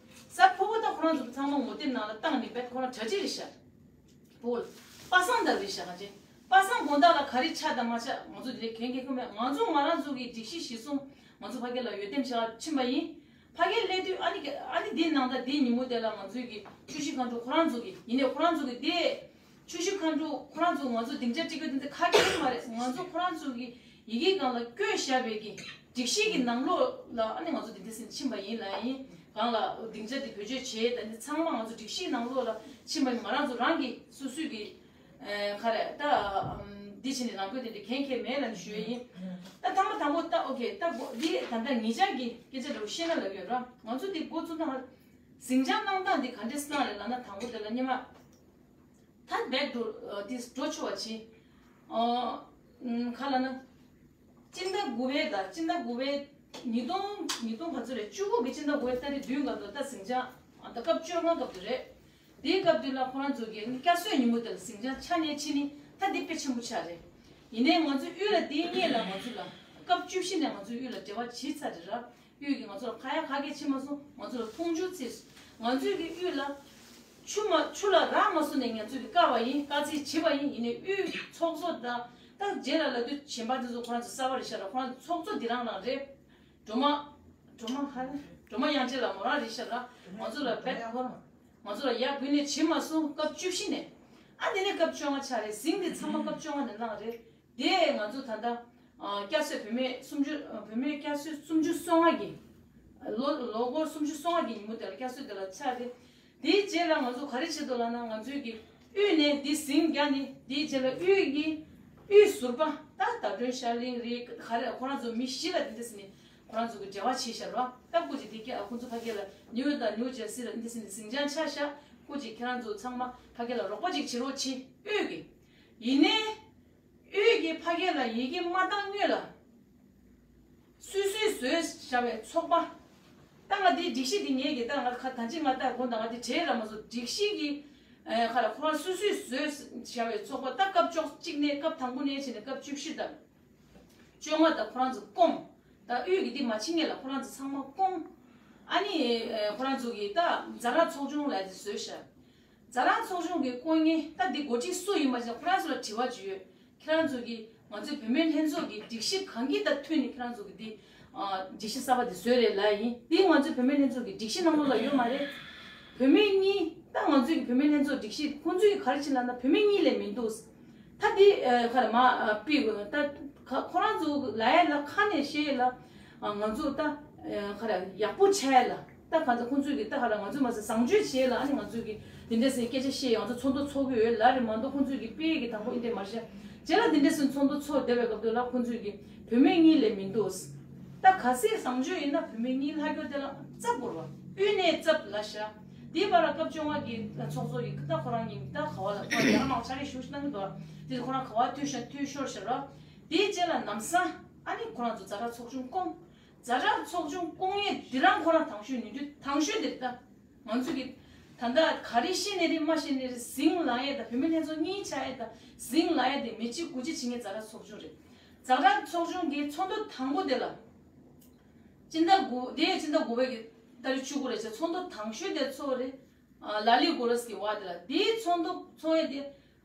གཟའ་ཕུར་བུ་ད་ཁོ་རང་ཚོ་ཚང་མ་ངོ་དེབ་ནང་ལ་བཏང་ནས་བེད་ཁོ་རང་གྲ་སྒྲིག་རེད་ཤག་ཕུར་བུ་པ་སངས་ད་རེད་ཤག་ང་ཚོ་པ་སངས་དགོང་དག་ལ་ག་རེ་ཆགས་དང་མ་ཆགས་ང་ཚོ་འདི་ལས་གན་གན་ཁོ་མེད། ང་ཚོ་ང་རང་ཚོ་གི་སྒྲིག་གཞི་གཞི་བཟུང་ང་ཚོ་ཕ་གི་ལ་འོས་འདེམས་བྱ་བ་ཕྱིན་པ་ཡིན། ཕ་གིར་སླེབས་དུས་ཨ་ནི་ཨ་ནི་འདིའི་ནང་ད་འདིའི་ཉིན་མོ་དེ་ལ་ང་ཚོའི་གི་ཆུ་བཞི་མཁའ་འགྲོ་ཁོ་རང་ཚོ་གི་ཡིན་ནའི་ཁོ་རང་ཚོ་གི་དེ་ཆུ་བཞི་མཁའ་འགྲོ་ཁོ་རང་ཚོ་ང་ཚོ་སྡིངས་ཆ་སྤྲད་རྒྱུ་དེ་ཚོ་ག་གེ་མ་རེད། ང་ཚོ་ཁོ་རང་ཚོ་གི་ཡི་གེ་སྒང་ལ་བཀོད་བཞག་པའི་གི་སྒྲིག་གཞི་གི་ནང་ལོགས་ལ་ཨ་ནི་ང་ཚོ་འདི་འདི་ཟིན་ཕྱིན་པ་ཡིན་ལ་ཡིན་སྒང་ལ་སྡིངས་ཆ་འདི་བེད་སྤྱོད་བྱས་ད་འདི་ཚང་མ་ང་ཚོ་སྒྲིག་གཞིའི་ནང་ལོགས་ལ་ཕྱིན་པ་ཡིན། ང་རང་ཚོ་རང་གི་སོ་སོའི་གི་ག་རེ་ད་འདི་བྱས་ནས་ལམ་སྟོན་དེ་འདྲ་གན་གེ་མེད་ལ་ནི་ཞུ་ཡ་ཡིན། ད་ཐ་མ་དང་པོ་ད་ཨོ་ཁེ་ད་འདི་ད་ལྟ་ཉེ་ཆར་གི་སྐད་ཆ་འདྲ་བོ་བཤད་ན་ལབ་ཡོད་ར། ང་ཚོ་འདི་འགོ་བཙུགས་ན་ཟིང་ཆ་གནང་སྟངས་འདི་ག་འདྲས་གནང་རེད་ལབ་ན་དང་པོ་དེ་ལ་སྙེ་མ་ད་བེག་ཏུ་ཏིས་འགྲོ་ཆོག་པ་བྱེད། ཨོ་ཁ་ལ་ན། སྤྱི་ཟླ་དགུ་པའི་ད་སྤྱི་ཟླ་དགུ་པའི་ཉིས་སྟོང་ཉིས་སྟོང་ག་ཚོད་རེད། བཅུ་དགུ་གི་སྤྱི་ཟླ་དགུ་པའི་ཏ་རིག་བདུན་སྐབས་དུ་ད་ཟིང་ཆ་ད་སྐབས་བཅོ་ལྔ་སྐབས་དུ་རེད། དེའི་སྐབས་དུ་ལ་ཁོ་རང་ཚོ་གི་བསྐྱར་གསོའི་ཉིན་མོ་དེ་ལ་ཟིང་ཆ་ཆ་ནས་ཕྱིན་ནི་ད་འདི་དཔེ་ཆེན་པོ་ཆགས་རེད། ཡིན་ནའི་ང་ཚོ་དབུས་ལ་དེའི་སྔོན་ལ་ང་ཚོ་ལ་སྐབས་བཅུ་བཞི་ནས་ང་ཚོའི་དབུས་ལ་འབྲེལ་བ་བྱེད་ཚར་རེད་ར། དབུས་ཀྱིས་ང་ཚོ་ལ་ཁ་ཡ་ཁ་སྐད་བྱེད་མ་སོང་། ང་ཚོ་ལ་མཐོང་ཆུང་བྱས་སོང་། ང་ཚོའི་གི་དབུས་ལ་ཆུ་མ་ཆུ་ལ་རག་མ་སོང་ནས་ང་ཚོའི་གི་བཀག་པ་ཡིན། བཀག་རྩིས་བྱེད་པ་ཡིན། ཡིན་ནའི་དབུས་ཚོགས་གཙོ་དང་ད་རྗེས་ལ་ལབ་དུས་གཞན་པ་དེ་ཚོ་ཁོ་རང་ཚོ་གསར་པ་རེད་ཤག་ར། ཁོ་རང་ཚོ་ཚོགས་གཙོ་འདི་རང་རང་རེད། སྒྲོལ་མ། སྒྲོལ་མ་ཧ་ལ། སྒྲོལ་མ་དབྱངས་ཅན་ལགས་མོ་རང་རེད་ཤག་ར། ང་ཚོ་ལ་བེད་ཁོ་རང་ང་ཚོ་ལ་ཡར་དགུན་ནས་བྱེད་མ་སོང་། སྐབས་བཅུ་བཞི་ནས། ཨ་དེ་ནས་སྐབས་བཅོ་ལྔ་ཆགས་རེད། ཟིང་དེ་ཚང་མ་སྐབས་བཅོ་ལྔ་ནས་བླངས་རེད། དེ་ང་ཚོ་ད་ལྟ་ཨ་བསྐྱར་གསོ་བོད་མི་སུམ་ཅུ་བོད་མི་བསྐྱར་གསོ་སུམ་ཅུ་སོ་ལྔ་གི་ལོ་ལོ་འཁོར་སུམ་ཅུ་སོ་ལྔ་གི་ཉིན་མོ་དེ་ལ་བསྐྱར་གསོ་དེ་ལ་ཆགས་རེད། དེའི་རྗེས་ལ་ང་ཚོ་ག་རེ་བྱེད་འདུག་ལབ་ན། ང་ཚོའི་གི་དབུས་ནས་འདི་ཟིང་རྒྱག་ནི། དེའི་རྗེས་ལ་དབུས་ཀྱི་དབུས་ཟུར་པ་ད་ཟླ་སྒྲོན་ཤར་གླིང་རེད། ག་རེ་ཁོ་རང་ཚོ་མི་བཞི་ལ་དེ་འདྲ་ཟེར་ནས་ཁོ་རང་ཚོ་གི་འབྲེལ་བ་བྱས་ཤག་ར། ད་སྐུ་མཁྱེན་དེ་སྐད་ཁོ་ཚོ་ཕ་གི་ལ་ནིའུ་ཡོག་དང་ནིའུ་ཇར་སི་ལ་འདི་འདྲ་ཟེར་ནས་ཟིང་ཆ་ཆགས་ཤག་སྐུ་མཁྱེན་ཁྱེད་རང་ཚོ་ཚང་མ་ཕ་གི་ལ་རོགས་པ་ཅིག་བྱེད་རོགས་བྱེད། དབུས་ཀྱི་ཡིན་ནའི། དབུས་ཀྱི་ཕ་གི་ལ་ཡི་གེ་མ་བཏང་སྔོན་ལ། སུད་སུའི་བཟོས་བཞག་པའི་ཚོགས་པ། ད་ང་དེའི་སྒྲིག་གཞི་དེ་ངས་ཀྱི་ད་ང་ཁ་ད་ཅི་ང་ད་དགོངས་དག་ང་དེ་བྲེལ་ར་མ་སོང་། སྒྲིག་གཞི་གི་ཨ་ཁ་ལ་ཁོ་རང་སུད་སུའི་བཟོས་བཞག་པའི་ཚོགས་པ། ད་སྐབས་བཅོ་གཅིག་ནས་སྐབས་དང་པོ་ནས་བྱས་ནས་སྐབས་བཅུ་བཞི་དང་བཅོ་ལྔ་དང་ཁོ་རང་ཚོ་བསྐོངས། ད་དབུས་ཀྱི་དེ་མ་ཕྱིན་སྔོན་ལ་ཁོ་རང་ཚོ་ཚང་མ་བསྐོངས། ཨ་ནི་ཨ་ཁོ་རང་ཚོ་གི་ད་ཛ་དྲག་ཚོགས་ཆུང་ལབ་ཡ་དེ་བཟོས་བཞག་ཛ་དྲག་ཚོགས་ཆུང་གི་བསྐོ་མཁན་ད་འདི་འགོ་ཁྲིད་སུ་ཡིན་པ་ཞིག་ཁོ་རང་ཚོ་ལ་དྲི་བ་ཅིག་ཡོད། ཁྱེད་རང་ཚོ་གིས་ང་ཚོའི་བུད་མེད་ལྷན་ཚོགས་ཀྱི་སྒྲིག་གཞི་གང་གི་དང་མཐུན་ནས་ཁྱེད་རང་ཚོ་གིས་འདི་ཨ་སྒྲིག་གཞི་གསར་པ་འདི་བཟོས་རེད་ལབ་ཡིན། འདི་ང་ཚོའི་བུད་མེད་ལྷན་ཚོགས་ཀྱི་སྒྲིག་གཞི་ནང་ལོགས་ལ་ཡོད་མ་རེད། བུད་མེད་གཉིས་ད་ང་ཚོའི་བུད་མེད་ལྷན་ཚོགས་སྒྲིག་གཞི་ཁོང་ཚོས་ག་རེ་བྱས་ལབ་ན། བུད་མེད་གཉིས་ལས་མི་འདུག་ད་འདི་ཨ་ག་རེ་མ་ཨ་པི་ད་ཁ་ཁོ་རང་ཚོ་ལབ་ཡ་ལ་ཁ་ནས་བཤད་ཡ་ལ་ཨ་ང་ཚོ་ད་ཨ་ག་རེ་ཡག་པོ་ཆགས་ཡ་ལ། ད་གང་ལྟར་ཁོང་ཚོས་ཀྱི་ད་ག་རེ་ང་ཚོས་མ་ཟད་བཟང་སྤྱོད་བྱས་ལ། ཨ་ནི་ང་ཚོས་ཀྱི་འདི་འདྲ་ཟེར་སྐད་ཆ་བཤད། ང་ཚོ་ཚོགས་འདུ་ཚོགས་ཀྱི་ཡོད་ལབ་རེད་མ་གཏོགས། ཁོང་ཚོས་ཀྱི་དཔེ་གི་དང་པོ་འདི་འདྲ་མ་བཤད། རྗེས་ལ་འདི་འདྲ་ཟེར་ཚོགས་འདུ་ཚོགས་བསྡད་པའི་སྐབས་དུས་ལ་ཁོང་ཚོས་ཀྱི་བུད་མེད་གཉིས་ལས་མི་འདུག་ད་གལ་སྲིད་བཟང་སྤྱོད་ཡིན་ན་བུད་མེད་གཉིས་ལྷག་རྒྱུ་དེ་ལ་རྩབ་དགོས་རེད་པ། དབུས་ནས་རྩབ་ལབ་ཤག་དེའི་བར་ལ་སྐབས་བཅོ་ལྔ་གི་ཚོགས་གཙོ་ཡི་ད་ཁོ་རང་ཉིད་ད་ག་བ་ལ་ཁོ་རང་རྒྱ་ནག་མང་ཕྱག་ལས་ཞུ་ཞུ་གནང་གི་འདུག་དེ་ཁོ་རང་ག་བ་འཐུས་ཤག་འཐུས་ཤོར་ཤག་ར། དེའི་རྗེས་ལ་ལམ་སང་ཨ་ནི་ཁོ་རང་ཚོ་ཛ་དྲག་ཚོགས་ཆུང་བསྐོངས། ཛ་དྲག་ཚོགས་ཆུང་བསྐོང་ཡས་འདི་རང་ཁོ་རང་དང་ཤོས་ནུས་མཐུ་དང་ཤོས་དེ་རེད་ད། ང་ཚོ་གི་ད་ལྟ་ག་རེ་བཤད་ནའི་རེད་མ་བཤད་ནའི་རེད། ཟིང་ལངས་ཡས་དང་བུད་མེད་ལྷན་ཚོགས་གཉིས་ཆགས་ཡས་དང་ཟིང་ལངས་ཡས་དེ་མི་གཅིག་དགུ་གཅིག་བྱེད་མཁན་ཛ་དྲག་ཚོགས་ཆུང་རེད། ཛ་དྲག་ཚོགས་ཆུང་གི་ཚོགས་འདུ་དང་པོ་དེ་ལ། སྤྱི་ཟླ་དགུ་དེ་སྤྱི་ཟླ་དགུ་པའི་གི་ཏ་རིག་བཅུ་དགུ་རེད་བྱས། ཚོགས་འདུ་དང་ཤོས་དེ་ཚོགས་རེད། ཨ་ལ་ལི་གོ་རས་ཀྱི་བར་དེ་ལ། དེའི་ཚོགས་འདུ་ཚོགས་ཡས་དེ།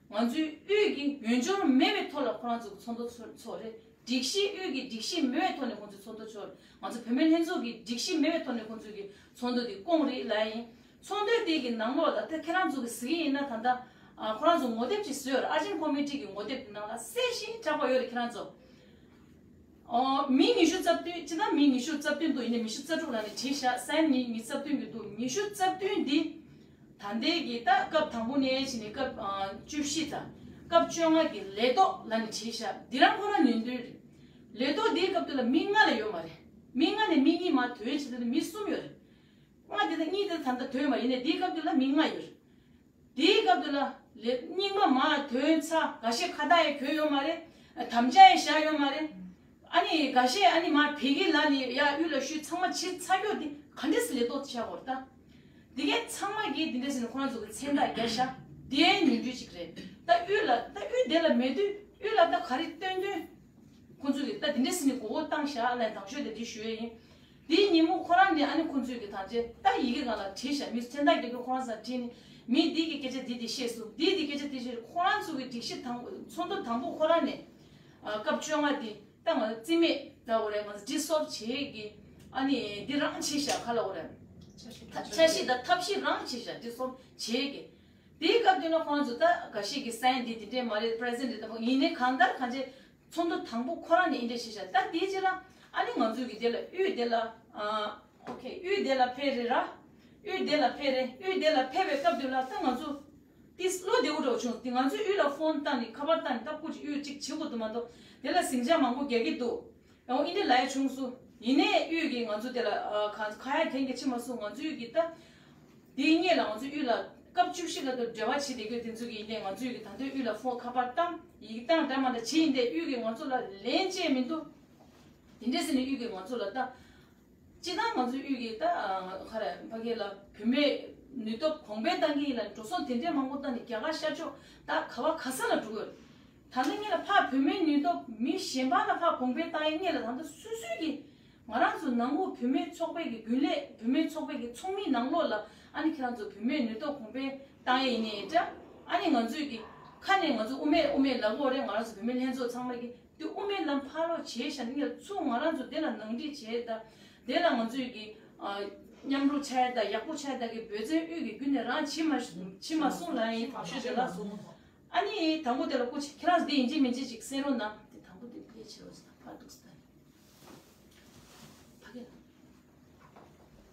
ང་ཚོའི་དབུས་ཀྱི་ཡོན་སྦྱོར་མེད་པའི་ཐོག་ལ་ཁོ་རང་ཚོ་གི་ཚོགས་འདུ་ཚོགས་ཚོགས་རེད། སྒྲིག་གཞི་དབུས་ཀྱི་སྒྲིག་གཞི་མེད་པའི་ཐོག་ནས་ཁོང་ཚོའི་ཚོགས་འདུ་ཚོགས་རེད། ང་ཚོ་བུད་མེད་ལྷན་ཚོགས་ཀྱི་སྒྲིག་གཞི་མེད་པའི་ཐོག་ནས་ཁོང་ཚོའི་གི་ཚོགས་འདུ་དེ་བསྐོངས་རེད་ལབ་ཡིན། ཚོགས་འདུ་དེ་གི་ནང་ལོགས་ལ་ད་ཁྱེད་རང་ཚོ་གི་གཟིགས་ཡིན་ན་ད་ལྟ་ཨ་ཁོ་རང་ཚོ་ངོ་དེབ་ཅིག་བཟོས་ཡོད་རེད། ཨར་ཇེན་ཁོ་མི་ཊི་གི་ངོ་དེབ་དེ་ནང་ལ་གསལ་ཞིང་དྲག་པ་ཡོད་རེད། ཁྱེད་རང་ཚོ་ཨོ་མི་ཉི་ཤུ་རྩ་བདུན། སྤྱིར་བཏང་མི་ཉི་ཤུ་རྩ་བདུན་འདུག་ཡིན་ནའི་ཉི་ཤུ་རྩ་དྲུག་ལབ་ནས་བྲིས་ཤག་སན་ནི་ཉི་ཤུ་རྩ་བདུན་གི་འདུག་ཉི་ཤུ་རྩ་བདུན་འདི། ད་ལྟའི་གི་ད་སྐབས་དང་པོ་ནས་བྱས་ནས་སྐབས་ཨ་བཅུ་བཞི་དང་སྐབས་བཅོ་ལྔ་གི་ལས་ཐོག་ལབ་ནས་བྲིས་ཤག་འདི་རང་ཁོ་རང་ནུས་མཐུ་རེད། ལས་ཐོག་འདིའི་སྐབས་དེ་ལ་མི་ལྔ་ལས་ཡོད་མ་རེད། མི་ལྔ་ནས་མི་གཉིས་མར་ཐོན་བྱས་དེ་ལ་མི་གསུམ་ཡོད་རེད། ལྔ་དེ་དང་གཉིས་དེ་ད་ལྟ་ཐོན་མ་ཡིན་ནའི་འདིའི་སྐབས་དེ་ལ་མི་ལྔ་ཡོད་རེད། དེའི་སྐབས་དེ་ལ་ལས་རྙིང་པ་མར་ཐོན་ཚར། འགའ་ཤས་ཁ་བཏགས་ཡས་གྱོན་ཡོད་མ་རེད། དམ་བཅའ་ཡས་བཞག་ཡོད་མ་རེད། ཨ་ནི་འགའ་ཤས་ཨ་ནི་མར་བལ་གྱིས་ལབ་ནས་ཡར་དབུས་ལ་བཤུས། ཚང་མ་བྱས་ཚར་རྒྱུ་དེ་ག་འདྲས་སེ་ལས་ཐོག་ཆགས་དགོས་རེད་ད། འདི་གས་ཚང་མ་གིས་འདི་འདྲས་ཟེར་ནས་ཁོ་རང་ཚོ་གི་མཚན་རྟགས་རྒྱག་ཤག་དེ་ནུས་མཐུ་ཅིག་རེད། ད་དབུས་ལ་ད་དབུས་དེ་ལ་མེད་དུས་དབུས་ལ་ད་ག་རེ་སྟོན་སྟོན། ཁོང་ཚོ་གིས་ད་འདི་འདྲས་ཟེར་ནས་མགོ་སྐོར་བཏང་ཤག་ལབ་དང་ཤོས་དེ་འདི་ཞུ་ཡས་ཡིན། དེའི་ཉིན་མོ་ཁོ་རང་ནས་ཨ་ནི་ཁོང་ཚོས་ཀྱི་ཐང་ཆེན་ད་ཡི་གེ་སྒང་ལ་བྲིས་ཤག་མི་མཚན་རྟགས་རྒྱག་རྒྱུ་ཁོ་རང་ཚོ་བྲིས་ནས་མི་འདི་གི་སྐད་ཆ་འདི་འདི་བཤད་སོང་། འདི་འདི་སྐད་ཆ་འདི་བཤད། ཁོ་རང་ཚོ་གི་སྒྲིག་གཞི་དང་ཚོགས་འདུ་དང་པོ་ཁོ་རང་ནས་ཨ་སྐབས་བཅོ་ལྔ་འདི་ད་ང་ཚོ་རྩིས་མེད་ད་འོ་རེད། ང་ཚོ་ཌི་སོལབ་བྱེད་ཀྱི་ཨ་ནི་འདི་རང་བྱས་ཤག་ག་ལ་འོ་རེད། འཆར་གཞི་དང་ཐབས་ཤེས་རང་བྱས་ཤག་ཌི་སོལབ་བྱེད་ཀྱི། དེའི་སྐབས་དེ་ན་ཁོ་རང་ཚོ་ད་འགའ་ཤས་ཀྱི་སན་འདི་འདི་འདྲས་མ་རེད། པི་རེ་སེན་ཊི་རེད། ད་ཡིན་ནའི་གང་ལྟར་གང་བྱས། ཚོགས་འདུ་དང་པོ་ཁོ་རང་ནས་འདི་འདྲས་བྱས་ཤག་ད་དེའི་རྗེས་ལ་ཨ་ནི་ང་ཚོའི་གི་དེ་ལ་དབུས་དེ་ལ་ཨ་ཨོ་ཁེ་དབུས་དེ་ལ་ཕེབས་རེད་ར། དབུས་དེ་ལ་ཕེབས་རེད། དབུས་དེ་ལ་ཕེབས་པའི་སྐབས་དེ་ལ་ད་ང་ཚོ་ཏིས་བློ་བདེ་པོ་འདྲ་བོ་བྱུང་། དེ་ང་ཚོས་དབུས་ལ་ཕོན་བཏང་ནས་ཁ་པར་བཏང་ནས་ད་སྐུ་མཁྱེན་དབུས་གཅིག་བྱེད་དགོས་འདུག་མ་གཏོགས་དེ་ལ་ཟིང་ཆ་མང་པོ་རྒྱག་གི་འདུག་ཡང་འདི་འདྲས་ལབ་ཡ་བྱུང་སོང་། ཡིན་ནའི་དབུས་ཀྱིས་ང་ཚོ་དེ་ལ་ཨ་གང་ཁ་ཡ་དེང་གི་ཕྱི་མ་སོང་། ང་ཚོའི་གི་ད་དེའི་སྔོན་ལ་ང་ཚོ་དབུས་ལ་སྐབས་བཅུ་བཞི་ལ་ད་འབྲེལ་བ་བྱེད་བསྡད་རྒྱུ་དེ་ཚོ་གི་ཡིན་ནའི་ང་ཚོའི་གི་ད་ལྟའི་དབུས་ལ་ཕོན་ཁ་པར་བཏང་ཡིག་བཏང་འདྲ་མ་འདྲ་བྱེད་ཡིན་ནའི་དབུས་ཀྱིས་ང་ཚོ་ལ་ལན་བྱས་མི་འདུག་དེ་འདྲས་ཟེར་ནས་དབུས་ཀྱིས་ང་ཚོ་ལ་ད་སྤྱིར་བཏང་ང་ཚོའི་དབུས་ཀྱི་ད་ཨ་ག་རེ་ཕ་གི་ལ་བུད་མེད་ནུས་སྟོབས་གོང་འཕེལ་བཏང་གི་ཡིན་ལ་འགྲོ་སོང་དེ་འདྲས་མང་པོ་བཏང་ནས་རྒྱ་གར་ཤར་ཕྱོགས་ད་ག་བ་ག་ས་ལ་འགྲོ་གི་ཡོད། ད་ལྟ་ངེད་ལ་ཕར་བུད་མེད་ནུས་སྟོབས་མི་གཞན་པ་ལ་ཕར་གོང་འཕེལ་བཏང་ཡས་ངེད་ལ་ད་ལྟ་སོ་སོའི་གི་ང་རང་ཚོ་ནང་ཁུལ་བུད་མེད་ཚོགས་པའི་གི་རྒྱུན་ལས་བུད་མེད་ཚོགས་པའི་གི་ཚོགས་མི་ནང་ལོགས་ལ་ཨ་ནི་ཁྱེད་རང་ཚོ་བུད་མེད་ནུས་སྟོབས་གོང་འཕེལ་བཏང་ཡས་ཡིན་ནའི་འདྲ། ཨ་ནི་ང་ཚོའི་གི་ཁ་ནས་ང་ཚོ་དབུ་མེད་དབུ་མེད་ལབ་ཀྱི་ཡོད་རེད། ང་རང་ཚོ་བུད་མེད་ལྷན་ཚོགས་ཚང་མ་གི་དེ་དབུ་མའི་ལམ་ཕར་ལོག་བྱས་ཤག་ངས་ཚུར་ང་རང་ཚོ་དེ་ལ་ནང་འགྲིག་བྱས། ད་དེ་ལ་ང་ཚོས་ཀྱི་ ཨ། མཉམ་རུབ་ཆགས་ཡ་དང་ཡག་པོ་ཆགས་ཡ་དང་གི་འབད་བརྩོན་དབུས་ཀྱི་བརྒྱུད་ནས་རང་བྱེད་མ་བྱེད་མ་གསུངས་ལ་ཡིན། དང་ཤོས་དེ་ལ་གསུངས། ཨ་ནི་དང་པོ་དེ་ལ་སྐུ་མཁྱེན་ཁྱེད་རང་འདི་ཡིན་གཅིག་མིན་གཅིག་ཅིག་གསན་རོགས་གནང་། དེ་དང་པོ་དེ་སྐད་ཆེ་རོགས་ཟེར་ན་ཕར་འདུག་ཟེར་ད། ཕ་གི་ལ།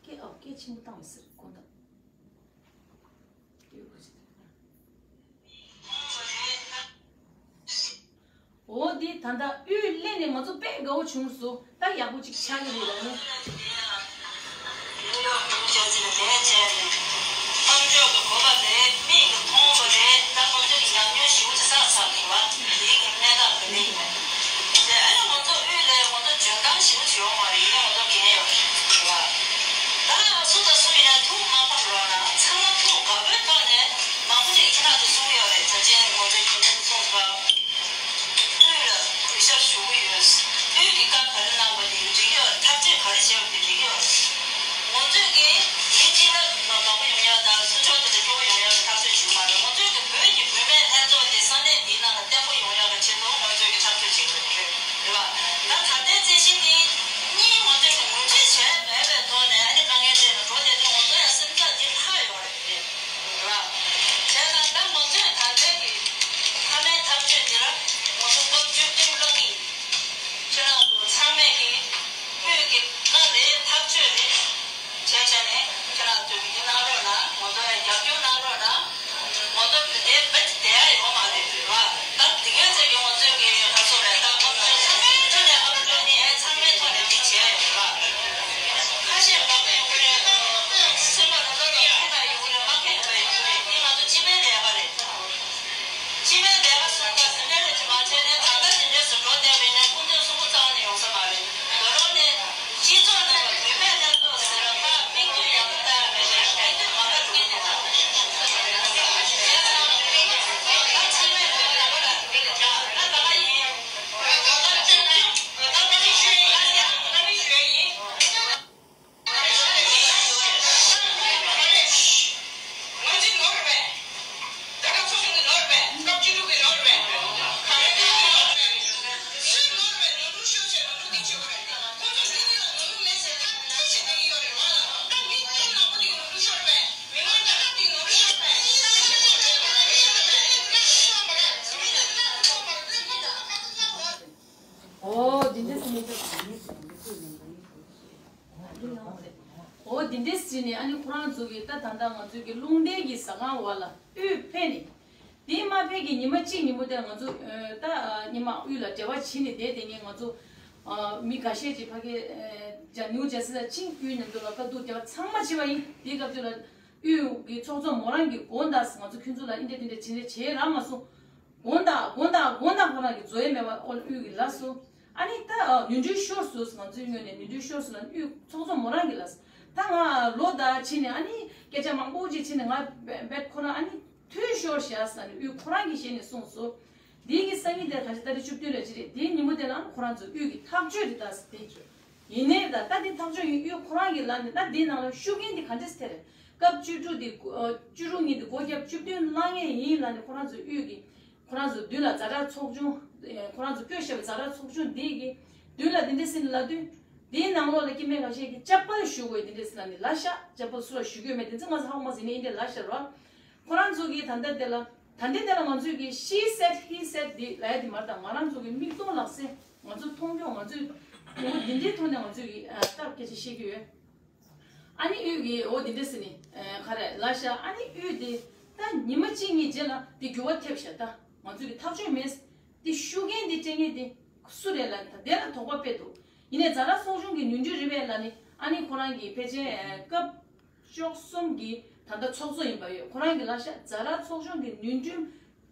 སྐད་ཨོ་སྐད་ཆེན་པོ་བཏང་བ་ཟེར་དགོངས་དག་འོ་འདི་ད་ལྟ་དབུས་ལེན་ནས་ང་ཚོ་དཔེ་དགའ་བོ་བྱུང་སོང་། ད་ཡག་པོ་ཅིག་ཆགས་ཀྱི་རེད་ལ་ནི། ད་སུ་དང་སུ་ཡིན་ན་ཐུགས་མ་ཕམ་རོགས་གནང་། ཚང་མ་ཐུགས་དགའ་པོའི་ཐོག་ནས་མང་པོ་ཅིག་ཁྱེད་རང་ཚོ་གསུང་གི་ཡོད་རེད། ད་ཅན་ང་ཚོ་རྒྱུན་ལྡན་གསུང་ཐུབ་པ། དབུས་ལ་གུས་ཞབས་ཞུ་གི་ཡོད། དབུས་ཀྱི་བཀའ་ག་རེ་གནང་པ་དེ་འགྲིག་གི་ཡོད། ཐག་གཅོད་ག་རེ་བྱས་པ་དེ་འགྲིག་གི་ཡོད། ང་ཚོས་ཀྱི་མི་གཅིག་ལ་མང་པོ་ཡོང་ཡག་དང་སུ་ཕྱོགས་དེ་ལ་སྐྱོ་བོ་ཡོང་ཡག་གི་ཐག་གཅོད་བྱེད་ཀྱི་མ་རེད། ང་ཚོས་ཀྱི་བོད་ཀྱི་བུད་མེད་ལྷན་ཚོགས་དེ་ས་གནས་འདིའི་ནང་ལ་བརྟན་པོ་ཡོང་ཡག་གི་ཆེད་དུ་ང་ཚོས་ཀྱི་ཐག་གཅོད་བྱེད་དགོས་རེད། རེད་བ། ད་ད་ལྟའི་རྩོད་གཞི་འདི་གཉིས་ང་ཚོས་ཀྱི་ངོས་འཛིན་བྱས་མེད་པའི་ཐོག་ནས་ཨ་ནི་དཀའ་ངལ་འཕྲད་ནས་འགྲོ་བསྡད་དུས་ང་ཚོ་ཡང་སེམས་ཐག་འདི་ལྷག་ཡོད་རེད། རེད་བ། བྱས་ཙང་ད་ང་ཚོས་ད་ལྟའི་གི་མཐའ་མའི་ཐག་གཅོད་འདི་ལ་ང་ཚོ་སྐབས་བཅུ་བདུན་བླངས་ཡིན། ཁྱེད་རང་ཚོ་ཚང་མས་ཀྱི་དབུས་ཀྱི་བཀའ་རེད། ཐག་གཅོད་རེད། བྱས་བྱས་ནས་ཁྱེད་རང་ཚོས་འདི་གནང་རོགས་གནང་། ང་ཚོ་ལ་རྒྱབ་སྐྱོར་གནང་རོགས་གནང་། ང་ཚོ་འདི་འདྲའི་བེད་བསྡད་ཡ་ཡོད་མ་རེད་རེད་བ། ད་འདི་གའི་ཚེ་གི་ང་ཚོས་ཀྱི་ག་ཚོད་རེད། ད་ང་ཚོས་ཚང་མའི་ཐོག་ནས་ཨ་མཆོག་ནས་ཚང་མའི་ཐོག་ནས་འདི་བྱས་ཡོད་རེད་བ། ཁ་ཤས་མང་པོ་ཡོང་གི་རེད། སེམས་པ་རོ་རོ་རོ་ཁོ་ན་ཡོང་གི་རེད། མ་ཁེངས་པ་ཡོང་གི་རེད། འདི་ང་ཚོ་སྤྱི་པའི་ལས་ཀ་རེད། སྤྱི་པའི་ལས་ཀ་སོང་ཙང་འདི་འདྲ་རེད་ཅེས་མ་བྱས་ནས་ད་ལྟ་འདི་འདྲས་སུ་འགྲོ་བསྡད་པ་ཡིན་ན་སྐུ་མདུན་གསུང་པོ་རྩ་བ་ནས་ཡོང་ས་མ་རེད། ད་རུང་ནས་སྤྱི་ཚོགས་ནང་ལ་བུད་མེད་ལྷན་ཚོགས་ཟེར་ན་ད་མིག་ལྟོས་ཡག་པོ་ལྟ་ཡ་མེད་པས་མིག་ལྟོས་མ་ལྟ་མཁན་དེ་དང་། བྱས་ཙང་ད་ཚང་མས་ད་ལྟ་ལ་ད་ད་ག་ཡིན། ད་ད་མིག་ཞུ་ཡ་ཡིན། ད་མིག་ཞུ་ཡ་ཡིན། ང་ཚོ་ནོར་བས། ད་ལྟ་ཚོགས་ཆུང་གི་ནོར་བས། སྐབས་བཅུ་དྲུག་གི་ནོར་བས། ག་རེ་ག་རེ་ནོར་བས། སུས་ནོར་བས་ནོར་འཁྲུལ་ཤོར་བྱས་ནོར་འཁྲུལ་འདི་བྱེད་དགོས་རེད། ཁོ་ཚོ་འདི་གཉིས་ལ་ནོར་འཁྲུལ་མེད་ཟེར་ཐག་ཆོད་བྱེད་ཀྱི་ཡོད་རེད་བ། ད་མི་སྟོང་ནག་པོ་འདི་གི་ནོར་འཁྲུལ་ཤོར་བས། མི་མང་ད་ལྟ་འདི་ནོར་འཁྲུལ་ཤོར་བས། ཨོ་འདི་འདྲ་ཟེར་ནས། ཨོ་འདི་འདྲ་ཟེར་ནས་ཨ་ནི་ཁོ་རང་ཚོ་གི་ད་ད་ལྟ་ང་ཚོའི་གི་རླུང་རྟའི་གི་ཟ་ཁང་བ་ལ་དབུས་ཕེབས་ནས། དེ་མ་ཕེབས་གི་ཉི་མ་གཅིག་ཉིན་མོ་དེར་ང་ཚོ་ཨ་ད་ཉི་མ་དབུས་ལ་འབྲེལ་བ་བྱས་ནས་བསྡད་དེ་ངས་ང་ཚོ་ཨ་མི་འགའ་ཤས་ཀྱིས་ཕ་གི་ཨ་ཇ་ནིའུ་ཇ་སི་ལ་ཕྱིན། དབུས་ནང་དུ་ལ་བཀའ་བསྡུར་འབྲེལ་བ་ཚང་མ་བྱས་པ་ཡིན། དེའི་སྐབས་དུས་ལ་དབུས་ཀྱི་ཚོགས་གཙོ་མོ་རང་གིས་དགོངས་དག་ཟེར། ང་ཚོ་ཁྱོད་ཚོ་ལ་འདི་འདྲ་འདི་འདྲ་བྱས་ནས་བྱས་རག་མ་སོང་། དགོངས་དག་དགོངས་དག་དགོངས་དག་ཁོ་རང་གི་རྫོགས་ཡས་མེད་པ་ཨོ་ལ་དབུས་ཀྱི་ལ་སོ། ཨ་ནི་ད་ནོར་འཁྲུལ་ཤོར་སོང་ཟེར། ང་ཚོའི་ངོས་ནས་ནོར་འཁྲུལ་ཤོར་སོང་ལ་དབུས་ཚོགས་གཙོ་མོ་རང་གི་ལ་སོ། ད་ང་ལོ་ཟླ་ཕྱིན་ནས་ཨ་ནི་སྐད་ཆ་མང་པོ་ཅིག་ཕྱིན་ནས་ང་བེད་ཁོ་རང་ཨ་ནི་འཐུས་ཤོར་བཞག་ཟེར་ནས་དབུས་ཁོ་རང་གི་ཞལ་ནས་གསུངས་སོང་། དེའི་གི་སང་ཉིན་དེར་ག་ཞིག་ཏ་རིག་བཅུ་བདུན་ལ་ཅི་རེད། དེའི་ཉིན་མོ་དེ་ལ་ཨ་ནི་ཁོ་རང་ཚོ་དབུས་ཀྱི་ཐག་གཅོད་རེད་ད་ཟེར་དེ། ཡིན་ནའི་ད་ལྟ་དེ་ཐག་གཅོད་ཡིན། དབུས་ཁོ་རང་གི་ལ་ནས་ད་དེའི་ནང་ལ་ཤུགས་རྐྱེན་དེ་ག་འདྲས་སེ་ཐེབས་རེད། སྐབས་བཅུ་དྲུག་དེ་བཅུ་དྲུག་ཉིན་དེ་སྒོ་རྒྱབ་བཅུ་བདུན་བླང་ངེས་ཡིན་ལ་ནས་ཁོ་རང་ཚོ་དབུས་ཀྱི་ཁོ་རང་ཚོ་མདུན་ལ་ཛ་དྲག་ཚོགས་ཆུང་། ཁོ་རང་ཚོ་བསྐོས་བཞག་པའི་ཛ་དྲག་ཚོགས་ཆུང་དེ་གི་མདུན་ལ་དེ་འདྲས་སེ་ལབ་དུས། དེའི་ནང་ལོགས་ལ་སྐྱེ་དམན་ཁ་ཤས་ཀྱིས་སྐྱབས་པ་ཞུ་དགོས་དེ་འདྲས་སེ་ལབ་ནས་ལབ་ཤག་སྐྱབས་པ་སུ་ལ་ཞུ་གི་ཡོད་མེད་དེ་ཚོ་ང་ཚོ་ཧ་གོ་མ་ཟིན་ནས་འདི་འདྲས་ལབ་ཤག་རོ། ཁོ་རང་ཚོ་གིས་ད་ལྟ་དེ་ལ་ད་ལྟའི་དེ་ལ་ང་ཚོས་ཀྱི་she said he said འདི་ལབ་ཡ་དེ་མ་རེད། ད་ང་རང་ཚོ་གི་མིག་མཐོང་ལག་ཟིན། ང་ཚོ་མཐོང་ཆོས། ང་ཚོས་འོ་འདི་འདྲའི་ཐོག་ནས་ང་ཚོས་ཀྱི་ཨ་སྟབས་སྐད་ཆ་བཤད་ཀྱི་ཡོད། ཨ་ནི་དབུས་ཀྱི་འོ་འདི་འདྲ་ཟེར་ནས་ཨ་ག་རེ་ལབ་ཤག་ཨ་ནི་དབུས་དེ་ད་ཉི་མ་གཅིག་གཉིས་རྗེས་ལ་དེ་འགྱུར་བ་ཐེབས་ཤག་ད་ང་ཚོས་ཀྱི་ཐག་གཅོད་མེད། དེ་ཤུགས་རྐྱེན་དེ་སྤྲད་མཁན་དེ་སུ་རེད་ལབ་ནས་ད་དེ་ལ་དོགས་པ་སྤེལ་འདུག་ཡིན་ནའི་ཛ་དྲག་ཚོགས་ཆུང་གི་ནོར་འཁྲུལ་རེད་པས་ལབ་ནས་ཨ་ནི་ཁོ་རང་གི་ཕལ་ཆེར་སྐབས་བཅུ་གསུམ་གྱི་ད་ལྟ་ཚོགས་གཙོ་ཡིན་པ་ཡོད། ཁོ་རང་གིས་ལབ་ཤག་ཛ་དྲག་ཚོགས་ཆུང་གི་ནོར་འཁྲུལ་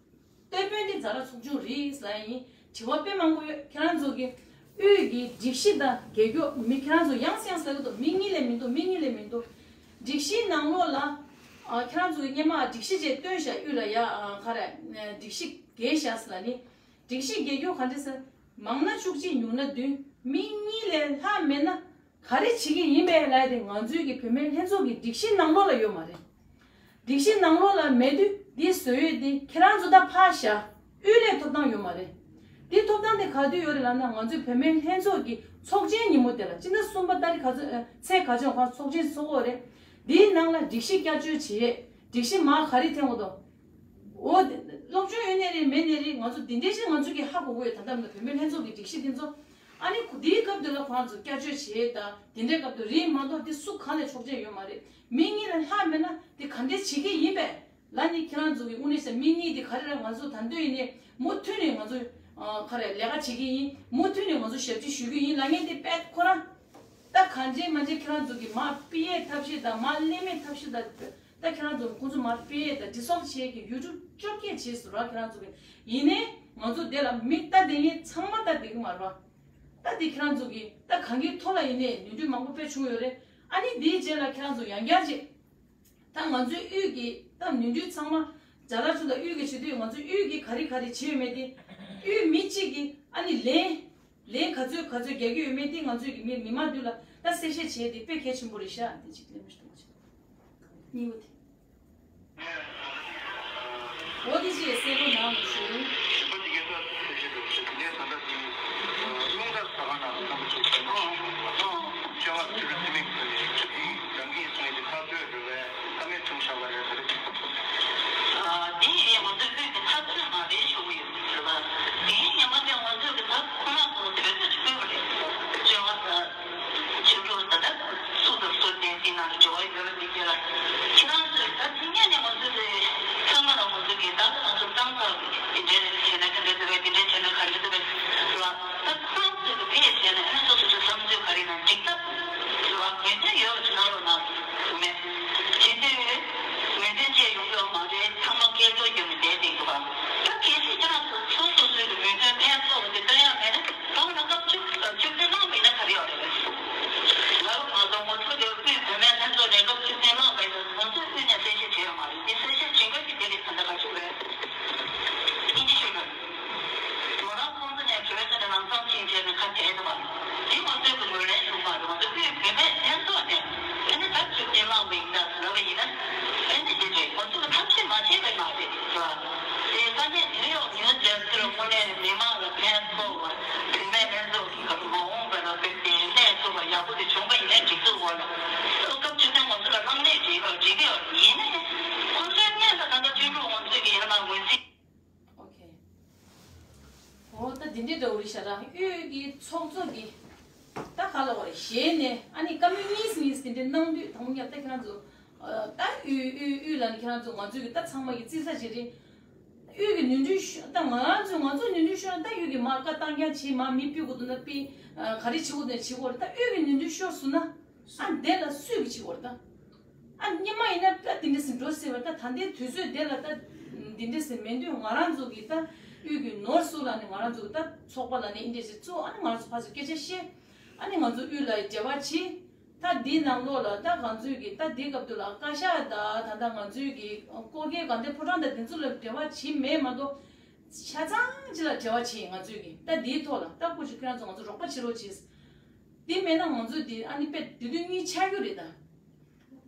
སྟོན་དཔོན་དེ་ཛ་དྲག་ཚོགས་ཆུང་རེད་ལབ་ཡིན། དྲི་བ་དཔེ་མང་པོ་ཡོད། ཁྱེད་རང་ཚོ་གི་དབུས་ཀྱི་སྒྲིག་གཞི་དང་རྒྱལ་སྐྱོང་མི་ཁྱེད་རང་ཚོ་ཡང་སེ་ཡང་སེ་ལབ་ཀྱི་འདུག་མི་གཉིས་ལས་མི་འདུག་མི་གཉིས་ལས་མི་འདུག་སྒྲིག་གཞིའི་ནང་ལོགས་ལ་ཨ་ཁྱེད་རང་ཚོ་གི་སྔོན་མ་སྒྲིག་གཞི་བཅས་བཏོན་ཤག་དབུས་ལ་ཡ་ཨ་ག་རེ་སྒྲིག་གཞི་འགལ་ཤག་ཟེར་ལབ་ནི། སྒྲིག་གཞི་འགལ་རྒྱུ་ག་འདྲ་ཟེར། མང་ན་བཅུ་གཅིག་ཉུང་ན་བདུན། མི་གཉིས་ལས་ལྷག་མེད་ན་ག་རེ་བྱེད་ཀྱི་ཡིན་པས་ལབ་ཡ་དེ་ང་ཚོའི་གི་བུད་མེད་ལྷན་ཚོགས་ཀྱི་སྒྲིག་གཞི་ནང་ལོགས་ལ་ཡོད་མ་རེད། སྒྲིག་གཞི་ནང་ལོགས་ལ་མེད་དུས་འདི་བཟོ་ཡོད་དེ་ཁྱེད་རང་ཚོ་ད་ཕར་བཞག་དབུས་ལས་ཐོབ་ཐང་ཡོད་མ་རེད། དེའི་ཐོབ་ཐང་དེ་ག་དུས་ཡོད་རེད་ལབ་ན། ང་ཚོའི་བུད་མེད་ལྷན་ཚོགས་ཀྱི་ཚོགས་ཆེན་ཉིན་མོ་དེ་ལ། སྤྱི་ཟླ་གསུམ་པ་ཏ་རིག་ག་ཚོད་ཨ། ཚེས་ག་ཚོད་ཁོ་རང་ཚོགས་ཆེན་ཚོགས་ཀྱི་ཡོད་རེད། དེའི་ནང་ལ་སྒྲིག་གཞི་བསྐྱར་བཅོས་བྱེད་ཡས། སྒྲིག་གཞི་མར་ག་རེ་འཐེན་དགོས་འདུག་འོ་དེ་སློབ་སྦྱོང་ཡོད་ནའི་རེད། མེད་ནའི་རེད། ང་ཚོ་དེ་འདྲའི་ཞིག་ང་ཚོ་གིས་ཧ་གོ་གི་ཡོད། ད་ལྟ་བུད་མེད་ལྷན་ཚོགས་ཀྱི་སྒྲིག་གཞི་དེ་ཚོ། ཨ་ནི་ཁོ་དེའི་སྐབས་དེ་ལ་ཁོ་རང་ཚོ་བསྐྱར་བཅོས་བྱེད་ཡས་དང་། དེ་འདྲའི་སྐབས་དེ་རེད་མ་གཏོགས་དེ་སུ་གང་ནས་ཆོག་མཆན་ཡོད་མ་རེད། མི་གཉིས་ལས་ལྷག་མེད་ན་དེ་ག་འདྲས་བྱེད་ཀྱི་ཡིན་པས། ལ་ནི་ཁྱེད་རང་ཚོ་གི་དངོས་གནས་བཤད་མི་གཉིས་དེ་ག་རེ་རེད། ང་ཚོ་ད་འདོད་ཡིན་ནའི་མུ་མཐུད་ནས་ང་ཚོ་ཨ། ག་རེ་ལས་ཀ་བྱེད་ཀྱི་ཡིན། མུ་མཐུད་ནས་ང་ཚོ་ཞབས་ཕྱི་ཞུ་གི་ཡིན་ལབ་མཁན་དེ་དཔེ་ཁོ་རང་། ད་གང་བྱས་མ་བྱས་ཁྱེད་རང་ཚོ་གི་མར་ཕུད་ཡས་ཐབས་ཤེས་དང་། མར་ལེན་མེད་ཐབས་ཤེས་དང་། ད་ཁྱེད་རང་ཚོ་ཁོང་ཚོ་མར་ཕུད་ཡས་དང་ཌི་སོལབ་བྱེད་ཀྱི་ཡུལ་གྲུ་བཅོ་བརྒྱད་བྱས་སོང་ར། ཁྱེད་རང་ཚོ་གི་ཡིན་ནའི་ང་ཚོ་དེ་ལ་མི་ལྟ་བསྡད་མཁན་ཚང་མ་ལྟ་བསྡད་ཀྱི་མ་རེད་བ། ད་དེ་ཁྱེད་རང་ཚོ་གི་ད་གང་གི་ཐོག་ལ་ཡིན་ནའི་ནོར་འཁྲུལ་མང་པོ་དཔེ་བྱུང་ཡོད་རེད། ཨ་ནི་དེའི་རྗེས་ལ་ཁྱེད་རང་ཚོ་ཡང་བསྐྱར་ཅིག་ད་ང་ཚོའི་དབུས་ཀྱི་ད་ནོར་འཁྲུལ་ཚང་མ་རྒྱ་དར་ཚོ་དང་དབུས་ཀྱི་བྱེད་དུས། ང་ཚོའི་དབུས་ཀྱི་ག་རེ་ག་རེ་བྱས་ཡོད་མེད་དེ། དབུས་མི་གཅིག་གིས་ཨ་ནི་ལན་ལན་ག་ཚོད་ག་ཚོད་རྒྱག་གི་ཡོད་མེད་དེ། ང་ཚོའི་གི་མི་མི་མང་མདུན་ལ་ད་གསལ་བཤད་བྱས་དེ་དཔེ་གལ་ཆེན་པོ་རེད་ཤག་དེ་གཅིག་གླེང་མི་ཤེས་ཐུབ་མ་བྱུང་། གཉིས་པ་དེ། འོ་དེ་ཅིག་གསལ་པོ་གནང་རོགས་ཞུ། ཨ། དེ་ཡིན་ང་ཚོའི་དབུས་ཀྱི་འཐབ་རྩོད་རེད་པས། ཀ་མེད་ཁྲིམས་བཞག་པ་རེད་ཟེར། ཨ། དེ་ཡིན་ང་ཚོའི་དབུས་ཀྱི་འཐབ་རྩོད་མ་རེད་ཞུ་གི་ཡོད་རེད་པ། དེའི་ཉི་མ་དེ་ང་ཚོས་ཀྱི་ད་ཁོ་རང་ཚོ་དུས་ཚོད་ཅིག་ཕུལ་བ་རེད། བྱ་བ་ད་ཕྱི་དྲོ་ད་ལྟ་སུ་དང་སུ་བསྟན་སྲིད་ནང་གི་འབྲེལ་བ་ཡོད་མི་དེ་ལ། ཁྱེད་རང་ཚོས་ད་དེ་སྔོན་ནས་ང་ཚོས་དེ་ཚང་མ་ལ་ང་ཚོས་ཀྱི་ད་ལྟ་ང་ཚོ་བཏང་ཚར་བ་རེད། དེ་འདྲ་བྱས་ན་དེ་འདྲ་ཟེར་བས། དེ་འདྲ་བྱས་ན་ག་འདྲ་ཟེར་བས་ལ། ད་ཁོ་རང་ཚོས་ཀྱི་དེ་བྱས་ན་ཨ་ནི་སོ་སོ་ཚོའི་བསམ་ཚུལ་ག་རེ་ན་འགྲིག་ཐབས་ལ་ངེས་དོན་ཡོད་པ་ཞིག་གནང་རོགས་གནང་། ཞུ་མེད། དེ་དུས་ངོས་འཛིན་བྱས་ཡོང་གི་ཡོད་མ་རེད། ཚང་མ་སྐད་ཚོར་བརྒྱབ་ནས་བསྡད་བསྡད་འདུག་ག་ད་གལ་སྲིད་ཁྱེད་རང་ཚོ་སོ་སོ་སོའི་གི་མོས་མཐུན་ཕན་ཐོགས་དེ་བསྟན་ཡག་མེད་ན། ད་འོ་ན་སྐབས་བཅུ་བཅུ་བདུན་གནང་བ་ཡིན་ན་ག་རེ་ཡོད་རེད། ལབ་མ་སོང་། ང་ཚོ་ལས་དབུས་བུད་མེད་ལྷན་ཚོགས་ནས་སྐབས་བཅུ་བདུན་གནང་བ་ཡིན་ན། ང་ཚོའི་དབུས་ནས་གསལ་བཤད་བྱས་ཡོད་མ་རེད། དེ་གསལ་བཤད་བྱེད་མཁན་ཞིག་དེ་རེད། ད་ལྟ་ག་ཞིག་རེད། ཨིན་ཇི་ཞུ་ན། མོ་རང་ཁོང་ཚོ་ནས་བྲོས་ཚེ་ནས་ལམ་སང་ཕྱིན་བྱས་ནས་ཁ་བྲལ་འདུག་པ། དེ་ང་ཚོའི་གི་ངོས་ལེན་བྱུང་མ་རེད། ང་ཚོ་དབུས་བུད་མེད་ལྷན་ཚོགས་ནས་ཨ་ནི་ད་ཚུར་བདེན་དཔང་བའི་ཡིན་ད་ཟེར་བ་ཡིན་ན། ཨ་ནི་དེ་རེད། ང་ཚོ་གི་ཐབས་ཤེས་མ་བྱས་པའི་མ་རེད་ཟེར་བ། དེ་ས་གནས་ནིའུ་ཡོག་ནིའུ་ཇར་སིར་དངོས་གནས་མི་མང་ལ་ཕན་ཐོགས་པ། བུད་མེད་ལྷན་ཚོགས་ཀྱི་སྐབས་མ་འོངས་པ་ལ་དཔེ་དེ་གནས་ཐུབ་པ་ཡག་པོ་དེ་བྱུང་པ་ཡིན་ན་འགྲིག་འདུག་གོ་ལ། སྐབས་བཅུ་བདུན་ང་ཚོ་ལ་གནང་ལེགས་བྲིས་པ་བྲིས་ཀྱི་ཡོད་ཡིན་ནའི། ཁོ་ཚོའི་སྔོན་ལ་ད་ལྟ་བཅུ་དྲུག་ང་ཚོས་ཀྱི་ཡར་མར་ངོས་འཛིན། ཨོ་ཁེ། འོ་ད་འདི་འདྲའི་འདྲ་བོ་རེད་ཤག་ར། དབུས་ཀྱི་ཚོགས་གཙོ་གི་ད་ག་ལ་བ་རེད། ཞེས་ནས་ཨ་ནི་བཀའ་མོལ་གཉིས་གཉིས་དེ་འདྲའི་གནང་དུས། དང་པོ་ཉིད་ད་ཁྱེད་རང་ཚོ་ཨ་ད་དབུས་དབུས་དབུས་ལ་ནི་ཁྱེད་རང་ཚོ་ང་ཚོའི་གི་ད་ཚང་མ་གི་རྩིས་ས་ཅིག་རེད། དབུས་ཀྱི་ནོར་འཁྲུལ་ཤོར། ད་ང་རང་ཚོ་ང་ཚོ་ནོར་འཁྲུལ་ཤོར་ན་ད་དབུས་ཀྱི་མར་བཀའ་བཏང་རྐྱང་བྱེད། མར་མི་ཕུད་དགོས་འདུག་ན་ཕུད། ཨ་ག་རེ་བྱེད་དགོས་འདུག་ན་བྱེད་དགོས་རེད། ད་དབུས་ཀྱི་ནོར་འཁྲུལ་ཤོར་སོང་ན་ཨ་དེ་ལ་སུས་ཀྱི་བྱེད་དགོས་རེད་ད། ཨ་སྔོན་མ་ཡིན་ན་ད་དེ་འདྲ་ཟིན་འགྲོ་ཟེར་བ། ད་ད་ལྟའི་དུས་ཚོད་དེ་ལ་ད་དེ་འདྲ་ཟིན་མེད་དུས། ང་རང་ཚོ་གི་ད་དབུས་ཀྱི་ནོར་སུ་ལ་ནི་ང་རང་ཚོ་གི་ད་ཚོགས་པ་ལ་ནི་ཨིན་འདྲ་ཟེར་ཚུགས། ཨ་ནི་ང་རང་ཚོ་ཕར་ཚུར་སྐད་ཆ་བཤད། ཨ་ནི་ང་ཚོ་དབུས་ལ་འབྲེལ་བ་བྱེད། ད་འདི་ནང་ལོགས་ལ་ད་ང་ཚོའི་གི་ད་འདི་སྐབས་དུ་ལ་བཀའ་ཤག་ད་ད་ད་ང་ཚོའི་གི་ཀོ་ཀེ་དགའ་ལྡན་ཕོ་བྲང་ད་དེ་ཚོ་ལ་འབྲེལ་བ་བྱེད་མེད་མ་གཏོགས། ཆ་ཚང་ཅིག་ལ་འབྲེལ་བ་བྱེད། ང་ཚོའི་གི་ད་འདིའི་ཐོག་ལ་ད་ཁོ་ཅིག་ཁྱེད་རང་ཚོ་ང་ཚོ་རོགས་པ་བྱེད་རོགས་བྱེད། དེ་མེད་ན་ང་ཚོ་འདི་ཨ་ནི་དཔེ་དེ་དུས་གཉིས་ཆགས་རྒྱུ་རེད་ད།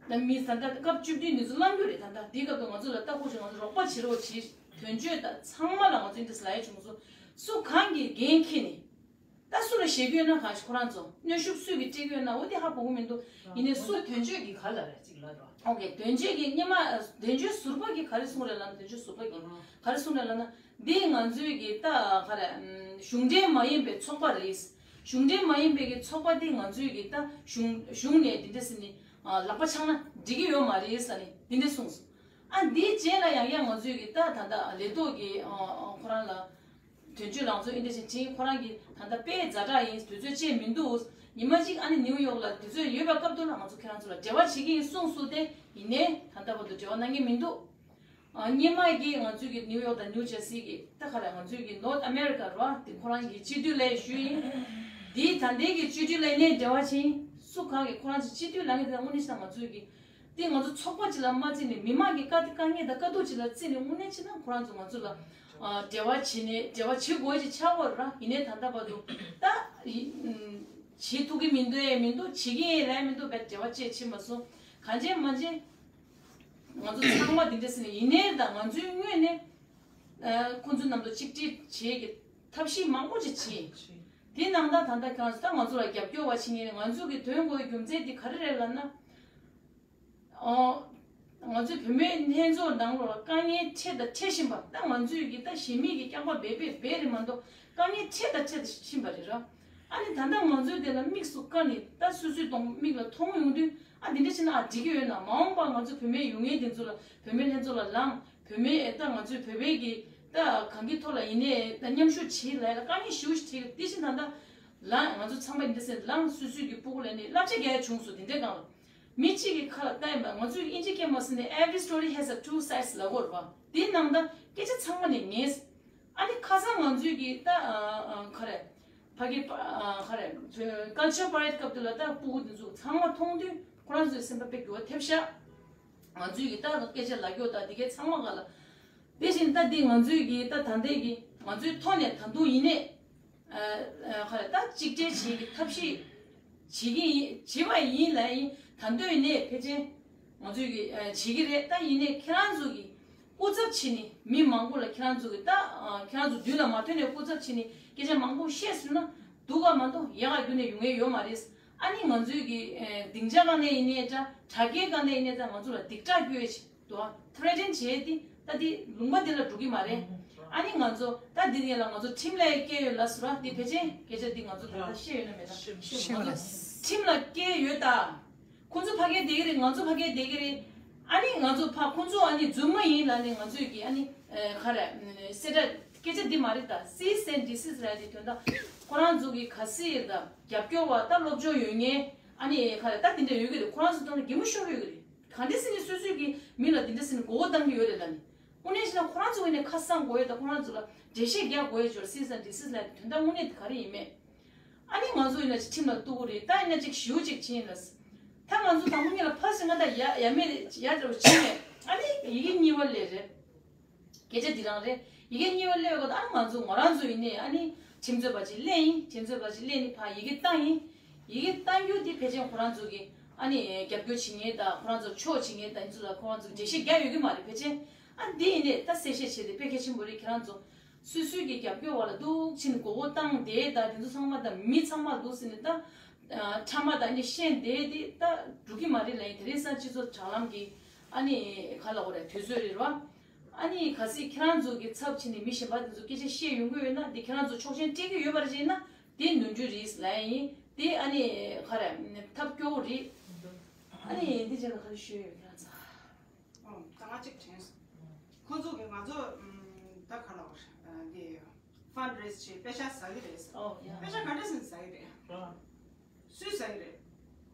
ད་མི་ས་ད་སྐབས་བཅུ་བདུན་ནས་ཚུར་བླང་རྒྱུ་རེད། ད་ད་འདི་སྐབས་དུ་ང་ཚོ་ལ་ལྟ་སྐོར་ཞིག་ང་ཚོ་རོགས་པ་བྱེད་རོགས་བྱེད། དོན་གཅོད་ད་ཚང་མ་ལ་ང་ཚོ་འདི་ལ་ཡ་བྱུང་སོང་། སུ་གང་གིས་འགན་འཁྱེར་ནས། ད་སུ་ལ་ཞེད་རྒྱུ་ཡོད་ན། གང་ཞིག་ཁོ་རང་ཚོ་གནོན་ཤུགས་སུས་ཀྱིས་སྤྲད་ཀྱི་ཡོད་ན། འོ་དེ་ཧ་གོ་གི་མི་འདུག་ཡིན་ནའི་སུ། དོན་གཅོད་ཀྱིས་ག་ལ་རེ་གཅིག་ལ་རོ། ཨོ་ཀེ། དོན་གཅོད་ཀྱིས་སྔོན་མ་དོན་གཅོད་ཟུར་པ་གིས་ག་རེ་གསུངས་རེད་ལབ་ན། དོན་གཅོད་ཟུར་པ་གིས་ག་རེ་གསུངས་རེད་ལབ་ན། འདི་ང་ཚོའི་གི་ད་ག་རེ། གཞུང་འབྲེལ་མ་ཡིན་པའི་ཚོགས་པ་རེད། གཞུང་འབྲེལ་མ་ཡིན་པའི་གི་ཚོགས་པ་འདི་ང་ཚོའི་གི་ད་གཞུང་གཞུང་ནས་འདི་འདྲ་ཟེར་ནས་ལག་པ་འཆང་ན་འགྲིག་གི་ཡོད་མ་རེད་ཟེར་ནས་འདི་འདྲ་གསུངས་སོང་། ཨ་འདིའི་རྗེས་ལ་ཡང་ཡང་ང་ཚོའི་གི་ད་ད་ད་ལས་ཐོག་གི་ཁོ་རང་ལ་དོན་གཅོད་ལགས་ཚོ་འདི་འདྲ་ཞིག་དྲིས། ཁོ་རང་གིས་ད་ལྟ་དཔེ་ཛ་དྲག་ཡིན། དུས་ཚོད་ཅིག་མི་འདུག་ཉི་མ་གཅིག་ཨ་ནི་ནིའུ་ཡོག་ལ་དུས་ཚོད་ཡོད་པའི་སྐབས་དུ་ལ་ང་ཚོ་ཁྱེད་རང་ཚོ་ལ་འབྲེལ་བ་བྱེད་ཀྱི་ཡིན་གསུངས་སོང་སྟེ། ཡིན་ནའི་ད་ལྟ་བར་དུ་འབྲེལ་བ་གནང་མཁན་མི་འདུག་ཨ་སྔོན་མ་གི་ང་ཚོའི་གི་ནིའུ་ཡོག་དང་ནིའུ་ཇར་སི་གི་ད་ག་རེ། ང་ཚོའི་གི་ནོར་ཐ་ཨ་མེ་རི་ཀ་ར་དེ་ཁོ་རང་གི་སྤྱི་འཐུས་ལ་ཞུས་ཡིན། དེའི་ད་ལྟའི་གི་སྤྱི་འཐུས་ལ་ནས་འབྲེལ་བ་བྱས་ཡིན། སུ་གང་གིས་ཁོ་རང་ཚོ་སྤྱི་འཐུས་ལ་ངེས་དེ་དངོས་གནས་བྱས་ན་ང་ཚོའི་གི་དེ་ང་ཚོ་ཚོགས་པ་གཅིག་ལ་མ་བརྩིས་ནས་མི་མང་གི་དཀའ་དཀའ་ངལ་དང་དཀའ་སྡུག་གཅིག་ལ་བརྩིས་ནས་དངོས་གནས་བྱས་ན་ཁོ་རང་ཚོ་ང་ཚོ་ལ་ཨ་འབྲེལ་བ་བྱས་ནས་འབྲེལ་བ་བྱེད་དགོས་ཀྱི་ཆགས་ཡོད་ར། ཡིན་ནའི་ད་ལྟ་བར་དུ་ད་ཡི་ཨུམ་བྱེད་ཐུབ་ཀྱི་མི་འདུག་ཨེ་མི་འདུག་བྱེད་ཀྱི་ཡིན་ལབ་མི་འདུག་བས་འབྲེལ་བ་བཅས་བྱེད་མ་སོང་། གང་བྱས་མ་བྱས་ང་ཚོ་ཚང་མ་འདི་འདྲ་ཟེར་ནས། ཡིན་ནའི་ད་ང་ཚོའི་ངོས་ནས་ཨ་ཁོང་ཚོའི་ནང་དུ་ཆིག་སྒྲིལ་བྱེད་ཀྱི། ཐབས་ཤེས་མང་པོ་ཅིག་བྱས། དེ་ནང་ད་ད་ལྟ་ཁྱེད་རང་ཚོ་ད་ང་ཚོ་ལ་རྒྱབ་སྐྱོར་བ་བྱེད་མཁན་ང་ཚོ་གི་དོན་དགོས་རྒྱུ་མཚན་དེ་ག་རེ་རེད་ལབ་ན། ཨོ། ང་ཚོའི་བུད་མེད་ལྷན་ཚོགས་ནང་ལོགས་ལ་དཀའ་ངལ་འཕྲད་དང་འཕྲད་བཞིན་པ་ད་ང་ཚོས་ཀྱི་ད་གཞན་མི་གི་རྐྱང་པ་འབད་འབད་འབད་རེད་མ་གཏོགས་དཀའ་ངལ་འཕྲད་དང་འཕྲད་བཞིན་པ་རེད་ར། ཨ་ནི་ད་ལྟ་ང་ཚོའི་དེ་ལ་དམིགས་སུ་བཀར་ནས་ད་སོ་སོའི་གདོང་མིག་ལ་མཐོང་ཡོང་དུས་ཨ་འདི་འདྲ་བྱས་ན་ཨ་འགྲིག་གི་ཡོད་ན་མ་འོངས་པ་ང་ཚོ་བུད་མེད་ཡོང་མཁན་དེ་ཚོ་ལ་བུད་མེད་ལྷན་ཚོགས་ལ་ལངས་བུད་མེད་ད་ང་ཚོའི་བོད་པའི་གི་ད་གང་གི་ཐོག་ལ་ཡིན་ནའི་ད་མཉམ་ཞུགས་བྱེད་ལ་ཡ་ལ་དཀའ་ངལ་ཞེ་པོ་ཞིག་འཕྲད་ཀྱི་དེ་བཞིན་ད་ལྟ་ལངས་ང་ཚོ་ཚང་མ་འདི་འདྲ་ཟེར་ལངས་སོ་སོའི་གི་སྤུ་གུ་ལ་ནི་བསླབ་བྱ་རྒྱག་ཡ་བྱུང་སོང་དེ་འདྲའི་སྒང་ལ། མི་གཅིག་གིས་ཁ་ལ་བལྟས་ཡིན་པ་ང་ཚོས་ཨིན་ཇི་སྐད་མ་ཟེར་ནས་every story has a two sides ལབ་ཀྱི་ཡོད་རེད་པ། དེའི་ནང་ད་སྐད་ཆ་ཚང་མ་ནས་ངས། ཨ་ནི་ཁ་སང་ང་ཚོས་ཀྱི་ད་ཨ་ཨ་ག་རེ། ཕ་གི་ཨ་ག་རེ། Culture Parade སྐབས་དེ་ལ་ད་སྤུ་གུ་དེ་ཚོ་ཚང་མ་མཐོང་དུས་ཁོ་རང་ཚོའི་སེམས་པ་དཔེ་འགྱུར་བ་ཐེབས་ཤག་ང་ཚོས་ཀྱི་ད་སྐད་ཆ་ལབ་ཀྱི་ཡོད་ད་དེ་གའི་ཚང་མ་ག་ལ། དེ་བཞིན་ད་འདི་ང་ཚོས་ཀྱི་ད་ད་ལྟའི་གི་ང་ཚོའི་ཐོག་ནས་ད་དུང་ཡིན་ནའི། ཨ་ཨ་ག་རེ་ད་གཅིག་སྒྲིལ་བྱེད་ཀྱི་ཐབས་ཤེས་བྱེད་ཀྱི་ཡིན་བྱེད་པ་ཡིན་ལ་ཡིན་ད་འདོད་ཡིན་ནའི་ཕལ་ཆེར་ང་ཚོས་ཀྱི་ཨ་བྱེད་ཀྱི་རེད་ད་ཡིན་ནའི་ཁྱེད་རང་ཚོ་གི་སྐུ་ཚབ་བྱས་ནས་མི་མང་པོ་ལ་ཁྱེད་རང་ཚོ་གི་ད་ཨ་ཁྱེད་རང་ཚོ་མདུན་ལ་མ་ཐོན་ནས་སྐུ་ཚབ་བྱས་ནས་སྐད་ཆ་མང་པོ་བཤད་སོང་ན་སྡུག་ག་མ་གཏོགས་ཡག་ག་རྒྱུ་ནས་ཡོང་ཡས་ཡོད་མ་རེད། ཨ་ནི་ང་ཚོས་ཀྱི་ཨ་སྡིངས་ཆ་སྒང་ནས་ཡིན་ནའི་འདྲ་དྲ་རྒྱའི་སྒང་ནས་ཡིན་ནའི་འདྲ་ང་ཚོ་ལ་སྡིགས་དྲག་སྐྱོན་ཡས་ཆེ། དོ། ཐ་རེ་ཏན་བྱས་ཏེ་ད་འདི་ལུང་པ་འདི་ལ་འགྲོ་གི་མ་རེད། ཨ་ནི་ང་ཚོ་ད་འདི་ངེད་ལ་ང་ཚོ་ཁྲིམས་ལ་སྐྱེལ་ཡོད་ལ་ཟུར་ར་འདི་ཕལ་ཆེར་སྐད་ཆ་འདི་ང་ཚོ་ད་ལྟ་བཤད་ཡོད་ན་མེད་ད། ཤེས་ང་ཚོ་ཁྲིམས་ལ་སྐྱེལ་ཡོད་ད། ཁོང་ཚོ་ཕ་གིར་བསྡད་ཀྱི་རེད་ང་ཚོ་ཕ་གིར་བསྡད་ཀྱི་རེད། ཨ་ནི་ང་ཚོ་ཕ་ཁོང་ཚོ་ཨ་ནི་རྫུན་མ་ཡིན་ལ་ནི་ང་ཚོས་ཀྱི་ཨ་ནི་ག་རེ་སེ་ད་སྐད་ཆ་འདི་མ་རེད་ད་སི་སེན་ཌི་སིས་ར་འདི་དོན་དག་ཁོ་རང་ཚོ་གི་ག་སི་ཡིན་ད་རྒྱབ་སྐྱོར་བ་ད་སློབ་སྦྱོང་ཡོད་མཁན་ཨ་ནི་ག་རེ་ད་འདི་འདྲ་ཡོད་ཀྱི་རེད་ཁོ་རང་ཚོ་ཐོག་ནས་གད་མོ་ཤོར་ཡོད་ཀྱི་རེད། ག་འདྲ་སེ་ནས་སོ་སོའི་གི་མི་ལ་འདི་འདྲ་སེ་ནས་མགོ་བོ་བཏང་གི་ཡོད་རེད་ལ་ནི། དངོས་གནས་བྱས་ན་ཁོ་རང་ཚོ་གི་ནས་ཁ་གསང་དགོས་ཡོད་ད་ཁོ་རང་ཚོ་ལ་འགྲེལ་བཤད་རྒྱག་དགོས་ཡོད་ཅོར་སི་སན་ཌི་སིས་ལ་དོན་དག་དངོས་གནས་དེ་ག་རེ་ཡིན་མེད། ཨ་ནི་ང་ཚོ་ཡིན་ན་ཅིག་ཁྲིམས་ལ་གཏུག་གི་རེད་ད་ཡིན་ན་ཅིག་ཞུ་ཅིག་བྱེད་ཡིན་ལ། ད་ང་ཚོ་དང་པོ་ཉིད་ལ་ཕ་སི་ང་ད་ཡ་ཡ་མེད་ཡ་འདྲ་བོ་བྱེད་མེད་ཨ་ནི་ཡི་གེ་གཉིས་པ་ལས་རེད། སྐད་ཆ་འདི་རང་རེད། ཡི་གེ་གཉིས་པ་སླེབས་ཡོད་ད་ཨ་ང་ཚོ་ང་རང་ཚོ་ཡིན་ནས་ཨ་ནི་ཁྲིམས་རྩོད་པ་ཅིག་སླེབས་ཡིན་ཁྲིམས་རྩོད་པ་ཅིག་སླེབས་ནས་ཕ་ཡི་གེ་བཏང་ཡིན། ཡི་གེ་བཏང་རྒྱུ་དེ་ཕལ་ཆེར་ཁོ་རང་ཚོ་གི་ཨ་ནི་རྒྱབ་སྐྱོར་བྱེད་མཁན་དང་ཁོ་རང་ཚོ་ཕྱོགས་བྱེད་མཁན་དང་ཡིན་ཚུལ་ལ་ཁོ་རང་ཚོ་འགྲེལ་བཤད་རྒྱག་ཡོད་ཀྱི་མ་རེད་ཕལ་ཆེར། ཨ་འདི་ཡིན་ནས་ད་གསལ་བཤད་བྱས་ཏེ་དཔེ་གལ་ཆེན་པོ་རེད་ཁྱེད་རང་ཚོ། སོ་སོའི་གི་རྒྱབ་སྐྱོར་བ་ལ་འདུག་ཕྱིན་མགོ་སྐོར་བཏང་བསྡད་ད་དེ་ཚོ་ཚང་མ་དང་མི་ཚང་མ་འདུག་ཟེར་ནས་ད། ཕྲ་མ་དང་ཨ་ནི་ཤེས་བསྡད་དེ་ད་འགྲོ་གི་མ་རེད་ལ་ཡིན་དེ་རིང་སང་སྤྱི་ཚོགས་དྲ་ལམ་གི་ཨ་ནི་ག་ལ་འོ་རེད་དུས་ཚོད་རེད་རོ། ཨ་ནི་གལ་སྲིད་ཁྱེད་རང་ཚོ་གི་ཚབ་བྱས་ནས་མི་གཞན་པ་དེ་ཚོ་སྐད་ཆ་བཤད་ཡོང་གི་ཡོད་ན་དེ་ཁྱེད་རང་ཚོ་ཆོག་མཆན་སྤྲད་ཀྱི་ཡོད་པ་རེད་ཅེ་ན་དེ་ནོར་འཁྲུལ་རེད་ལ་ཡིན་དེ་ཨ་ནི་ག་རེ་ཐབས་སྐྱོ་བོ་རེད། ཨ་ནི་འདི་བྱས་ན་ག་རེ་ཞུ་ཡོད་ཁྱེད་རང་ཚོ། ཨོ། ད་ང་གཅིག་དྲན་སོང་། ཁོང་ཚོ་གིས་ང་ཚོ་ཨམ། ད་ག་ལ་བར་འདི་ཕན་རེས་བྱེད་པེ་ཤ་ཟ་གི་རེད་ཟེར། ཨོ་ཡ། པེ་ཤ་ག་འདྲ་ཟེར་ཟ་གི་རེད། ཨ། སུས་ཟ་གི་རེད།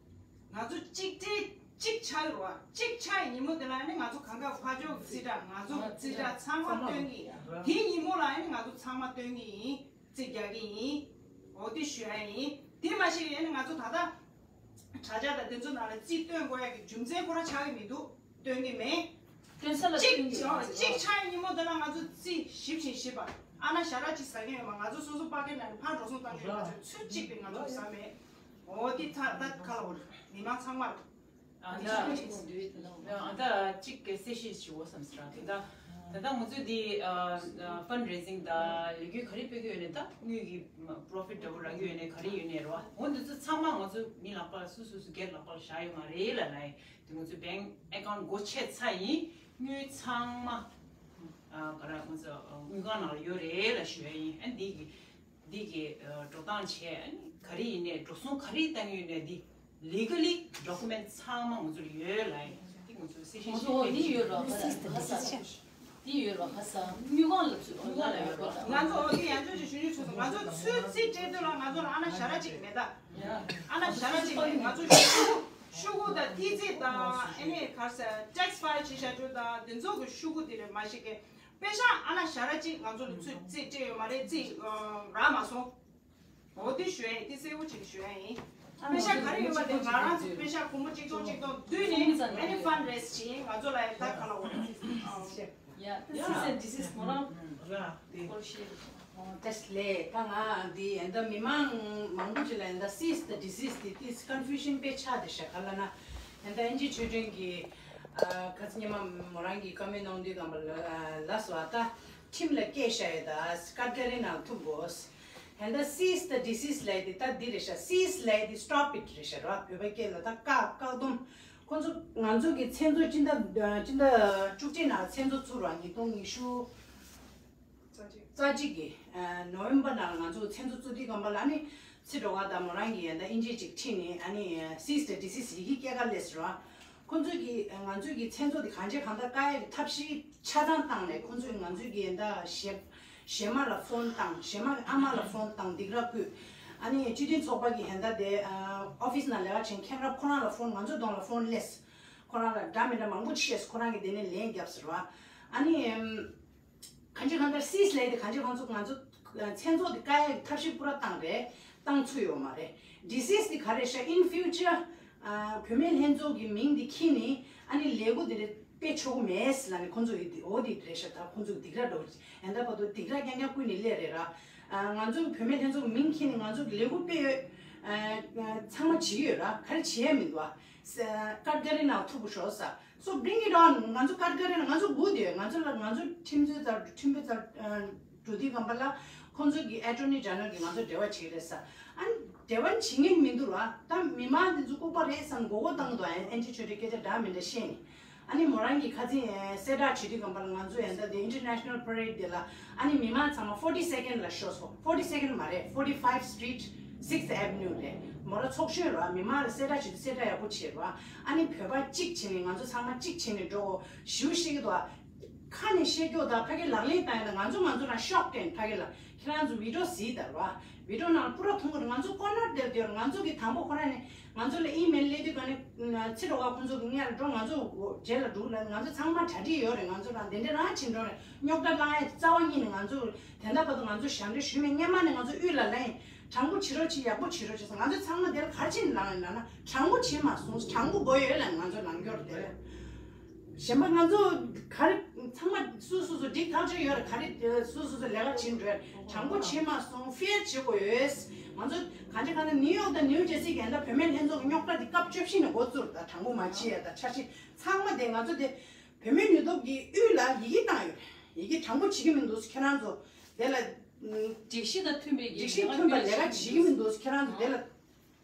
ང་ཚོ་གཅིག་སྒྲིལ་གཅིག་ཆགས་ཡོད་བ་གཅིག་ཆགས་ཡི་ཉིན་མོ་དེ་ལ་ནི་ང་ཚོ་གང་ག་ཕར་ཕྱོགས་ཀྱི་རྩིས་ཁྲ་ང་ཚོ་གི་རྩིས་ཁྲ་ཚང་མ་སྟོན་གི་ཡིན། དེའི་ཉིན་མོ་ལ་ནི་ང་ཚོ་ཚང་མ་སྟོན་གི་ཡིན། རྩིས་རྒྱག་གི་ཡིན། འོ་དེ་ཞུ་ཡ་ཡིན། དེ་མ་ཤེས་ཡ་ནི་ང་ཚོ་ད་ལྟ་དྲ་རྒྱ་དང་དེ་ཚོ་ནང་ལ་རྩིས་སྟོན་དགོས་ཡ་གི་རྒྱུ་མཚན་ཁོ་རང་ཆགས་ཀྱི་མི་འདུག་སྟོན་གི་མེད། སྟོན་ས་ལ་གཅིག་སྟོན་གི་ཡོད་རེད། གཅིག་ཆགས་ཡ་ཉིན་མོ་དེ་ལ་ང་ཚོ་རྩིས་ཞིབ་ཅིང་ཞིབ་པ་ཨ་ན་ཞ་ར་གཅིག་ཟ་མཁན་ཡོད་མ་ང་ཚོ་སོ་སོ་པ་ཀེ་ནང་ནས་ཕར་འགྲོ་སོང་བཏང་མཁན་ཡོད་མ་ཚོད་ཚོད་གཅིག་པའི་ང་ཚོ་ཟ་མེད། འོ་དེ་ད་ད་ག་ལ་འོ་མི་མང་ཚང་མ་ལ། ཨ་ད་ཨ་ད་གཅིག་གི་གསལ་བཤད་ཞུ་འོ་བསམ་སྲིད་ར། དེ་ད་ད་ལྟ་ང་ཚོས་འདི་ཕན་རེ་ཟིང་དང་ལས་འགུལ་ག་རེ་སྤེལ་གི་ཡོད་ནས་ད་དངུལ་གྱི་པོ་རོ་ཕིཊ་འདྲ་བོ་རག་གི་ཡོད་ནས་ག་རེ་ཡོད་ནས་རེད་བ། འོ་འདི་ཚོ་ཚང་མ་ང་ཚོ་མི་ལག་པ་ལ་སུ་སུ་སུ་སྒེར་ལག་པ་ལ་བཞག་ཡོད་མ་རེད་ལ་ལ་ཡིན། དེ་ང་ཚོའི་བེང་ཨེ་ཀའུན་སྒོ་ཕྱེ་ཚར་ཡིན། དངུལ་ཚང་མ་ཨ་ག་རེ་ང་ཚོ་དངུལ་ཁང་ནང་ལ་ཡོད་རེད་ལ་ཞུ་ཡ་ཡིན། ཨ་འདི་གི་འདི་གི་ཨ་འགྲོ་སྟངས་བྱས་ཨ་ནི་ག་རེ་ཡིན་ནའི་འགྲོ་སོང་ག་རེ་བཏང་ཡོད་ནའི་འདི་ལི་ག་ལི་ཌོ་ཀུ་མེན་ཊི་ཚང་མ་ང་ཚོར་ཡོད་ལ་ཡིན། འདི་ང་ཚོར་གསལ་བཤད་ང་ཚོ་འོ་འདི་ཡོད་རོགས་ཁ་ས་ཁ་ས་འདི་ཡོད་རོགས་ཁ་ས་དངུལ་ཁང་ལ་ཚུད་དངུལ་ཁང་ལ་ཡོད་རོགས། ང་ཚོ་འོ་འདི་ཡང་ཅོ་ཅིག་ཞུ་རྒྱུ་བྱུང་སོང་། ང་ཚོ་ཚུར་རྩིས་སྤྲད་དུས་ལ་ང་ཚོ་ལ་ཨ་ན་ཞ་ར་གཅིག་མེད་ད། ཨ་ན་ཞ་ར་གཅིག་མེད། ང་ཚོ་ཤོག་གུ་ཤོག་གུ་དང་ཏི་ཙི་དང་ཨ་ནི་ག་ས་ཊེག་སི་ཕའིལ་བྱེད་བཞག་རྒྱུ་དང་འདི་ཚོ་གི་ཤོག་གུ་དེ་རེད་མ་གཞི་གི། པེ་ཤག་ཨ་ན་ཞ་ར་གཅིག་ང་ཚོ་ལ་ཚུར་རྩིས་སྤྲད་ཡོད་མ་རེད། རྩིས་རག་མ་སོང་། འོ་དེ་ཞུ་ཡ་ཡིན། དེ་གསལ་པོ་ཅིག་ཞུ་ཡ་ཡིན། པེ་ཤག་ག་རེ་ཡོད་པ་དེ་ང་རང་ཚོ་པེ་ཤག་སྒོར་མོ་གཅིག་སྟོང་གཅིག་སྟོང་བསྡུས་ནས་ཨ་ནི་ཕན་རེ་ཟིང་བྱེད་ང་ཚོ་ལ་ཡ་ད་ག་ལ་འོ་ཡ་ད་སི་སེན་ཌི་སིས་མོ་རང་སྐོར་ཤེས། ཨོ་ཏེས་ལེ་ད་ང་འདི་ཨེ་འདྲ་མི་མང་མང་པོ་ཅིག་ལ་ཨེ་འདྲ་སི་སི་ཏ་ཌི་སིས་དེ་ཏིས་ཀོན་ཕུ་ཤན་དཔེ་ཆགས་དེ་ཤ་ག་ལ་ན་ཨེ་འདྲ་ཨིན་ཇི་ཆོས་སྒྲོན་གྱི་ཨ་ཁ་ཚ་ཉི་མ་མོ་རང་གི་ཀ་མེན་ནང་དུས་གམ་པ་ལ་ལ་སོ་ཨ་ད་ ཁྲིམས་ལ་བཀལ་བཞག་ཡོད་ད། ཀཊ་ཀ་རི་ནང་ཐུག་དགོས། ད་ལྟ་སི་ཨི་སི་དང་ཌི་སི་ཨི་སི་ལབ་ཡ་དེ་ད་འདི་རེད་ཤག་སི་ཨི་སི་ལབ་ཡ་དེ་སི་ཊོབ་ཨིཊ་རེད་ཤག་ར། བོད་པ་སྐད་ལ་ད་བཀག་བཀག་སྡོམ། ཁོང་ཚོ་ང་ཚོ་གི་མཚན་ཚོགས་སྤྱི་ཟླ་སྤྱི་ཟླ་བཅུ་གཅིག་ནང་མཚན་ཚོགས་ཚུགས་ར། ཉིས་སྟོང་ཉི་ཤུ་རྩ་གཅིག་གི་ནོ་ཝེམ་བར་ནང་ལ་ང་ཚོ་མཚན་ཚོགས་ཚུགས་དུས་སྒང་པ་ལ་ནི་ཚེ་སྒྲོལ་དཀར་དང་མོ་རང་གིས་ཡ་ད་དབྱིན་ཇི་ཅིག་ཁྲིད་ནས། ཨ་ནི་སི་ཨི་སི་དང་ཌི་སི་ཨི་སི་ཡི་གེ་སྐྱེལ་ཀ་སླེབས་སོང་ར། ཁོང་ཚོས་ཀྱིས་ང་ཚོས་ཀྱིས་མཚན་ཚོགས་དེ་གང་བྱས་གང་ལྟར་བཀག་ཡ་གི་ཐབས་ཤེས་ཆ་ཚང་བཏང་ནས། ཁོང་ཚོས་ང་ཚོས་ཀྱིས་ཡ་ད་གཞས་གཞས་མ་ལ་ཕོན་བཏང་། གཞས་མ་གི་ཨ་མ་ལ་ཕོན་བཏང་། སྡིགས་ར་བསྐུལ། ཨ་ནི་སྤྱི་མཐུན་ཚོགས་པ་གི་ཡ་ད་དེ་ཨོ་ཕིས་ནང་ལས་ཀ་བྱེད་མཁན་རབས་ཁོ་རང་ལ་ཕོན། ང་ཚོའི་གདོང་ལ་ཕོན་སླེབས། ཁོ་རང་ལ་འདྲ་མི་འདྲ་མང་པོ་བཤད། ཁོ་རང་གིས་དེ་ནས་ལན་བརྒྱབ་ཟེར་བ། ཨ་ནི་ཨམ། གང་ཅི་གང་ལྟར་སི་ཨི་སི་ལབ་ཡ་དེ་གང་ཅི་གང་ཚོ་ང་ཚོ་མཚན་ཚོགས་དེ་བཀག་ཡ་གི་ཐབས་ཤེས་པུ་ར་བཏང་རེད། བཏང་ཚུལ་ཡོད་མ་རེད། ཌི་སི་ཨི་སི་དེ་ག་རེ་ཤག་ཨིན་ཕིའུ་ཅར་བུད་མེད་ལྷན་ཚོགས་ཀྱི་མིང་དེ་ཁྱེར་ནས་ཨ་ནི་ལས་འགུལ་དེ་རེད་སྤེལ་ཆོག་གི་མེད་ལབ་ནས། ཁོང་ཚོ་ཡི་དེ་འོ་དེ་རེད་ཤག་ད་ཁོང་ཚོ་སྡིགས་ར་འདྲ་བོ། ཡང་ད་བར་དུ་སྡིགས་ར་རྐྱང་རྐྱང་བསྐུལ་ནས་སླེབས་རེད་ར། ང་ཚོ་བུད་མེད་ལྷན་ཚོགས་མིང་ཁྱེར་ནས་ང་ཚོ་ལས་འགུལ་སྤེལ་ཡོད། ཚང་མ་བྱེད་ཀྱི་ཡོད་ར། ག་རེ་བྱེད་ཡ་མི་འདུག་ཨ། ཀཊ་ཀ་རི་ནང་ཐུག་དགོས་ཤོག་ཟེར། So bring it on. ང་ཚོ་ཀཊ་ཀ་རི་ནང་ང་ཚོ་སྒུག་བསྡད་ཡོད། ང་ཚོ་ལ་ང་ཚོ་ཁྲིམས་རྩོད་རྩར་ཁྲིམས་དཔོན་རྩར་འགྲོ་དུས་སྒང་པ་ལ་ཁོང་ཚོ་གི་ཨེ་ཊོར་ནི་ཇེ་ནེ་རལ་གིས་ང་ཚོ་འབྲེལ་བ་བྱེད་ཀྱི་རེད་ཟེར། ཨ་ནི་འབྲེལ་བ་བྱེད་མཁན་མི་འདུག་ར། ད་མི་མང་འདི་ཚོ་ལྐུགས་པ་རེད་བསམ་མགོ་སྐོར་བཏང་གི་འདུག་ཨ་ཨེན་ཅི་ཆོས་སྒྲོན་སྐད་ཆ་འདྲ་མི་འདྲ་བཤད་ནས། ཨ་ནི་མོ་རང་གིས་ཁ་སང་གསལ་བསྒྲགས་བྱེད་དུས་སྒང་པ་ལ་ང་ཚོ་ཡང་ད་དེ་International Parade དེ་ལ་ཨ་ནི་མི་མང་ཚང་མ་ཕོར་ཊི་སེ་ཀེན་ཌི་ལ་ཤོག་ཟེར། ཕོར་ཊི་སེ་ཀེན་ཌི་མ་རེད། ཕོར་ཊི་ཕའིབ་སི་ཊི་རིཊ་སིག་སི་ཨེ་ཝེ་ནིའུ་རེད། མོ་རང་ཚོགས་གཞོན་རེད་བ། མི་མང་ལ་གསལ་བསྒྲགས་བྱེད་དུས་གསལ་བསྒྲགས་ཡག་པོ་བྱེད་རེད་བ། ཨ་ནི་བོད་པ་གཅིག་བྱས་ནས་ང་ཚོ་ཚང་མ་གཅིག་བྱས་ནས་འགྲོ་དགོས་ཞེ་པོ་བཤད་ཀྱི་འདུག་བ། ཁ་ནས་བཤད་རྒྱུ་དང་ཕ་གི་ལག་ལེན་བསྟར་ཡ་དང་། ང་ཚོ་ང་ཚོ་རང་ཤོག་སྟོན། ཕ་གི་ལ་ཁྱེད་རང་ཚོ་བི་ཌི་ཡོ་གཟིགས་དང་ར། བི་ཌི་ཡོ་ནང་ལ་པུ་ར་མཐོང་གི་རེད། ང་ཚོ་ཀོ་ནར་དེར་དེར། ང་ཚོ་གི་དང་པོ་ཁོ་རང་ནས་ང་ཚོ་ལ་ཨི་མེལ་སླེབས་དུས་ག་ནས་ཚེ་རོགས་ཁོང་ཚོ་གི་སྔོན་ལ་འགྲོ། ང་ཚོ་རྗེས་ལ་འགྲོ་ལབ། ང་ཚོ་ཚང་མ་གྲ་སྒྲིག་ཡོད་རེད། ང་ཚོ་རང་དེ་འདྲ་རང་བྱེད་འགྲོ་རེད། རྙོག་དྲ་བསླང་ཡ་རྩ་བ་ཉིད་ནས། ང་ཚོ་དེ་འདྲ་བར་དུ་ང་ཚོ་ཞབས་འདྲེན་ཞུས་མེད། སྔོན་མ་ནས་ང་ཚོ་དབུས་ལ་ལངས། དྲང་པོ་བྱེད་རོགས་བྱེད། ཡག་པོ་བྱེད་རོགས་བྱེད་ཟེར། ང་ཚོ་ཚང་མ་དེར་ག་རེ་བྱས་ནས་ལངས་ཡོད་ལབ་ན། དྲང་པོ་བྱེད་མ་སོང་། དྲང་པོ་དགོས་ཡོད་ལབ་ནས་ང་ཚོ་ལངས་རྒྱུ་རེད་དེ། གཞན་པ་ང་ཚོ་ག་རེ་ཚང་མ་སུ་སུ་སུ་འགྲིག་ཐག་ཆོད་ཡོད་རེད། ག་རེ་སུ་སུ་སུ་ལས་ཀ་བྱེད་འགྲོ། དྲང་པོ་བྱེད་མ་སོང་། ཕེར་བྱེད་དགོས་ཡོད། ང་ཚོ་གང་ཅི་གང་ན་ནིའུ་ཡོག་དང་ནིའུ་ཇར་སི་གི་ཡང་ད་བུད་མེད་ལྷན་ཚོགས་ཀྱི་རྙོག་དྲ་དེ་སྐབས་བཅུ་བཞི་ནས་འགོ་བཙུགས་རེད། ད་དྲང་པོ་མ་བྱེད་ཡ་ད་འཆར་གཞི་ཚང་མ་དེ་ང་ཚོ་དེ་བུད་མེད་ནུས་སྟོབས་ཀྱི་དབུས་ལ་ཡི་གེ་བཏང་ཡོད་རེད། ཡི་གེ་དྲང་པོ་བྱེད་ཀྱི་མི་འདུག་ཁྱེད་རང་ཚོ་དེ་ལ་སྒྲིག་གཞི་དང་མཐུན་པའི་སྒྲིག་གཞི་མཐུན་པ་ལས་ཀ་བྱེད་ཀྱི་མི་འདུག་ཁྱེད་རང་ཚོ་དེ་ལ་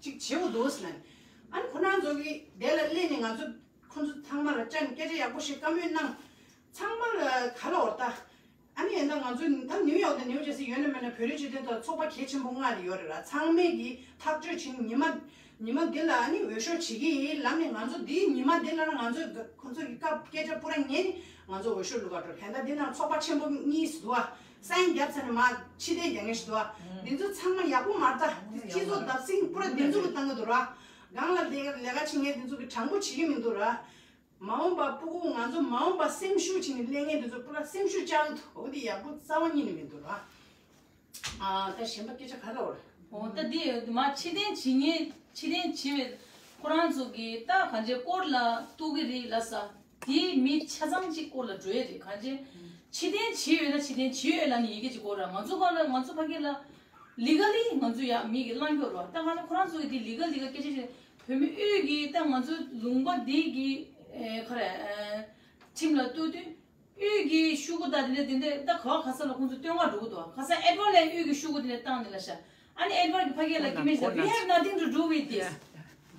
ཅིག་བྱེད་དགོས་འདུག་ཟེར་ནས། ཨ་ནི་ཁོ་རང་ཚོ་གིས་དེ་ལ་སླེབས་ནས་ང་ཚོ་ཁོ་ཚོ་ཚང་མ་ལ་བཅར་ནས་སྐད་ཆ་ཡག་པོ་ཞིག་བཀའ་མོལ་གནང་། ཚང་མ་ལ་ག་ལ་འོར་ད། ཨ་ནི་ཡིན་ད་ང་ཚོ་ད་ནིའུ་ཡོག་དང་ནིའུ་ཇར་སི་ཡོད་ན་མེད་ན་བོད་རིགས་སྤྱི་མཐུན་ཚོགས་ཚོགས་པ་གལ་ཆེན་པོ་ལྔ་རེ་ཡོད་རེད་ར། ཚང་མས་ཀྱིས་ཐག་གཅོད་བྱས་ནས་ཉི་མ་ཉི་མ་འདི་ལ་ཨ་ནི་འོས་ཤོག་བྱེད་ཀྱི་ཡིན་ལབ་ནས། ང་ཚོ་འདིའི་ཉི་མ་འདི་ལ་ང་ཚོ་ཁོ་ཚོ་གི་སྐབས་སྐད་ཆ་པུ་ར་ཉན་ནས་ང་ཚོ་འོས་ཤོག་བླུག་ག་འགྲོ། ད་ལྟ་འདི་ནང་ཚོགས་པ་ཆེན་པོ་གཉིས་སུ་འདུག་ཨ། སའིན་རྒྱབ་ཚར་ནས་མར་ཕྱིར་འཐེན་རྒྱག་མཁན་ཞིག་འདུག་ཨ། འདི་ཚོ་ཚང་མ་ཡག་པོ་མ་རེད་ད། སྤྱི་ཚོགས་བརྡབ་གསིག་པུ་ར་འདི་ཚོ་གི་བཏང་གི་འདུག་ར། སྒང་ལ་ལས་ལས་ཀ་བྱེད་མཁན་འདི་ཚོ་གི་དྲང་པོ་བྱེད་ཀྱི་མི་འདུག་ར། མ་འོངས་པ་སྤུ་གུ་ང་ཚོ་མ་འོངས་པ་སེམས་ཤུགས་བྱེད་ནས་སླེབས་མཁན་འདི་ཚོ་པུ་ར་སེམས་ཤུགས་བཅག་གི་འདུག་འོ་འདི་ཡག་པོ་རྩ་བ་ཉིད་ནས་མི་འདུག་ར། ཨ་ད་གཞན་པ་སྐད་ཆ་ག་རེ་ཡོད་རེད། འོ་ད་འདི་མ་ཕྱིར་འཐེན་བྱེད་མཁན་ཕྱིར་འཐེན་བྱེད་པའི་ཁོ་རང་ཚོ་གིས་ད་གང་ཅི་སྐོར་ལ་གཏུག་གི་རེད་ལབ་ས། དེ་མི་ཆ་ཚང་གཅིག་སྐོར་ལ་འགྲོ་ཡས་རེད། གང་ཅི་ཕྱིར་འཐེན་བྱས་ཡོད་ན་ཕྱིར་འཐེན་བྱས་ཡོད་ལབ་ནས་ཡི་གེ་གཅིག་སྐོར་ར། ང་ཚོ་ག་ལ་ང་ཚོ་ཕ་གི་ལ་ལི་ག་ལི་ང་ཚོ་ཡ་མི་གི་བླང་རྒྱུ་ར། ད་ག་ལ་ཁོ་རང་ཚོ་གི་དེ་ལི་ག་ལི་ག་སྐད་ཆ་ཞིག་བོད་མི་དབུས་ཀྱི་ད་ང་ཚོ་ལུང་པ་འདི་གི་ཨེ་ག་རེ་ཨེ་ཁྲིམས་ལ་གཏུག་དུས། དབུས་ཀྱི་ཤོག་གུ་དང་དེ་འདྲ་དེ་འདྲ་ད་ག་བ་ག་ས་ལ་ཁོང་ཚོ་སྟོན་ག་འགྲོ་གི་འདུག་ཁ་སང་ཨེ་ཌི་ཝར་ལ་དབུས་ཀྱི་ཤོག་གུ་དེ་འདྲ་བཏང་ནས་ལབ་ཤག་ཨ་ནི་ཨེ་ཌི་ཝར་གྱི་ཕ་གི་ལ་སྐྱེ་དམན་ཞིག་ལ། We have nothing to do with this.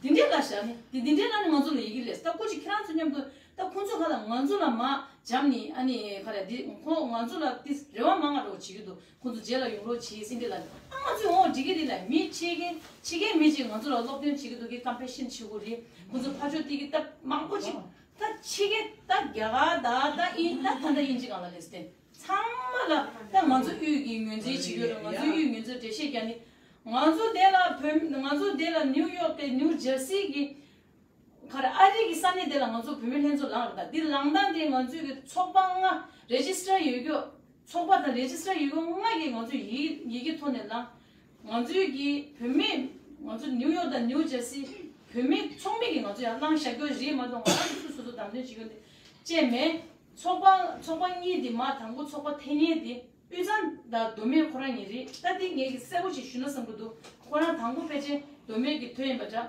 དེ་འདྲ་ལབ་ཤག་ཨ་ནི་དེ་དེ་འདྲ་ལབ་ནས་ང་ཚོ་ལ་ཡི་གེ་སླེབས། ད་སྐུ་མཁྱེན་ཁྱེད་རང་ཚོ་མཉམ་དུ་ད་ཁོང་ཚོ་ག་ལ་ང་ཚོ་ལ་མར་འཇམ་ནས་ཨ་ནི་ག་རེ་འདི་ཁོ་ང་ཚོ་ལ་དེ་རེ་བ་མང་ང་རོགས་བྱེད་ཀྱི་འདུག་ཁོང་ཚོ་རྗེས་ལ་ཡོང་རོགས་བྱེད་ཟེར་འདི་ལབ་ནས། ཨ་ང་ཚོས་འོ་འགྲིག་གི་རེད་ལབ། མི་ཕྱི་རྒྱལ་ཕྱི་རྒྱལ་མི་གཅིག་ང་ཚོ་ལ་སློབ་སྟོན་བྱེད་ཀྱི་འདུག་གི་ཀམ་པེ་ཤན་བྱེད་དགོས་རེད། ཁོང་ཚོ་ཕར་ཕྱོགས་དེ་གི་སྟབས་མང་པོ་ཅིག་ད་ཕྱི་རྒྱལ་ད་རྒྱ་གར་ད་ད་ཨིན་ད་ད་ད་ཨིན་ཅི་གང་ལ་ལས་སྟེ། ཚང་མ་ལ་ད་ང་ཚོ་དབུས་ཀྱི་ངོས་འཛིན་བྱེད་ཀྱི་ཡོད་རེད། ང་ཚོ་དབུས་ངོས་འཛིན་འགྲེལ་བཤད་རྒྱག་ནི། ང་ཚོ་དེ་ལ་བོད་ང་ཚོ་དེ་ལ་ནིའུ་ཡོག་དེ་ནིའུ་ཇར་སི་གི་ག་རེ་ཨ་རི་གི་ས་གནས་དེ་ལ་ང་ཚོ་བུད་མེད་ལྷན་ཚོགས་ལངས་རེད། ད་འདི་ལངས་སྟངས་དེ་ང་ཚོའི་གི་ཚོགས་པ་ལྔ་རེ་ཇི་སི་ཊར་ཡོད་རྒྱུ། ཚོགས་པ་དང་རེ་ཇི་སི་ཊར་ཡོད་རྒྱུ་ལྔ་གིས་ང་ཚོ་ཡི་ཡི་གེ་ཐོག་ནས་ལངས། ང་ཚོའི་གི་བུད་མེད་ང་ཚོ་ནིའུ་ཡོག་དང་ནིའུ་ཇར་སི་བུད་མེད་ཚོགས་མི་གིས་ང་ཚོ་ཡར་བླངས་བཞག་རྒྱུ་རེད་མ་གཏོགས་ང་རང་ཚོ་སོ་སོ་བདམས་ཐོན་བྱེད་རྒྱུ་དེ་བཅས་མེད། ཚོགས་པ་ཚོགས་པ་གཉིས་དེ་མ་དང་པོ་ཚོགས་པ་ཐེ་ཉེ་དེ་དབུས་གཙང་དང་མདོ་སྨད་ཁོ་རང་གཉིས་རེད། ད་དེ་ངས་གི་གསལ་པོ་ཞིག་ཞུ་ན་བསམ་གི་འདུག་ཁོ་རང་དང་པོ་ཕལ་ཆེར་མདོ་སྨད་ཀྱི་ཐོན་ཡིན་པ་འདྲ།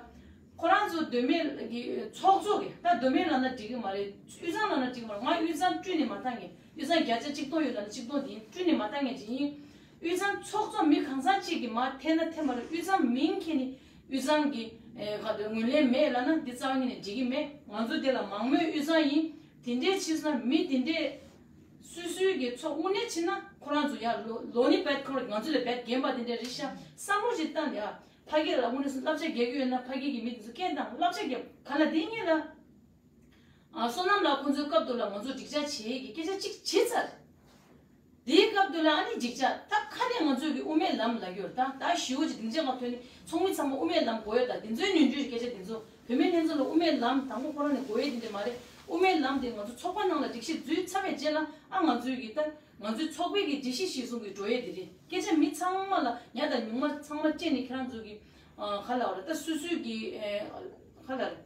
ཁོ་རང་ཚོ་མདོ་སྨད་ཀྱི་ཚོགས་གཙོ་གི་ད་མདོ་སྨད་ལབ་ན་འགྲིག་གི་མ་རེད། དབུས་གཙང་ལབ་ན་འགྲིག་གི་མ་རེད། ང་དབུས་གཙང་བསྐྲུན་ནས་མ་བཏང་ངས། དབུས་གཙང་བརྒྱ་ཆ་གཅིག་སྟོང་ཡོད་ལབ་ན་གཅིག་སྟོང་དེ་ཡིན། བསྐྲུན་ནས་མ་བཏང་ངས་ཅི་ཡིན། དབུས་གཙང་ཚོགས་གཙོ་མི་གང་ཟག་གཅིག་གིས་མར་འཐེན་ན་འཐེན་མ་རེད། དབུས་གཙང་མིང་འཁྱེར་ནས་དབུས་གཙང་གི་ཨེ་ག་དུས་ངོས་ལེན་མེད་ལབ་ན་འདི་རྩ་བ་ཉིད་ནས་འགྲིག་གི་མེད། ང་ཚོ་འདི་ལ་མང་མོས་དབུས་གཙང་ཡིན། དེ་འདྲའི་ཕྱིན་སོང་ན་མི་དེ་འདྲས་སོ་སོའི་གི་ཚོགས་དངོས་གནས་ཕྱིན་ན་ཁོ་རང་ཚོ་ཡ་ལོ་ལོ་ནི་བེད་ཁོ་རང་ང་ཚོ་ལས་བེད་རྒན་པ་དེ་འདྲས་རེད་ཤག་བསམ་བློ་ཞིག་བཏང་ཡ། ཕ་གི་ལ་དངོས་གནས་སུ་བསླབ་བྱ་རྒྱག་གི་ཡོད་ན་ཕ་གི་གི་མི་དེ་ཚོ་སྐད་བཏང་བསླབ་བྱ་རྒྱབ་ག་ལ་དེ་ཉིད་ལ། ཨ་བསོད་ནམས་ལགས་ཁོང་ཚོའི་སྐབས་དུ་ལ་ང་ཚོ་འགྲིག་ཆ་བྱེད་ཀྱི་སྐད་ཆ་གཅིག་བྱེད་ཚར། དེའི་སྐབས་དུ་ལ་ཨ་ནི་འགྲིག་ཆ་ད་ཁ་ནས་ང་ཚོའི་གི་དབུ་མའི་ལམ་ལ་ཡོད་ད། ད་ཞུ་བ་ཅིག་སྡིངས་ཆ་ང་ཐོན་ནས་ཚོགས་མི་ཚང་མ་དབུ་མའི་ལམ་དགོས་ཡོད་ད། དེ་ཚོའི་ནོན་རྒྱུའི་སྐད་ཆ་དེ་ཚོ་བུད་མེད་ལྷན་ཚོགས་ལ་དབུ་མའི་ལམ་དང་པོ་ཁོ་རང་ནས་དགོས་ཡོད་དེ་འདྲ་མ་རེད། དབུ་མའི་ལམ་དེ་ང་ཚོ་ཚོགས་པ་ནང་ལ་སྒྲིག་གཞི་འཛུལ་ཚར་བའི་རྗེས་ལ་ཨ་ང་ཚོའི་གི་ད་ང་ཚོའི་ཚོགས་པའི་གི་སྒྲིག་གཞི་གཞིར་བཟུང་གི་འགྲོ་ཡས་དེ་རེད། སྐད་ཆ་མི་ཚང་མ་ལ་ཉ་དང་ཉུང་མ་ཚང་མ་སྤྲད་ནས་ཁྱེད་རང་ཚོ་གི་ཨ་ག་ལ་བ་རེད་ད་སུ་སུའི་གི་ཨེ་ག་ལ་རེད།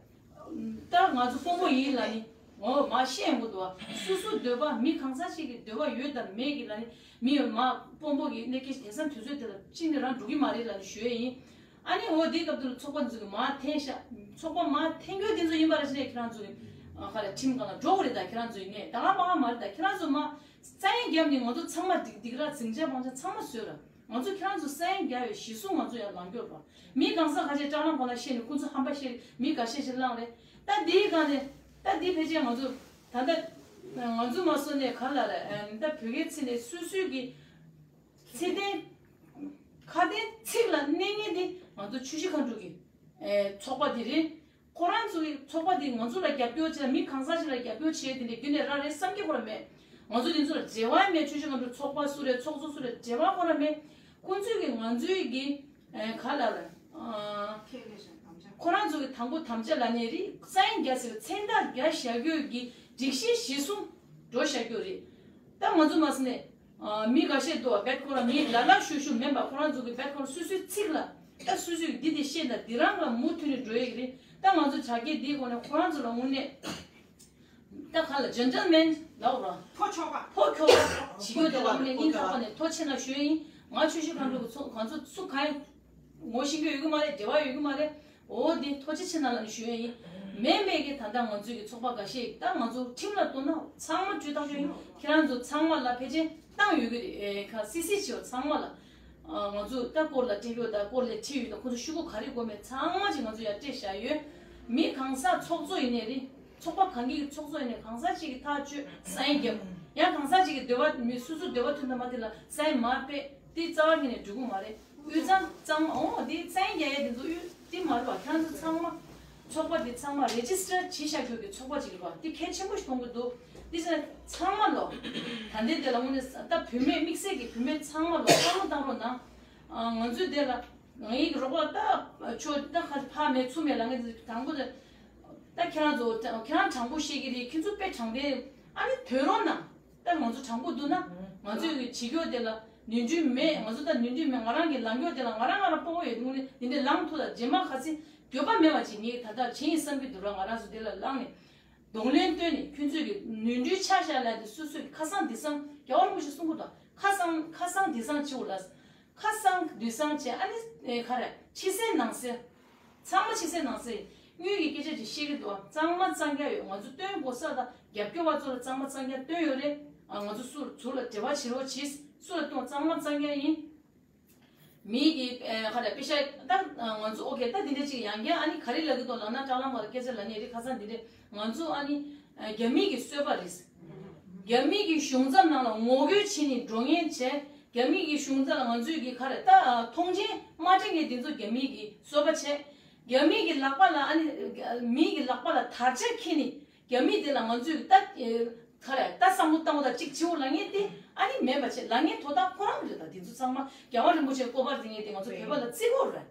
ད་ང་ཚོ་དཔོན་པོ་ཡིན་ལ་ནི་འོ་མ་བཤད་ཡོང་གི་འདུག་བ། སུ་སུ་འདོད་པ་མི་གང་ཟག་ཞིག་གི་འདོད་པ་ཡོད་དམ་མེད་ཀྱི་ལ་ནི་མི་ཡོད་མ་དཔོན་པོ་གི་གནད་ཀྱི་དེང་སང་དུས་ཚོད་དེ་ལ་ཅི་ནས་རང་འགྲོ་གི་མ་རེད་ལ་ནི་ཞུ་ཡས་ཡིན། ཨ་ནི་འོ་དེའི་སྐབས་དུ་ལ་ཚོགས་པ་འཛུགས་གི་མ་འཐེན་ཤག་ཚོགས་པ་མ་འཐེན་རྒྱུ་དེ་ཚོ་ཡིན་པ་ར་ཞིག་ནས་ཁྱེད་རང་ཚོ་གི་ཨ་ག་ལ་ཁྲིམས་སྒང་ལ་འགྲོ་དགོས་རེད། ད་ཁྱེད་རང་ཚོ་ཡིན་ནས་ད་ག་མ་ག་མ་རེད། ད་ཁྱེད་རང་ཚོ་མ་རྩ་ཡན་རྒྱབ་ནས་ང་ཚོ་ཚང་མ་སྡིག་སྡིག་ར་འཛིང་ཆ་བང་ཆ་ཚང་མ་བཟོས་ར། ང་ཚོ་ཁྱེད་རང་ཚོ་ས་ཡན་རྒྱག་ཡོད་གཞི་བཟུང་ང་ཚོ་ཡང་ལངས་རྒྱུར་རོགས། མི་གང་ཟག་ཁ་ཤས་སྐྲག་ལམ་གོང་ལ་བཤད་ནས་ཁོ་ཚོ་ཧམ་པ་བཤད་རེད། མི་འགའ་ཤས་ཤིག་བླངས་རེད། ད་འདིའི་སྒང་ནས་ད་འདི་ཕལ་ཆེར་ང་ཚོ་ད་ལྟ་ང་ཚོ་མ་སོ་ནས་ག་ལ་རེད། ད་བོད་སྐད་ཚིག་ནས་སུ་སུའི་གི་ཚེ་བརྟན་ཁ་བརྟན་ཚིག་ལ་གནས་ངེས་དེ་ང་ཚོ་ཆུ་བཞི་མཁའ་འགྲོ་གི་ཚོགས་པ་དེ་རེད། ཁོ་རང་ཚོ་གི་ཚོགས་པ་འདི་ང་ཚོ་ལ་རྒྱབ་སྐྱོར་བྱས་ལ་མི་གང་ཟག་ཞིག་ལ་རྒྱབ་སྐྱོར་བྱས་དེ་འདྲའི་རྒྱུ་ནས་རང་རེད་བསམ་གྱི་ཁོ་ར་མེད། ང་ཚོ་དེ་ཚོ་ལ་འབྲེལ་བ་མེད། ཆུ་བཞི་སྒང་དྲུག་ཚོགས་པ་སུ་རེད་ཚོགས་གཙོ་སུ་རེད་འབྲེལ་བ་ཁོ་ར་མེད། ཁོ་ཚོས་ཀྱི་ང་ཚོའི་གི་ཨེ་ག་ལ་རེད། ཨ་ཁོ་རང་ཚོ་གི་དང་པོ་དམ་བཅའ་ལ་ནས་རེད། ས་ཡན་རྒྱ་ཟེར་བའི་མཚན་རྟགས་རྒྱ་བཞག་རྒྱུ་གི་སྒྲིག་གཞི་གཞི་བཟུང་འགྲོ་བཞག་རྒྱུ་རེད། ད་ང་ཚོ་མ་ཟིན་ནས་ཨ་མི་འགའ་ཤས་འདུག་བ་བེད་ཁོ་ར་མི་ལ་ལ་ཤུ་ཤུ་མིན་པ་ཁོ་རང་ཚོ་གི་བེད་ཁོ་ར་སུ་སུའི་ཚིག་ལ་ད་སུ་སུའི་འདི་འདི་བཤད་ན་འདི་རང་ལ་མུ་མཐུད་ནས་འགྲོ་ཡས་ཀྱི་རེད། ད་ང་ཚོ་དྲ་རྒྱའི་འདིའི་སྒོ་ནས་ཁོ་རང་ཚོ་ལ་དངོས་གནས་ད་ག་ལ་ཇེན་ཊལ་མེན་ལབ་ར་ཕོ་ཁྱོ་ག་ཕོ་ཁྱོ་ག་བྱེད་རྒྱུ་དེ་ལ་དངོས་གནས་སྙིང་ཐག་པ་ནས་ཐུགས་རྗེ་ཆེ་གནང་ཞུ་ཡས་ཡིན། ང་ཆུ་ཤུར་ཁང་ཁྲོ་གི་ཚོ་གང་ཚོ་སུ་གང་ངོ་ཤེས་ཀྱི་ཡོད་གི་མ་རེད། འབྲེལ་བ་ཡོད་གི་མ་རེད། འོ་འདི་ཐུགས་རྗེ་ཆེ་གནང་ལབ་ནས་ཞུ་ཡས་ཡིན། མེད་མེད་ཀྱི་ད་ལྟ་ང་ཚོའི་གི་ཚོགས་པ་འགའ་ཤས་ད་ང་ཚོ་ཁྲིམས་ལ་གཏོང་ན་ཚང་མ་གྲོས་ཐག་ཆོད་ཡིན། ཁྱེད་རང་ཚོ་ཚང་མ་ལ་ཕལ་ཆེར་བཏང་ཡོད་གི་རེད། ཨེ་ཁ་སི་སི་བྱེད་པ་ཚང་མ་ལ་ང་ཚོ་ད་སྐོར་ལ་སྤྲད་ཡོད་ད་སྐོར་ལས་ཁྲིད་ཡོད་ད་ཁོ་ཚོ་ཤུ་གུ་ག་རེ་དགོས་མེད་ཚང་མ་ཅིག་ང་ཚོ་ཡར་སྤྲད་བཞག་ཡོད། མི་གང་ཟག་ཚོགས་གཙོ་ཡིན་ནའི་རེད། ཚོགས་པ་གང་གི་ཚོགས་གཙོ་ཡིན་ནའི་གང་ཟག་ཅིག་གི་ཐག་གཅོད་ས་ཡན་རྒྱབ། ཡང་གང་ཟག་ཅིག་གི་འདོད་པ་མི་སོ་སོའི་འདོད་པ་མཐུན་དང་མ་མཐུན་ལ་ས་ཡན་མར་སྤེལ་དེ་རྩ་བ་ཉིད་ནས་འགྲིག་གི་མ་རེད། དབུས་གཙང་གཙང་མ་འོ་དེ་བཙན་རྒྱ་ཡས་དེ་ཚོ་དབུས་དེ་མ་རེད་པ། ཁྱེད་རང་ཚོ་ཚང་མ་ཚོགས་པ་དེ་ཚང་མ་རེ་ཇི་སི་ཊར་བྱེད་བཞག་རྒྱུ་གི་ཚོགས་པ་ཅིག་རེད་པ། དེ་གལ་ཆེན་པོ་ཞིག་མཐོང་གི་འདུག་དེ་ཚོ་ཚང་མ་ལོ་ད་ལྟའི་དེ་ལ་དངོས་གནས་ད་བུད་མེད་དམིགས་བསལ་གྱི་བུད་མེད་ཚང་མ་ལོ་བསམ་བློ་བཏང་རོགས་གནང་། ང་ཚོའི་དེ་ལ་ངའི་རོགས་པ་ད་ཆོ་ད་ཁ་ཕ་མེད་ཚུ་མེད་ལ་ངས་དང་པོ་དེ་ད་ཁྱེད་རང་ཚོ་ཁྱེད་རང་དྲང་པོ་བཤད་ཀྱི་རེད། ཁྱེད་ཚོ་དཔེ་དྲང་བདེན་ཨ་ནི་དོན་རོགས་གནང་། ད་ང་ཚོ་དྲང་པོ་འདུག་ན་ང་ཚོའི་གི་བྱེད་རྒྱུ་དེ་ལ་ནོར་འཁྲུལ་མེད། ང་ཚོ་ད་ནོར་འཁྲུལ་མེད། ང་རང་གི་ལངས་རྒྱུ་དེ་ལ་ང་རང་ང་རང་དཔོན་པོ་ཡོད་དུས་ནི་འདི་འདྲའི་ལངས་ཐུབ་ལ་རྗེས་མ་ག་ཚོད་འགྱོད་པ་མེད་པ་ཅིག་ངས་ད་ལྟ་བྱེད་ཡིན་བསམ་གྱི་འདུག་ར། ང་རང་ཚོ་འདི་ལ་ལངས་ནས་གདོང་ལེན་བཏོན་ནས་ཁྱོད་ཚོས་གི་ནོར་འཁྲུལ་ཆ་བཞག་ལ་དེ་སོ་སོའི་གི་ཁ་སང་འདི་སང་རྒྱལ་བ་རིན་པོ་ཆེ་གསུང་གི་འདུག་ཁ་སང་ཁ་སང་འདི་སང་བྱེད་འོ་ལ། ཁ་སང་དུས་སང་བྱས་ཨ་ནི་ཨེ་ག་རེ་ཕྱི་གསལ་ནང་གསལ། ཚང་མ་ཕྱི་གསལ་ནང་གསལ་ཡིན། དངུལ་གྱི་སྐད་ཆ་ཅིག་བཤད་ཀྱི་འདུག་གཙང་མ་གཙང་རྐྱང་ཡོད། ང་ཚོ་སྟོན་གོ་ས་དང་རྒྱབ་སྐྱོར་བ་ཚོ་ལ་གཙང་མ་གཙང་རྐྱང་སྟོན་ཡོད་རེད། ཨ་ང་ཚོ་སུ་ཚུར་ལ་འབྲེལ་བ་བྱེད་རོགས་བྱེད། སུ་ལ་གཏོང་གཙང་མ་གཙང་རྐྱང་ཡིན། མི་གི་ཨེ་ག་རེ་པེ་ཤ་ད་ང་ཚོ་ཨོ་ཁེ་ད་འདི་འདྲ་ཅིག་ཡང་བསྐྱར་ཨ་ནི་ག་རེ་ལབ་ཀྱི་འདུག་ལབ་ན་ཀྲ་ལམ་བར་སྐད་ཆ་ལབ་ནས་རེད། ཁ་སང་འདི་འདྲ་ང་ཚོ་ཨ་ནི་ཨ་རྒྱ་མི་གི་གསོད་པ་རེད། རྒྱ་མི་གི་གཞུང་ཚབ་ནང་ལ་ངོ་རྒོལ་བྱེད་ནས་འགྲོ་མཁན་བྱས། རྒྱ་མི་གི་གཞུང་ཚབ་ལ་ང་ཚོས་ཀྱི་ག་རེ་ད་མཐོང་མཆན་མ་སྤྲད་མཁན་དེ་ཚོ་རྒྱ་མི་གི་གསོད་པ་བྱས། རྒྱ་མི་གི་ལག་པ་ལ་ཨ་ནི་མི་གི་ལག་པ་ལ་དར་ཆ་འཁྱེར་ནས་རྒྱ་མི་དེ་ལ་ང་ཚོས་ད་ག་རེ་ད་བསམ་བློ་བཏང་བ་དང་གཅིག་བྱེད་འོ་ལབ་མཁན་དེ་ཨ་ནི་མེད་པ་བྱས་ལབ་མཁན་དོ་བདག་ཁོ་རང་རེད། ད་དེ་ཚོ་ཚང་མ་རྒྱལ་བ་རིན་པོ་ཆེ་སྐོར་བར་འཛིན་མཁན་དེ་ང་ཚོ་བོད་པ་ལ་བརྩི་དགོས་རེད།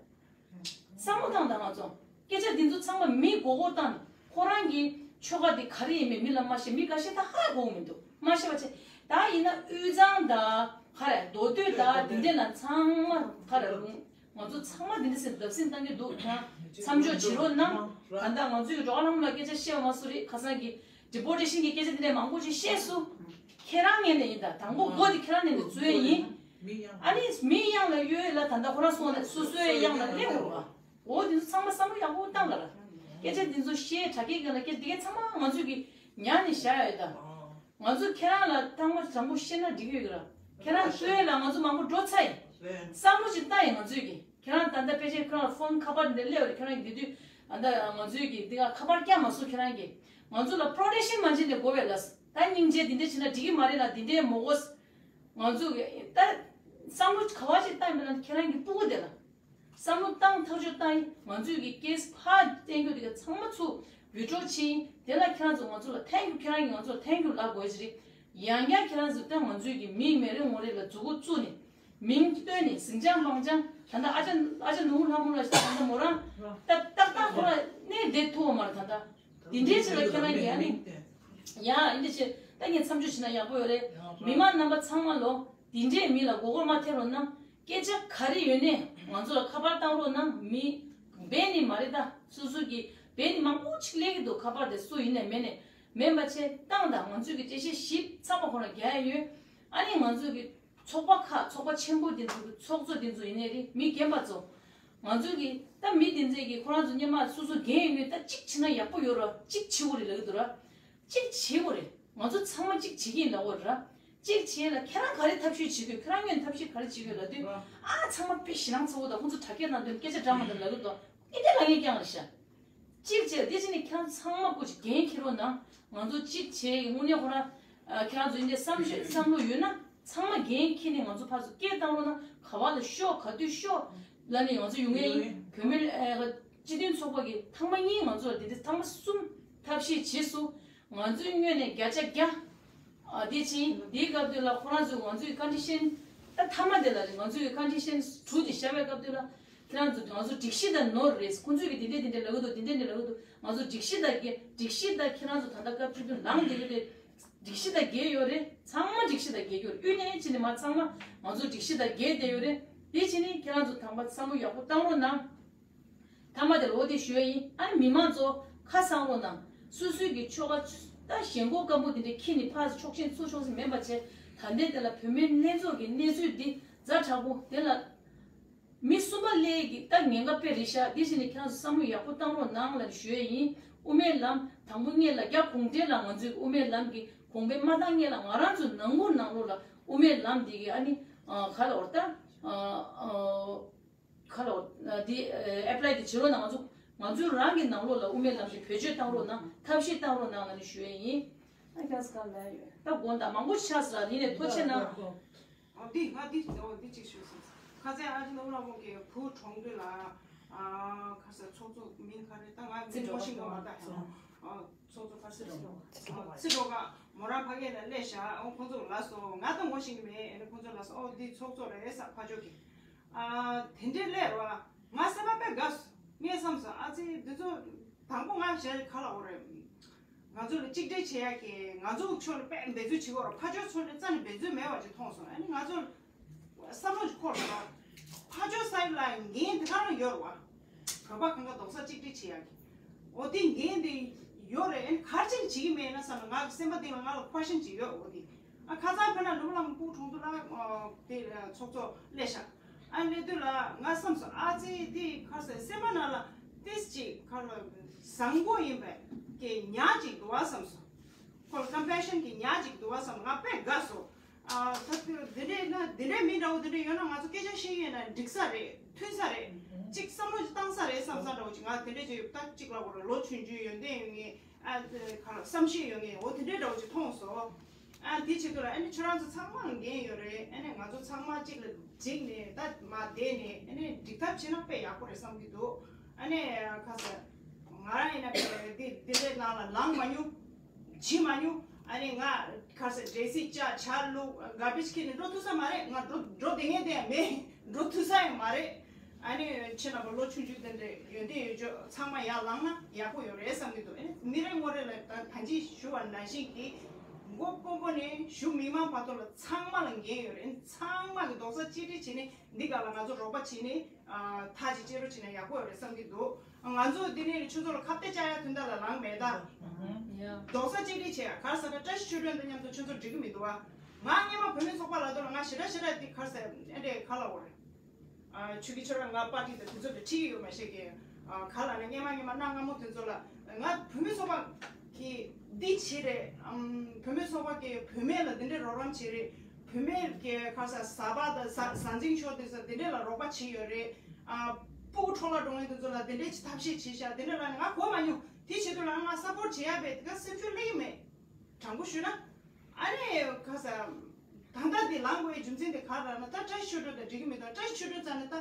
བསམ་བློ་བཏང་དང་ང་ཚོ། སྐད་ཆ་འདི་ཚོ་ཚང་མ་མི་མགོ་སྐོར་བཏང་ནས་ཁོ་རང་གི་ཆོལ་ཁ་འདི་ག་རེ་ཡིན་མིན་མི་ལ་མ་བཤད། མི་འགའ་ཤས་ད་ཧ་གོ་གི་མི་འདུག་མ་བཤད་པ་བྱས། ད་ཡིན་ན་དབུས་གཙང་དང་ག་རེ་མདོ་སྟོད་དང་འདི་འདྲས་ལ་ཚང་མ་ག་རེ་རུང་ང་ཚོ་ཚང་མ་འདི་འདྲས་སེ་བརྡབ་གསིག་བཏང་གི་འདུག་ད་མཚམས་འཇོག་བྱེད་རོགས་གནང་། ད་ལྟ་ང་ཚོའི་འགྲོ་ལམ་ལ་སྐད་ཆ་བཤད་པ་མ་སུ་རེད། ཁ་སང་གི་ཌི་པོ་ཊེ་ཤན་གྱི་སྐད་ཆ་འདི་འདྲས་མང་པོ་ཅིག་བཤད་སོང་། ཁྱེད་རང་ངོས་ནས་ཡིན་ད། དང་པོ་མགོ་འདི་ཁྱེད་རང་ངོས་ནས་འཛུགས་ཡས་ཡིན། ཨ་ནི་མིའི་གཡང་ལ་གཡོལ་ལ་ད་ལྟ་ཁོ་རང་སོང་ནས་སོ་སོའི་གཡང་ལ་སླེབས་འོང་བ། འོ་དེ་ཚོ་ཚང་མ་བསམ་བློ་ཡག་པོ་བཏང་ལ་ར། སྐད་ཆ་འདི་ཚོ་བཤད་དྲ་རྒྱའི་སྒང་ལ་སྐད་འདི་གའི་ཚང་མ་ང་ཚོས་ཀྱི་ཉར་ནས་བཞག་ཡོད་ད། ང་ཚོ་ཁྱེད་རང་ལ་ཐང་མ་དྲང་པོ་བཤད་ན་འགྲིག་གི་ཡོད་གི་ར། ཁྱེད་རང་ལྟོས་ལ་ང་ཚོ་མང་པོ་འགྲོ་ཚར་ཡིན། བསམ་བློ་ཅིག་བཏང་ཡིན་ང་ཚོས་ཀྱི། ཁྱེད་རང་ད་ལྟ་ཕལ་ཆེར་ཁྱེད་རང་ཕོན་ཁ་པར་འདི་སླེབས་རེད། ཁྱེད་རང་གི་དུས་ད་ལྟ་ང་ཚོས་ཀྱི་འདི་ག་ཁ་པར་བཀྱག་མ་སོང་། ཁྱེད་རང་གི་ང་ཚོ་ལ་པྲོ་ཊེག་ཤན་མ་བྱེད་ནས་དགོས་པས་ལ། ད་སྙིང་རྗེ་འདི་འདྲ་བྱེད་ན་འགྲིག་གི་མ་རེད་ལ། འདི་འདྲའི་མོ་གོ་ང་ཚོ་གི་ད་བསམ་བློ་ག་བ་ཅིག་བཏང་ཡིན་པ་ན་ཁྱེད་རང་གི་སྤུ་གུ་དེ་ལ། བསམ་བློ་བཏང་ཐག་གཅོད་བཏང་ཡིན། ང་ཚོས་ཀྱི་ཀེ་སི་ཕར་བསྟན་རྒྱུ་དེ་ག་ཚང་མ་ཚུར་ཝི་ཌྲོ་བྱེད་ཡིན། དེ་ལ་ཁྱེད་རང་ཚོ་ང་ཚོ་ལ་ཐེང་ཀྱུ། ཁྱེད་རང་གིས་ང་ཚོ་ལ་ཐེང་ཀྱུ་ལབ་དགོས་ཀྱི་རེད། ཡང་བསྐྱར་ཁྱེད་རང་ཚོ་ད་ང་ཚོས་ཀྱི་མི་མེད་རེ་ངོ་རེ་ལ་མཛུབ་གུ་བཙུགས་ནས་མིང་བཏོན་ནས་ཟིང་ཆ་མང་ཆང་ད་ལྟ་ཨ་ཅག་ཨ་ཅག་ནུ་བོ་ལྷ་མོ་ལ་ད་ལྟ་མོ་རང་ད་ཏག་ཏག་ཁོ་རང་གནས་བསྡད་ཐུབ་པ་མ་རེད། ད་ལྟ་དེ་འདྲའི་ཆེད་ལ་ཁྱེད་རང་གིས་ཨ་ནི་ཡང་འདི་བྱེད་ད་ངས་མཚམས་འཇོག་བྱེད་ན་ཡག་པོ་ཡོད་རེད། མི་མང་རྣམ་པ་ཚང་མ་ལོ་འདི་འདྲའི་མི་ལ་མགོ་སྐོར་མ་ཐེབས་རོགས་གནང་། སྐད་ཆ་ག་རེ་ཡོད་ནས་ང་ཚོ་ལ་ཁ་པར་བཏང་རོགས་གནང་། མི་འབད་ནི་མ་རེད་ད། སོ་སོ་གི་འབད་ནི་མང་པོ་ཅིག་སླེབས་ཀྱི་འདུག་ཁ་པར་དེ་སུ་ཡིན་ནས་མེད་ནས་མེད་པ་བྱས་བཏང་དང་། ང་ཚོས་ཀྱི་འགྲེལ་བཤད་ཞིབ་ཚགས་པ་ཁོ་རང་རྒྱག་ཡ་ཡོད། ཨ་ནི་ང་ཚོས་ཀྱི་ཚོགས་པ་ཁག་ཚོགས་པ་ཆེན་པོ་དེ་ཚོ་གི་ཚོགས་གཙོ་དེ་ཚོ་ཡིན་ནའི་རེད། མི་རྒན་པ་ཚོ་ང་ཚོས་ཀྱི་ད་མི་དེ་ཚོས་ཀྱི་ཁོ་རང་ཚོ་སྔོན་མ་སོ་སོ་འགན་ཡོད་ད་གཅིག་བྱེད་ན་ཡག་པོ་ཡོད་ར། གཅིག་བྱེད་དགོས་རེད་ལབ་ཀྱི་འདུག་ར། གཅིག་བྱེད་དགོས་རེད། ང་ཚོ་ཚང་མ་གཅིག་བྱེད་ཀྱི་ཡིན་ལབ་དགོས་རེད་ར། གཅིག་བྱེད་ལ་ཁྱེད་རང་ག་རེ་ཐབས་ཤེས་བྱེད་དགོས། ཁྱེད་རང་ངོས་ནས་ཐབས་ཤེས་ག་རེ་བྱེད་དགོས་ལབ་དུས། ཨ་ཚང་མ་དཔེ་ཞེ་སྡང་ཚ་བོ་དང་ཁོང་ཚོ་དྲ་རྒྱའི་ནང་དོན་སྐད་ཆ་འདྲ་མི་འདྲ་ལབ་ཀྱི་འདུག་འདི་འདྲ་ལབ་མཁན་རྐྱང་རེད་ཤག་གཅིག་བྱས་དེ་བྱས་ནས་ཁྱེད་རང་ཚང་མ་སྐུ་མཁྱེན་འཁྱེར་རོགས་གནང་། ང་ཚོ་གཅིག་བྱས་དངོས་གནས་ཁོ་རང་ཁྱེད་རང་ཚོ་འདི་འདྲའི་བསམ་ཤེས་བསམ་བློ་ཡོད་ན་ཚང་མ་འགན་འཁྱེར་ནས་ང་ཚོ་ཕར་ཚུར་སྐད་བཏང་རོགས་གནང་། ག་བ་ལ་ཤོག་ག་དུས་ཤོག་ལབ་ནས་ང་ཚོ་ཡོང་ངེས་ཡིན། བུད་མེད་སྤྱི་མཐུན་ཚོགས་པ་གི་ཐེངས་མ་གཉིས་ང་ཚོ་ལ་དེ་འདྲའི་ཐེངས་མ་གསུམ་ཐབས་ཤེས་བྱས་སོང་། ང་ཚོའི་ངོས་ནས་བརྒྱ་ཆ་བརྒྱ། ཨ་དེ་ཕྱིན་དེའི་སྐབས་དུས་ལ་ཁོ་རང་ཚོས་ང་ཚོའི་ཀོན་ཌི་ཤན་ད་མཐའ་མ་དེ་ལ་རེད། ང་ཚོའི་ཀོན་ཌི་ཤན་དྲུག་དེ་བཞག་པའི་སྐབས་དུས་ལ་ཁྱེད་རང་ཚོ་ང་ཚོ་སྒྲིག་གཞི་དང་ནོར་རེད། ཁོང་ཚོས་ཀྱི་དེ་འདྲས་དེ་འདྲས་ལབ་ཀྱི་འདུག་དེ་འདྲས་དེ་ལབ་ཀྱི་འདུག་ང་ཚོ་སྒྲིག་གཞི་དང་འགལ། སྒྲིག་གཞི་དང་ཁྱེད་རང་ཚོ་ད་ལྟ་སྐབས་བཅུ་བདུན་ལངས་བསྡད་ཀྱི་རེད། སྒྲིག་གཞི་དང་འགལ་ཡོད་རེད། ཚང་མ་སྒྲིག་གཞི་དང་འགལ་གྱི་ཡོད་རེད། དབུས་ནས་ཕྱིན་ནས་མར་ཚང་མ་ང་ཚོ་སྒྲིག་གཞི་དང་འགལ་བསྡད་ཡོད་རེད། དེ་ཕྱིན་ནས་ཁྱེད་རང་ཚོ་དང་པ་བསམ་བློ་ཡག་པོ་བཏང་རོགས་གནང་། མཐའ་མ་དེ་ལ་འོ་དེ་ཞུ་ཡ་ཡིན། ཨ་ནི་མི་མང་ཚོ་ཁ་གསང་རོགས་གནང་། སོ་སོའི་གི་ཆོལ་ཁ་ད་ཞེན་ཁོག་སྐམ་པོ་དེ་འདྲ་ཁྱེར་ནས་ཕར་ཕྱོགས་ཞེན་ཚུར་ཕྱོགས་ཞེན་མེད་པ་བྱས། ད་ལྟའི་དེ་ལ་བུད་མེད་ལྷན་ཚོགས་ཀྱི་གནས་ཚུལ་འདི་ཛ་དྲག་པོ་དེ་ལ་མི་གསུམ་པ་སླེབས་ཀྱི་ད་ཉེན་ཁ་དཔེ་རེད་ཤག་དེ་བཞིན་ནས་ཁྱེད་རང་ཚོ་བསམ་བློ་ཡག་པོ་བཏང་རོགས་གནང་ལབ་ཞུ་ཡ་ཡིན། དབུ་མའི་ལམ་དང་པོ་སྔོན་ལ་རྒྱ་གུང་ཁྲན་ལ་ང་ཚོས་དབུ་མའི་ལམ་གྱི་གོང་འཕེལ་མ་བཏང་སྔོན་ལ་ང་རང་ཚོ་ནང་ཁུལ་ནང་ལོགས་ལ་དབུ་མའི་ལམ་འདི་གི་ཨ་ནི་ག་ལ་འོར་ད་ག་ལ་འོར་འདི་ཨེ་པ་ལའི་འདི་བྱེད་རོགས་གནང་། ང་ཚོ་ང་ཚོའི་རང་གི་ནང་ལོགས་ལ་དབུ་མའི་ལམ་འདི་བེད་སྤྱོད་བཏང་རོགས་གནང་། ཐབས་ཤེས་བཏང་རོགས་གནང་ལབ་ནས་ཞུ་ཡ་ཡིན། ཨ་ཁྱེད་ཚོ་ག་ལ་ཡོད་ད་དགོངས་དག་མང་པོ་ཆགས་ཟེར་ཡིན་ནས་ཐུགས་རྗེ་གནང་། འོ་འདི་ང་འདི་འོ་འདི་གཅིག་ཞུས་སོང་། ཁ་སང་ཨ་ཅེ་ནོར་བུ་ལྷ་མོ་གིས་བུ་གྲོངས་དུས་ལ་ཨ་ཁ་སང་ཚོགས་གཙོ་མིང་ག་རེ་ད་ང་མིང་ངོ་ཤེས་ཀྱི་མ་རེད་ད། ཨ་ཚོགས་གཙོ་ཁ་སང་ཚེ་རོགས་ཁ་མོ་རང་ཕ་གི་ལ་སླེབས་ཤག་ཨོ་ཁོང་ཚོ་ལ་སོ་ང་ད་ངོ་ཤེས་ཀྱི་མེད། ཨ་ནི་ཁོང་ཚོ་ལ་སོ་ཨོ་འདི་ཚོགས་གཙོ་རེད་ཟེར་ཕར་ཕྱོགས་ཀྱི། ཨ་དེ་འདྲའི་སླེབས་ར་ང་སེམས་པ་དཔེ་དགའ་སོང་། ངས་བསམ་སོང་ཨ་ཙི་འདི་ཚོ་དང་པོ་ང་གཞན་ག་ལ་འོ་རེད། ང་ཚོ་ལ་གཅིག་སྒྲིལ་བྱེད་ཡག་གི་ང་ཚོ་ཕྱོགས་ནས་དཔེ་འབད་རྩོལ་བྱེད་དགོས་ར། ཕར་ཕྱོགས་ཕྱོགས་ནས་རྩ་ནས་འབད་རྩོལ་མེད་པ་ཅིག་མཐོང་སོང་། ཨ་ནི་ང་ཚོ་བསམ་བློ་ཅིག་འཁོར་ར། ཕར་ཕྱོགས་ས་ཡིབ་ལ་འགན་དེ་ག་རང་ཡོད་ར་བ། བོད་པ་གང་ག་རྡོག་རྩ་གཅིག་སྒྲིལ་བྱེད་ཡག་གི། འོ་དེ་འགན་དེ་ཡོད་རེད། ཨ་ནི་ག་རེ་བྱས་ནས་བྱེད་ཀྱི་མེད་ན་བསམ་ན་ང་གི་སེམས་པ་གཏིང་ལ་ང་ལ་ཁོ་ཤེན་ཅིག་ཡོད། འོ་དེ་ཨ་ཁ་སང་ཕེབས་ན་ནོར་བུ་ལྷ་མོ་སྤུ་གུ་གྲོངས་དུས་ལ་དེ་ཚོགས་གཙོ་སླེབས་ཤག་ཨ་སླེབས་དུས་ལ་ང་བསམ་སོང་ཨ་ཙི་དེ་ཁ་སང་སེམས་པ་ནང་ལ་ཏིས་ཅིག་ཁ་ལ་བཟང་པོ་ཡིན་པའི་གི་ཉག་ཅིག་འདུག་བ་བསམ་སོང་། ཁོ་ལ་ཀམ་པེ་ཤན་གྱི་ཉག་ཅིག་འདུག་བ་བསམ་ང་དཔེ་དགའ་སོང་། ཨ་ད་དུ་འདི་འདྲའི་ན་འདི་འདྲའི་མི་འདྲ་བོ་འདི་འདྲའི་ཡོད་ན་ང་ཚོ་སྐད་ཆ་བཤད་ཡོད་ན་འགྲིག་ས་རེད། མཐུན་ས་རེད། གཅིག་བསམ་བློ་ཅིག་བཏང་ས་རེད་བསམ་ས་འདྲ་བོ་ཅིག་ང་དེ་འདྲའི་ཅིག་ད་གཅིག་ལ་བོ་ར་ལོ་ཆུང་ཆུང་ཡོན་ཏན་ཡོད་ངེས། ཨ་ག་ལ་བསམ་ཤེས་ཡོད་ངེས། འོ་དེ་འདྲའི་འདྲ་བོ་ཅིག་མཐོང་སོང་། ཨ་དེ་བྱེད་དུས་ལ་ཨ་ནི་ཁྱོད་རང་ཚོ་ཚང་མ་ལ་འགན་ཡོད་རེད། ཨ་ནི་ང་ཚོ་ཚང་མ་གཅིག་ལ་འགྲིག་ནས་ད་མ་བསྡད་ནས་ཨ་ནི་འགྲིག་ཐབས་བྱེད་ན་དཔེ་ཡག་པོ་རེད་བསམ་གྱི་འདུག་ཨ་ནི་ཁ་ས་ང་རང་ཡིན་ན་དཔེ་འདི་འདི་འདྲའི་ནང་ལ་ལངས་མ་མྱོང་། བྱེད་མ་མྱོང་། ཨ་ནི་ང་ཁ་ས་འདྲེ་སྲིད་ཅག་ཆ་ལུགས་ག་བིས་ཁྱེར་ནས་འགྲོ་ཐུབ་ས་མ་རེད། ང་འགྲོ་འགྲོ་བསྡད་མཁན་དེ་ཡང་མེད། འགྲོ་ཐུབ་ས་ཡང་མ་རེད། ཨ་ནི་ཁྱེད་རྣམ་པ་ལོ་ཆུང་ཆུང་དེ་འདྲའི་ཡོན་ཏན་ཡོད་ཆོག་ཚང་མ་ཡར་ལངས་ན་ཡག་པོ་ཡོད་རེད་བསམ་གྱི་འདུག་ཨ་ནི་མི་རེ་ངོ་རེ་ལ་ད་ད་ཅི་ཞུ་བ་ནང་བཞིན་གྱི་མགོ་དཔོན་པོ་ནས་གཞུག་མི་མང་བར་དུ་ལ་ཚང་མ་ལ་འགན་ཡོད་རེད། ཚང་མ་གི་རྡོག་རྩ་གཅིག་སྒྲིལ་བྱས་ནས་འདི་ག་ལ་ང་ཚོ་རོགས་པ་བྱས་ནས་ཐག་ཅིག་བཅད་རོགས་བྱས་ན་ཡག་པོ་ཡོད་རེད་བསམ་གྱི་འདུག་ང་ཚོ་འདི་ནས་ཁྱོད་ཚོ་ལ་ཁ་གཏད་བཅག་ཡ་དོན་དག་ལ་ལངས་མེད་ད། རྡོག་རྩ་གཅིག་སྒྲིལ་བྱས་ཡ་ག་རེ་ཟེར་ན་བཀྲ་ཤིས་ཆོས་སྒྲོན་དང་མཉམ་དུ་ཁྱོད་ཚོ་འགྲིག་གི་མི་འདུག་བ། ང་སྔོན་མ་བུད་མེད་ཚོགས་པ་ལ་དོ་ལ་ང་ཞེ་དྲག་ཞེ་དྲག་འདི་ག་རེ་ཟེར་ཨེ་འདྲས་ག་ལ་འོ་རེད། ཆོས་ཀྱི་ཆོས་ར་ང་པར་ཊི་དང་དེ་ཚོ་དང་ཁྲིད་ཀྱི་ཡོད་མ་ཤེས་ཀྱི། ག་ལ་ན་སྔན་མ་སྔན་མ་གནའ་སྔ་མོ་དེ་ཚོ་ལ་ང་བུད་མེད་ཚོགས་པ་གི་འདི་བྱེད་རེད། བུད་མེད་ཚོགས་པ་གི་བུད་མེད་ལ་འདི་འདྲའི་རོགས་རམ་བྱེད་རེད། བུད་མེད་ཀྱི་ག་ས་ཟ་བ་དང་ཟ་ཟ་འཛིང་ཕྱོགས་དེ་ཚོ་འདི་འདྲའི་ལ་རོགས་པ་བྱེད་ཡོད་རེད། ཨ་སྤུ་གུ་འཕྲོ་བརླག་འགྲོ་མཁན་དེ་ཚོ་ལ་འདི་འདྲའི་ཅིག་ཐབས་ཤེས་བྱེད་ཤག་འདི་འདྲ་ལ་ང་གོ་མ་མྱོང་། དེ་བྱེད་དུས་ལ་ང་སཔོར་ཊི་བྱེད་ཡ་བས་དེ་ག་སེམས་ཤུགས་སླེབས་ཀྱི་མེད། དྲང་པོ་ཞུས་ན། ཨ་ནི་ག་ས། ད་ལྟ་འདི་ལངས་དགོས་ཡའི་རྒྱུ་མཚན་དེ་ག་རེ་ལབ་ན། ད་བཀྲ་ཤིས་ཆོས་སྒྲོན་དང་འགྲིག་གི་མི་འདུག་བཀྲ་ཤིས་ཆོས་སྒྲོན་རྩ་ནས་ད་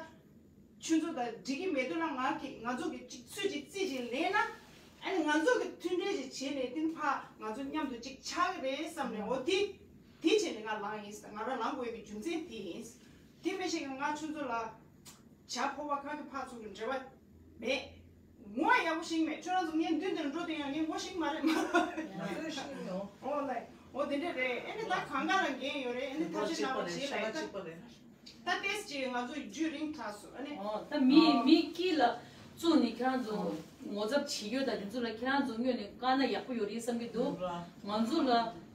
ཁྱོད་ཚོ་དང་འགྲིག་གི་མེད་དུས་ལ་ང་གི་ང་ཚོ་གི་ཅིག་ཚུལ་ཅིག་རྩིས་ཅིག་ལེན་ན། ཨ་ནི་ང་ཚོ་གི་མཐུན་འབྲེལ་ཅིག་བྱས་ནས་དེ་ཕར་ང་ཚོ་མཉམ་དུ་ཅིག་ཆགས་ཀྱི་རེད་བསམ་ནས། འོ་དེ་དེ་བྱས་ནས་ང་ལངས་ཡིན། ང་རང་ལངས་དགོས་ཡའི་རྒྱུ་མཚན་དེ་ཡིན། དེ་མི་ཤེས་གི་ང་ཁྱོད་ཚོ་ལ། བྱ་ཕོ་བ་གང་གི་ཕར་ཚུར་གྱི་འབྲེལ་བ་མེད། ངོ་ཡག་པོ་ཤེས་མེད། ཁྱོད་རང་ཚོ་ངའི་མདུན་དེར་འགྲོ་དུས་ཡང་ངས་ངོ་ཤེས་མ་རེད་མ་རེད། ང་ཚོས་ཤེས་མྱོང་། འོ་ལེ། འོ་དེ་འདྲ་རེད། ཨེ་ནི་ད་གང་ག་ལ་འགན་ཡོད་རེད། ཨེ་ནི་ཐབས་ཤེས་གནང་བ་བྱེད་ལ་ད། ད་ཏེས་ཅིག་ང་ཚོ་རྒྱུན་རིང་དྲགས་སོང་ཨ་ནི། ཨོ་ད་མི་མི་དཀྱིལ་ལ་བཙུགས་ནས་ཁྱེད་རང་ཚོ་ངོ་ཚབ་བྱེད་རྒྱུ་དང་དེ་ཚོ་ལ་ཁྱེད་རང་ཚོ་དངོས་ནས་བཀའ་ན་ཡག་པོ་ཡོད་རེད་བསམ་གྱི་འདུག་ང་ཚོ་ལ་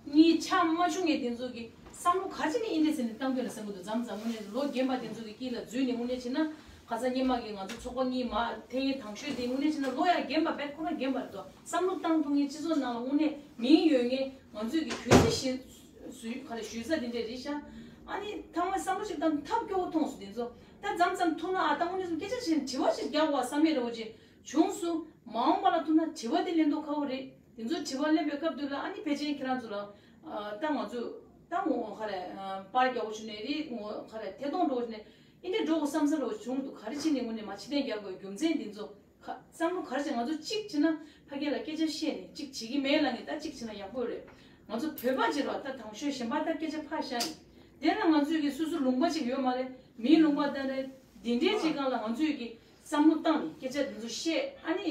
གཉིས་ཆ་མ་བྱུང་ངས་དེ་ཚོ་གི་བསམ་བློ་ག་ཅི་ནས་ཨིན་དེ་ཟེར་ནས་བཏང་དགོས་ལ་བསམ་གྱི་འདུག་མཚམས་མཚམས་དངོས་གནས་ལོ་རྒན་པ་དེ་ཚོ་གི་དཀྱིལ་ལ་འཛུལ་ནས་དངོས་གནས་བྱས་ན་ཁ་སང་སྔོན་མ་གི་ང་ཚོ་ཚོགས་པ་གཉིས་མ་འཐེན་ཡས་དང་ཤོས་དེ་དངོས་གནས་བྱས་ན་ལོ་ཡ་རྒན་པ་བས་ཁོ་རང་རྒན་པ་རེད་དོ། བསམ་བློ་བཏང་ཐུབ་མཁན་སྤྱི་ཚོགས་ནང་ལ་དངོས་གནས་མིང་ཡོད་མཁན་ང་ཚོས་ཀྱི་གུས་བརྩི་ཞུ་ཞུ་ག་རེ་ཞུ་ས་དེ་འདྲས་རེད་ཤག་ཨ་ནི་ཐང་མ་བསམ་བློ་ཞིག་བཏང་ཐབས་སྐྱོ་བོ་མཐོང་སོང་དེ་ཚོ། ད་མཚམས་མཚམས་ཐུག་ན་ཨ་ད་དངོས་གནས་སུ་སྐད་ཆ་བཤད་ནས་དྲི་བ་ཞིག་རྒྱག་དགོས་བསམ་ཡས་རེ་བོ་ཅིག་བྱུང་སོང་། མ་འོངས་པ་ལ་ཐུག་ན་དྲི་བ་དེ་ལེན་མདོག་ཁ་བོ་རེད། དེ་ཚོ་དྲི་བ་ལེན་པའི་སྐབས་དུས་ལ་ཨ་ནི་ཕལ་ཆེར་ཁྱེད་རང་ཚོ་ལ་ཨ་ད་ང་ཚོ་ད་ངོ་ག་རེ་པར་རྒྱག་དགོས་བྱུང་ནས་རེད། ངོ་ག་རེ་ཐད་གཏོང་འགྲོ་དགོས་བྱུང་ནས་ཨིན་དེ་འགྲོ་དགོས་བསམ་ས་རེ་བོ་བྱུང་འདུག་ག་རེ་བྱས་ནས་དངོས་གནས་མ་ཕྱིར་འཐེན་རྒྱག་དགོས་རྒྱུ་མཚན་དེ་ཚོ། ཁ་བསམ་བློ་ག་རེ་བྱས་ང་ཚོ་གཅིག་བྱས་ན་ཕ་གི་ལ་སྐད་ཆ་བཤད་ནས་གཅིག་བྱེད་ཀྱི་མེད་ལབ་ནས་ད་གཅིག་བྱས་ན་ཡག་པོ་རེད། ང་ཚོ་བོད་པ་ཅིག་རོ་ད་དང་ཤོས་གཞན་པ་ད་སྐད་ཆ་ཕར་བཞག་ནས་དེ་ལ་ང་ཚོས་ཀྱི་སོ་སོ་ལུང་པ་ཅིག་ཡོད་མ་རེད། མིའི་ལུང་པ་ད་རེད། འདི་འདྲའི་ཅིག་སྒང་ལ་ང་ཚོས་ཀྱི་བསམ་བློ་བཏང་ནས་སྐད་ཆ་འདི་ཚོ་བཤད་ཨ་ནི་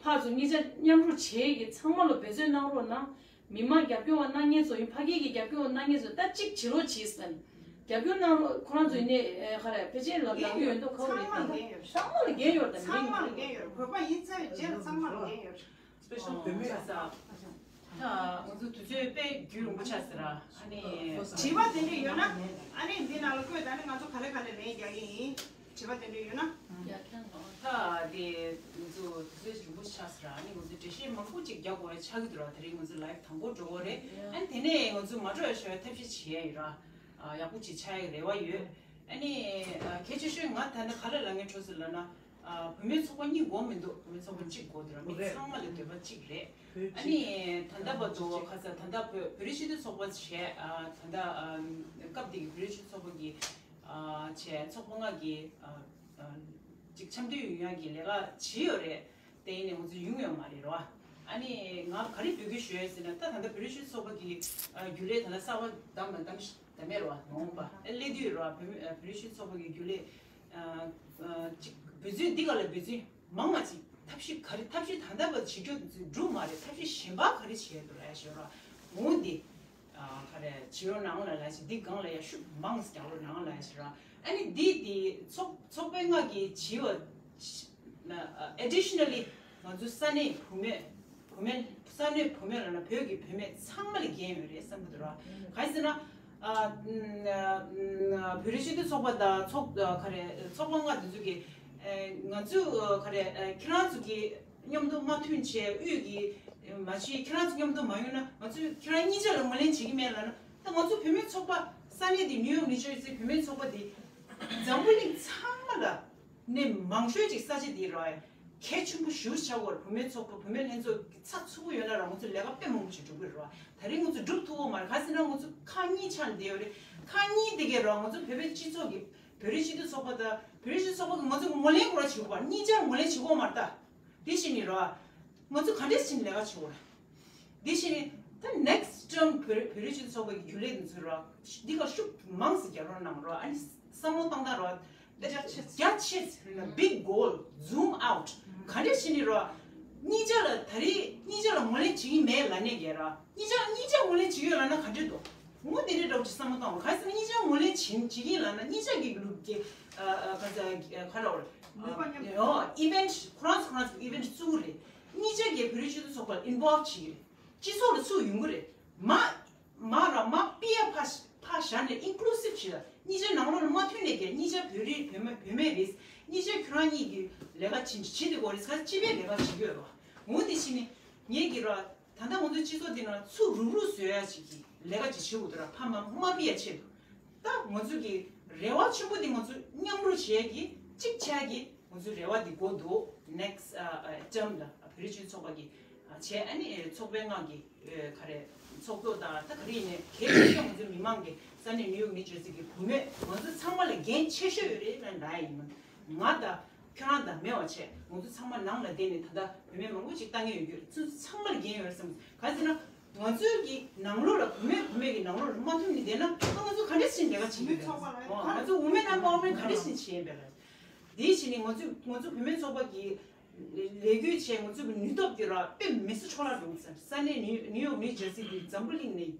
ཕར་ཚུར་གཉིས་ཆ་མཉམ་རུབ་བྱེད་ཀྱི་ཚང་མ་ལ་འབད་བརྩོན་གནང་རོགས་གནང་། མི་མང་རྒྱབ་སྐྱོར་བ་གནང་མཁན་ཚོ་ཡིན། ཕ་གི་གི་རྒྱབ་སྐྱོར་བ་གནང་མཁན་ཚོ་ད་གཅིག་བྱེད་རོགས་བྱེད་ཟེར་ནས་རྒྱབ་སྐྱོར་གནང་རོགས། ཁོ་རང་ཚོ་ཡིན་ནས་ཨེ་ག་རེ་ཕལ་ཆེར་ལ་ལག་ཡོད་མདོག་ཁ་བོ་རེད། ད་ཚང་མ་ལ་འགན་ཡོད་རེད། ཚང་མ་ལ་འགན་ཡོད་རེད། བོད་པ་ཡིན་ཚར་བའི་རྗེས་ལ་ཚང་མ་ལ་འགན་ཡོད་རེད། སྤེ་ཤལ་བོད་མི་ས་ད་ང་ཚོ་དུས་ཚོད་དཔེ་རྒྱུན་རིང་པོ་ཆགས་ཟེར་ར། ཨ་ནི་དྲི་བ་དེ་འདྲ་ཡོད་ན་ཨ་ནི་འདི་ནང་ལ་བཀོད། ད་ནི་ང་ཚོ་ག་ལེ་ག་ལེ་ལན་རྒྱག་གི་ཡིན། དྲི་བ་དེ་འདྲ་ཡོད་ན། ཡ་ཁྱང་། ད་དེ་ང་ཚོ་དུས་ཚོད་རིང་པོ་ཆགས་ཟེར་ར། ཨ་ནི་ང་ཚོ་འགྲེལ་བཤད་མང་པོ་ཅིག་རྒྱག་དགོས་རེད་ཆགས་ཀྱི་འདུག་ར། དེ་རིང་ང་ཚོ་ལའིབ་དང་པོ་འགྲོ་གི་རེད། ཨ་ནི་དེ་ནས་ང་ཚོ་མ་འགྲོ་ཡ་ཞོ་ཡ་ཐབས་ཤེས་བྱེད་ཡ་ཡིན་ར། ཡག་པོ་ཅིག་ཆགས་ཡ་རེ་བ་ཡོད། ཨ་ནི་གལ་ཆེ་ཤོས་ང་ད་ནི་ག་ལེ་ལབ་མཁན་འཕྲོ་ཟེར་ལབ་ན། བུད་མེད་ཚོགས་པ་གཉིས་དགོས་མི་འདུག་བུད་མེད་ཚོགས་པ་གཅིག་དགོས་འདུག་ར། མི་ཚང་མ་ལ་འདོད་པ་གཅིག་རེད། ཨ་ནི་ད་ལྟ་བར་དུ་ཁ་ས་ད་ལྟ་བོད་བོད་རིགས་སྤྱི་མཐུན་ཚོགས་པ་བྱས། ད་ལྟ་སྐབས་དེ་གི་བོད་རིགས་སྤྱི་མཐུན་ཚོགས་པ་གི་བྱས་ཚོགས་པ་ལྔ་གི་ཅིག་འཆམ་མཐུན་ཡོང་ཡག་གི་ལས་ཀ་བྱས་ཡོད་རེད། དེ་ཡིན་ནའི་ང་ཚོ་ཡོང་ཡོད་མ་རེད་རོ། ཨ་ནི་ང་ག་རེ་འབོད་སྐུལ་ཞུ་ཡ་ཟེར་ན། ད་ད་ལྟ་བོད་རིགས་སྤྱི་མཐུན་ཚོགས་པ་གི་རྒྱུན་ལས་ད་ལྟ་གསར་པ་བདམས་དང་བདམས་བདམས་མེད་རོ། མ་འོངས་པ་སླེབས་དུས་རོ། བོད་མི་བོད་རིགས་སྤྱི་མཐུན་ཚོགས་པ་གི་རྒྱུན་ལས་ཅིག་འབད་བརྩོན་འདི་ག་ལ་འབད་བརྩོན་མང་ང་ཅིག་ཐབས་ཤེས་ག་རེ་ཐབས་ཤེས་ད་ལྟ་བར་བྱེད་རྒྱུ་འགྲུབ་མ་རེད། ཐབས་ཤེས་གཞན་པ་ག་རེ་བྱེད་འདུག་ལབ་ཡ་ཞོར་ར། འོང་འདི་ག་རེ་བྱེད་རོགས་གནང་ལབ་ལབ་ཞིག་འདི་སྒང་ལ་ཡ་ཤུགས་མང་ཙམ་རྒྱག་རོགས་གནང་ལབ་ཞིག་ར། ཨ་ནི་འདི་འདི་ཚོགས་ཚོགས་པའི་ལྔ་གི་བྱེད་པ་additionally ང་ཚོ་ས་གནས་བུད་མེད་བུད་མེད་ས་གནས་བུད་མེད་ལབ་ན་བོད་ཀྱི་བུད་མེད་ཚང་མ་ལ་འགན་ཡོད་རེད་བསམ་གྱི་འདུག་ར། གང་ཡིན་ཟེར་ན། ཨ་ཨ་བོད་རིགས་སྤྱི་མཐུན་ཚོགས་པ་དང་ཚོགས་ཨ་ག་རེ་ཚོགས་པ་ལྔ་དེ་ཚོ་གི་ཨ་ང་ཚོས་ཨ་ག་རེ་ཨ་ཁྱེད་རང་ཚོ་གི་མཉམ་དུ་མ་མཐུན་བྱས་དབུས་ཀྱི་མ་གཞི་ཁྱེད་རང་ཚོ་མཉམ་དུ་མ་ཡོང་ན་ང་ཚོས་ཁྱེད་རང་གཉིས་ཆ་ལ་ངོས་ལེན་བྱེད་ཀྱི་མེད་ལབ་ན། ད་ང་ཚོ་བུད་མེད་ཚོགས་པ་ས་གནས་དེ་ནིའུ་ཡོག་ནིའུ་ཇར་སི་བུད་མེད་ཚོགས་པ་དེ་འཛམ་བུ་གླིང་ཚང་མ་ལ་ནས་མང་ཤོས་ཅིག་ས་ཆ་དེ་ར་གལ་ཆེན་པོ་ཞེ་པོ་ཆགས་ཀྱི་ཡོད་རེད། བུད་མེད་ཚོགས་པ་བུད་མེད་ལྷན་ཚོགས་ཀྱི་ཚགས་ཚུད་པོ་ཡོད་ན་ར་ང་ཚོ་ལས་ཀ་དཔེ་མང་པོ་ཅིག་སྒྲུབ་ཀྱི་རེད་བ། ད་རིང་ང་ཚོ་སྒྲུབ་ཐུབ་ཀྱི་མ་རེད། ག་ཟེར་ན་ང་ཚོ་ཁག་གཉིས་ཆགས་ནས་བསྡད་ཡོད་རེད། ཁག་གཉིས་དེ་གས་ར་ང་ཚོ་བོད་པའི་སྤྱི་ཚོགས་ཀྱི་བོད་རིགས་སྤྱི་མཐུན་ཚོགས་པ་དང་བོད་རིགས་སྤྱི་མཐུན་ཚོགས་པ་གི་ང་ཚོ་ངོས་ལེན་ཁོ་ར་བྱེད་དགོས་པ། གཉིས་ཆར་ངོས་ལེན་བྱེད་དགོས་མ་རེད་ད། དེ་བཞིན་ནི་ར། ང་ཚོ་ག་འདྲས་བྱས་ནས་ལས་ཀ་བྱེད་དགོས་རེད། དེ་བཞིན་ནི་ད་next term བོད་བོད་རིགས་སྤྱི་མཐུན་ཚོགས་པ་གི་རྒྱུན་ལས་དེ་ཚོ་ར། འདི་ག་ཤུགས་མང་ཙམ་རྒྱག་རོགས་གནང་རོགས། ཨ་ནི་བསམ་བློ་བཏང་སྟངས་ར། རྒྱ་ཆེ་རྒྱ་ཆེ་ཟེར་ན་big goal zoom out ག་འདྲས་བྱས་ནི་ར། གཉིས་ཆ་ལ་ད་རེས་གཉིས་ཆ་ལ་ངོས་ལེན་བྱེད་ཀྱི་མེད་ལབ་ནས་རྒྱལ་ར། གཉིས་ཆ་གཉིས་ཆ་ངོས་ལེན་བྱེད་ཀྱི་ཡོད་ལབ་ན་ག་འདྲས་འདུག་ངོ་དེ་འདྲའི་འདྲ་བོ་ཅིག་བསམ་བློ་བཏང་བ། ག་ཟེར་ན་གཉིས་ཆ་ངོས་ལེན་བྱེད་བྱེད་ཀྱིན་ལབ་ན་གཉིས་ཆ་གི་ལུགས་ཀྱི་ཨ་ཨ་ག་ཟེར་ག་ལ་བར་ནུས་པ་མཉམ་དུ་ཨོ་event ཁོ་རང་ཚོ་ཁོ་རང་ཚོ་event བཙུགས་རེད། གཉིས་ཆ་གི་བོད་རིགས་སྤྱི་མཐུན་ཚོགས་པ་ལ་involve བྱེད་ཀྱི་རེད། སྤྱི་ཚོགས་ལ་ཚུར་ཡོང་གི་རེད། མ་མ་ར་མ་པི་ཡ་ཕ་ཕ་བཞག་ནས་inclusive བྱེད་ལ་ གཉིས་ཆ་ནང་ལོགས་ལ་མ་མཐུན་ནས་ཀྱི་གཉིས་ཆ་བོད་རིགས་བོད་མ་བོད་མེད་རེད། གཉིས་ཆ་ཁྱོད་རང་གཉིས་ཀྱི་ལས་ཀ་བྱེད་བྱེད་དེ་གོ་རེད། ཁ་སྤྱི་པའི་ལས་ཀ་བྱེད་ཀྱི་ཡོད་རེད་བ། འོ་དེ་བྱས་ནས་ངེད་ཀྱི་ར་ད་ལྟ་ང་ཚོ་སྤྱི་ཚོགས་འདི་ནང་ཚུར་རུག་རུག་བཟོ་ཡ་ཞིག་གི་ལས་ཀ་ཅིག་བྱེད་དགོས་འདུག་ར། ཕ་མ་མ་ཕི་ཡ་ཆེད་དུ། ད་ང་ཚོ་གི་རེ་བ་ཆེན་པོ་འདི་ང་ཚོ་མཉམ་རུབ་བྱེད་ཀྱི་གཅིག་ཆགས་ཀྱི་ང་ཚོའི་རེ་བ་འདི་དགོས་འདུག next ཨ་ཨ་term ལ་བོད་རིགས་སྤྱི་མཐུན་ཚོགས་པ་གི་ཨ་བྱས། ཨ་ནི་ཚོགས་པའི་ངག་གི་ཨ་ག་རེ་ཚོགས་གཙོ་དང་ད་ག་རེ་ཡིན་ནའི་གལ་ཆེ་ཤོས་ང་ཚོའི་མི་མང་གི་ས་གནས་ནིའུ་ཡོག་ནིའུ་ཇར་སི་གི་བུད་མེད་ང་ཚོ་ཚང་མ་ལ་འགན་ཆེ་ཤོས་ཡོད་རེད་ལབ་ཡ་ཡིན། ང་དང་ཁྱོད་རང་དང་མེད་པ་བྱས། ང་ཚོ་ཚང་མ་ནང་ལ་བསྡད་ནས་ད་ལྟ་བུད་མེད་མང་པོ་ཅིག་ལྟ་མཁན་ཡོད་རྒྱུ་རེད། ཚོ་ཚང་མ་ལ་འགན་ཡོད་རེད་བསམ། ག་ཟེར་ན་ང་ཚོའི་གི་ནང་ལོགས་ལ་བུད་མེད་བུད་མེད་ཀྱི་ནང་ལོགས་ལ་མ་མཐུན་ནས་བསྡད་ན་ད་ང་ཚོ་ག་འདྲས་ཕྱིན་ལས་ཀ་བྱེད་ཀྱི་ཡོད། ང་ཚོ་women empowerment ག་འདྲས་ཕྱིན་བྱེད་ཡིན་པས་ལ། དེའི་ཕྱིར་ནས་ང་ཚོ་ང་ཚོ་བུད་མེད་ཚོགས་པ་གི་ལས་འགུལ་བྱས། ང་ཚོ་གི་ནུས་སྟོབས་དེ་ར་དཔེ་མི་སྲིད་འཕྲོ་བརླག་འགྲོ་གི་ས་ས་གནས་ནིའུ་ཡོག་ནིའུ་ཇར་སི་དེ་འཛམ་བུ་གླིང་ནས་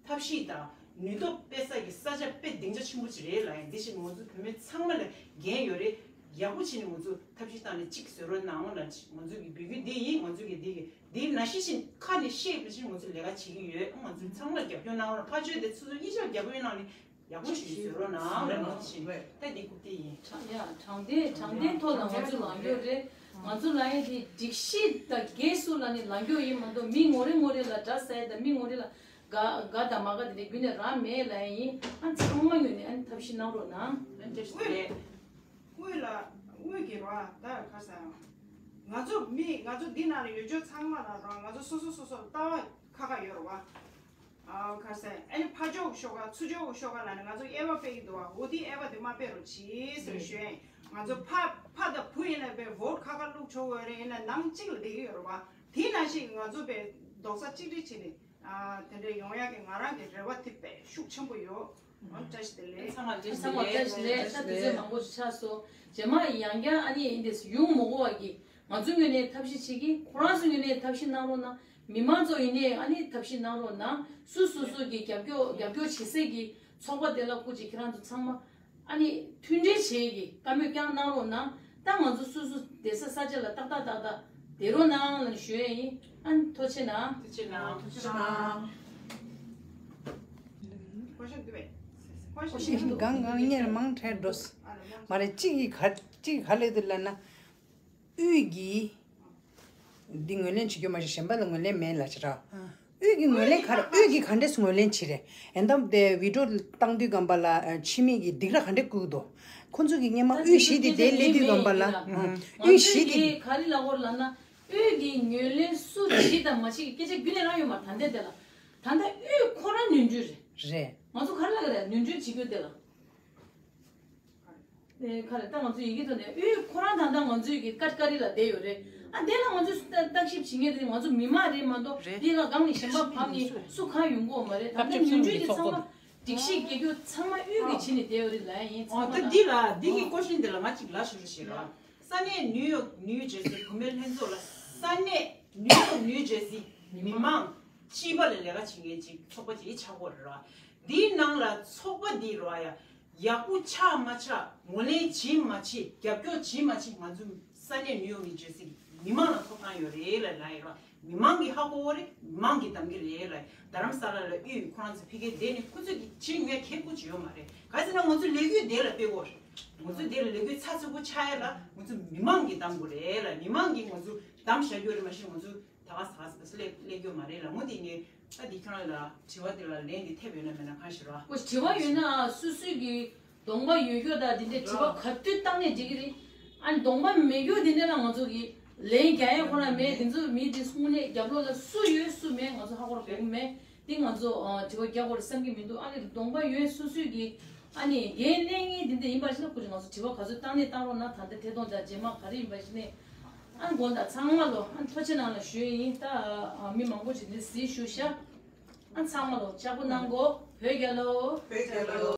ཐབས་ཤེས་དང་ནུས་སྟོབས་སྤེལ་ས་གི་ས་ཆ་དཔེ་སྡིངས་ཆ་ཆེན་པོ་ཅིག་རེད་ལབ་ཡིན། དེ་བཞིན་ང་ཚོ་བུད་མེད་ཚང་མ་ལ་འགན་ཡོད་རེད། ཡག་པོ་བྱས་ནས་ང་ཚོ་ཐབས་ཤེས་བཏང་ནས་གཅིག་བཟོ་རོགས་གནང་ལབ་ཅིག་ང་ཚོ་གི་འབོད་སྐུལ་འདི་ཡིན། ང་ཚོ་གི་འདི་གི་འདི་ནང་བཞིན་བཞིན་ཁ་ནས་བཤད་པ་བཞིན་ང་ཚོ་ལས་ཀ་བྱེད་ཀྱི་ཡོད། ང་ཚོ་ཚང་མ་ལ་རྒྱབ་སྐྱོར་གནང་རོགས། ཕར་ཕྱོགས་དེ་ཚོ་གཉིས་ཆར་རྒྱབ་སྐྱོར་གནང་ནས་ཡག་པོ་ཞིག་བཟོ་རོགས་གནང་ལབ་ནས་བྱས། ད་འདི་རྐུབ་སྟེགས་ཡིན། ཡ་དྲང་བདེན་དྲང་བདེན་ཐོག་ལ་ང་ཚོ་ལངས་རྒྱུ་རེད། ང་ཚོ་ལ་ཡང་དེ་སྒྲིག་གཞི་དང་འགལ་སུ་ལ་ནི་ལངས་རྒྱུ་ཡིན་མ་གཏོགས་མི་ངོ་རེ་ངོ་རེ་ལ་དགྲ་ཟ་ཡ་དང་མི་ངོ་རེ་ལ་དགའ་དགའ་དང་མ་དགའ་དེ་འདྲ་རྒྱུ་ནས་རང་མེད་ལབ་ཡ་ཡིན། ཨ་ཚང་མ་ངོས་ནས་ཨ་ནི་ཐབས་ཤེས་གནང་རོགས་གནང་། དངུལ་ལ་དངུལ་གྱི་རོགས་ད་ག་ས་ང་ཚོ་མི་ང་ཚོ་འདི་ནང་ལ་ཡོད་ཆོག་ཚང་མ་ལ་རོགས། ང་ཚོ་སོ་སོ་སོ་སོར་ལྟ་བ་ཁ་ཁ་ཡོད་རེད་བ། ཨ་ག་ས་ཨ་ནི་ཕར་ཕྱོགས་ཤོག་ག་ཚུར་ཕྱོགས་ཤོག་ག་ལ་ནི་ང་ཚོ་དབྱེ་བ་སྤེལ་གྱི་འདུག་བ། འོ་དེ་དབྱེ་བ་དེ་མ་སྤེལ་རོགས་གྱིས་ཟེར་ཞུ་ཡ་ཡིན། ང་ཚོ་ཕ་ཕ་དང་བུ་ཡིན་ན་པའི་བོ་ཊི་ཁ་ཁ་བླུགས་ཆོག་གི་རེད། ཡིན་ན་ནང་གཅིག་ལ་བསྡད་ཀྱི་ཡོད་རེད་བ། དེ་ནང་བཞིན་ང་ཚོ་པའི་རྡོག་རྩ་གཅིག་སྒྲིལ་བྱས་ནས་ཨ་དེ་འདྲ་ཡོང་ཡག་གི་ང་རང་གི་རེ་བ་དེ་དཔེ་ཤུགས་ཆེན་པོ་ཡོད། ཨོ་བཀྲ་ཤིས་བདེ་ལེགས། ཚང་མ་བཀྲ་ཤིས་བདེ་ལེགས། ད་དུས་ཚོད་མང་པོ་ཞིག་ཆགས་སོང་། རྗེས་མ་ཡང་བསྐྱར་ཨ་ནི་ཡིན་དེ་ཡོང་མ་དགོས་པ་གི་ང་ཚོའི་ངོས་ནས་ཐབས་ཤེས་བྱེད་ཀྱི། ཁོ་རང་ཚོའི་ངོས་ནས་ཐབས་ཤེས་གནང་རོགས་གནང་། མི་མང་ཚོ་ཡིན་ནའི་ཨ་ནི་ཐབས་ཤེས་གནང་རོགས་གནང་། སུ་སོ་སོ་གི་རྒྱབ་སྐྱོར་རྒྱབ་སྐྱོར་བྱེད་སའི་གི་ཚོགས་པ་དེ་ལ་སྐུ་མཁྱེན་ཁྱེད་རང་ཚོ་ཚང་མ་ཨ་ནི་མཐུན་སྒྲིལ་བྱེད་ཀྱི་བཀའ་མོལ་བསྐྱངས་གནང་རོགས་གནང་། ད་ང་ཚོ་སུ་སུ་བསྡད་ས་ས་ཆ་ལ་ཏག་ཏག་ཏག་ཏག་བསྡད་རོགས་གནང་ལབ་ཞུ་ཡ་ཡིན། ཨ་ནི་ཐུགས་རྗེ་གནང་། ཐུགས་རྗེ་གནང་། ཐུགས་རྗེ་གནང་། ཀོ་ཤིན་གང་གང་ཉེར་མང་འཕྲད་འགྲོ། མ་རེད། གཅིག་གིས་ག་གཅིག་གིས་ག་ལབ་འདུག་ལབ་ན། དབུས་ཀྱི་འདི་ངོས་ལེན་བྱེད་རྒྱུ་མ་ཞིག་གཞན་པ་ལ་ངོས་ལེན་མེད་ལབ་བྱས་ར། དབུས་ཀྱི་ངོས་ལེན་ག་རེ། དབུས་ཀྱི་ག་འདྲས་ངོས་ལེན་བྱེད་རེད། ཨེ་འདམ་དེ་བི་ཌི་ཡོ་བཏང་དུས་སྒང་པ་ལ་ཕྱི་མིག་གི་སྡིགས་ར་ག་འདྲས་བསྐུལ་འདུག་ཁོ་ཚོ་གི་སྔོན་མ་དབུས་བཞི་དེ་དེ་སླེབས་དུས་སྒང་པ་ལ། དབུས་བཞི་དེ་ག་རེ་ལབ་དགོས་རེད་ལབ་ན། དབུས་ཀྱི་ངོས་ལེན་སུ་བྱེད་དང་མ་བྱེད་ཀྱི་སྐད་ཆ་རྒྱུན་ནས་རང་ཡོད་མ། ད་ལྟ་དེ་ལ་ད་ལྟ་དབུས་ཁོ་རང་ནོར་འཁྲུལ་རེད། རེད། ང་ཚོ་ག་རེ་ལབ་ཀྱི་རེད། ནོར་འཁྲུལ་བྱེད་རྒྱུ་དེ་ལ། ཨེ་ག་རེ། ད་ང་ཚོ་ཡི་གེ་ཐོག་ནས་དབུས་ཁོ་རང་ད་ལྟ་ང་ཚོའི་གི་ཀ་ཀ་རི་ལ་བསྡད་ཡོད་རེད། ཨ་དེ་ལ་ང་ཚོས་བརྟག་ཞིབ་བྱེད་མཁན་དེ་ང་ཚོ་མི་མང་རེད་མ་གཏོགས། རེད། དེ་ལ་སྒང་ནས་གཞན་པ་བབས་ནས་སུ་གང་ཡོང་གི་ཡོད་མ་རེད། ད་ལྟ་ནོར་འཁྲུལ་དེ་ཚང་མ་སྒྲིག་གཞི་རྒྱག་རྒྱུ་ཚང་མ་དབུས་ཀྱིས་བྱས་ནས་བསྡད་ཡོད་རེད་ལབ་ཡ་ཡིན། ཨོ་ཚང་མ་ད་ལ། འདི་ལ་འདི་གི་ཀོ་ཤིན་འདི་ལ་ང་གཅིག་ལབ་ཞུ་རོགས་བྱེད་རོགས། ས་གནས་ནིའུ་ཡོག་ནིའུ་ཇར་སི་བུད་མེད་ལྷན་ཚོགས་ལ་ས་གནས་ནིའུ་ཡོག་ནིའུ་ཇར་སི་མི་མང་སྤྱི་པ་ལ་ལས་ཀ་བྱེད་མཁན་ཅིག་ཚོགས་པ་ཅིག་ཆགས་ཀྱི་ཡོད་རེད་ར། འདིའི་ནང་ལ་ཚོགས་པ་འདི་ར་ཡ་ཡག་པོ་ཆགས་མ་ཆགས། ངོས་ལེན་བྱེད་མ་བྱེད། རྒྱབ་སྐྱོར་བྱེད་མ་བྱེད། ང་ཚོ་ས་གནས་ནིའུ་ཡོག་ནིའུ་ཇར་སི་གི་མི་མང་ལ་ཐོབ་ཐང་ཡོད་རེད་ལབ་ལབ་ཡོད་ར། མི་མང་གིས་ཧ་གོ་གི་རེད། མི་མང་གིས་གདམ་གི་རེད་ལབ། རྡ་རམ་ས་ལ་ལ་དབུས་ཁོ་རང་ཚོ་ཕ་གིར་བསྡད་ནས་ཁོ་ཚོས་ཀྱི་བྱེད་མཁན་གལ་པོ་ཅིག་ཡོད་མ་རེད། ག་ཟེར་ན་ང་ཚོ་ལས་འགུལ་དེ་ལ་སྤེལ་དགོས་རེད། ང་ཚོ་དེ་ལ་ལས་འགུལ་ཚགས་ཚུད་པོ་ཆགས་ཡ་ལ་ང་ཚོ་མི་མང་གིས་གདམ་དགོས་རེད་ལབ། མི་མང་གིས་ང་ཚོ་གདམ་བཞག་རྒྱུ་རེད། མ་གཞི་ང་ཚོ་ད་ག་ས་ག་ས་སླེབས་སླེབས་རྒྱུ་མ་རེད་ལབ། ངོ་དེ་ངས་ད་འདི་ཁྱོད་རང་ལ་དྲི་བ་དེ་ལ་ལན་དེ་ཐེབས་ཡོད་ན་མེད་ན་གང་ཞིག་རོ། ཨོ་དྲི་བ་ཡོད་ན་སོ་སོའི་གི་གདོང་པ་ཡོད་རྒྱུ་དང་དེ་འདྲའི་དྲི་བ་ག་དུས་བཏང་ནས་འགྲིག་གི་རེད། ཨ་ནི་གདོང་པ་མེད་རྒྱུ་དེ་འདྲ་ལ་ང་ཚོ་གི་ལན་རྒྱག་ཡ་ཁོ་རང་མེད། དེ་ཚོ་མི་དེ་ཚོ་དངོས་གནས་རྒྱབ་ལོགས་ལ་སུ་ཡོད་སུ་མེད་ང་ཚོ་ཧ་གོ་ར་གོ་གི་མེད། དེ་ང་ཚོ་ཨ་དྲི་བ་རྒྱག་དགོས་རེད་བསམ་གྱི་མི་འདུག་ཨ་ནི་གདོང་པ་ཡོད་སོ་སོའི་གི་ཨ་ནི་འགན་ལེན་མཁན་དེ་འདྲ་ཡིན་པ་ཞིག་ན་ཁོ་ཚོས་ང་ཚོ་དྲི་བ་ག་ཚོད་བཏང་ནས་བཏང་རོགས་གནང་། ད་ལྟ་ཐད་གཏོང་དང་རྗེས་མ་ག་རེ་ཡིན་པ་ཞིག་ནས། ཨ་དགོངས་དག་ཚང་མ་ལོ། ཨ་ཐུགས་རྗེ་གནང་ལ་ཞུ་ཡིན། ད་ཨ་མི་མང་པོ་ཞིག་འདི་གཟིགས་བཞུགས་ཤག་ཨ་ཚང་མ་ལོ་ལྕགས་པོ་གནང་གོ། བོད་རྒྱལ་ལོ། བོད་རྒྱལ་ལོ།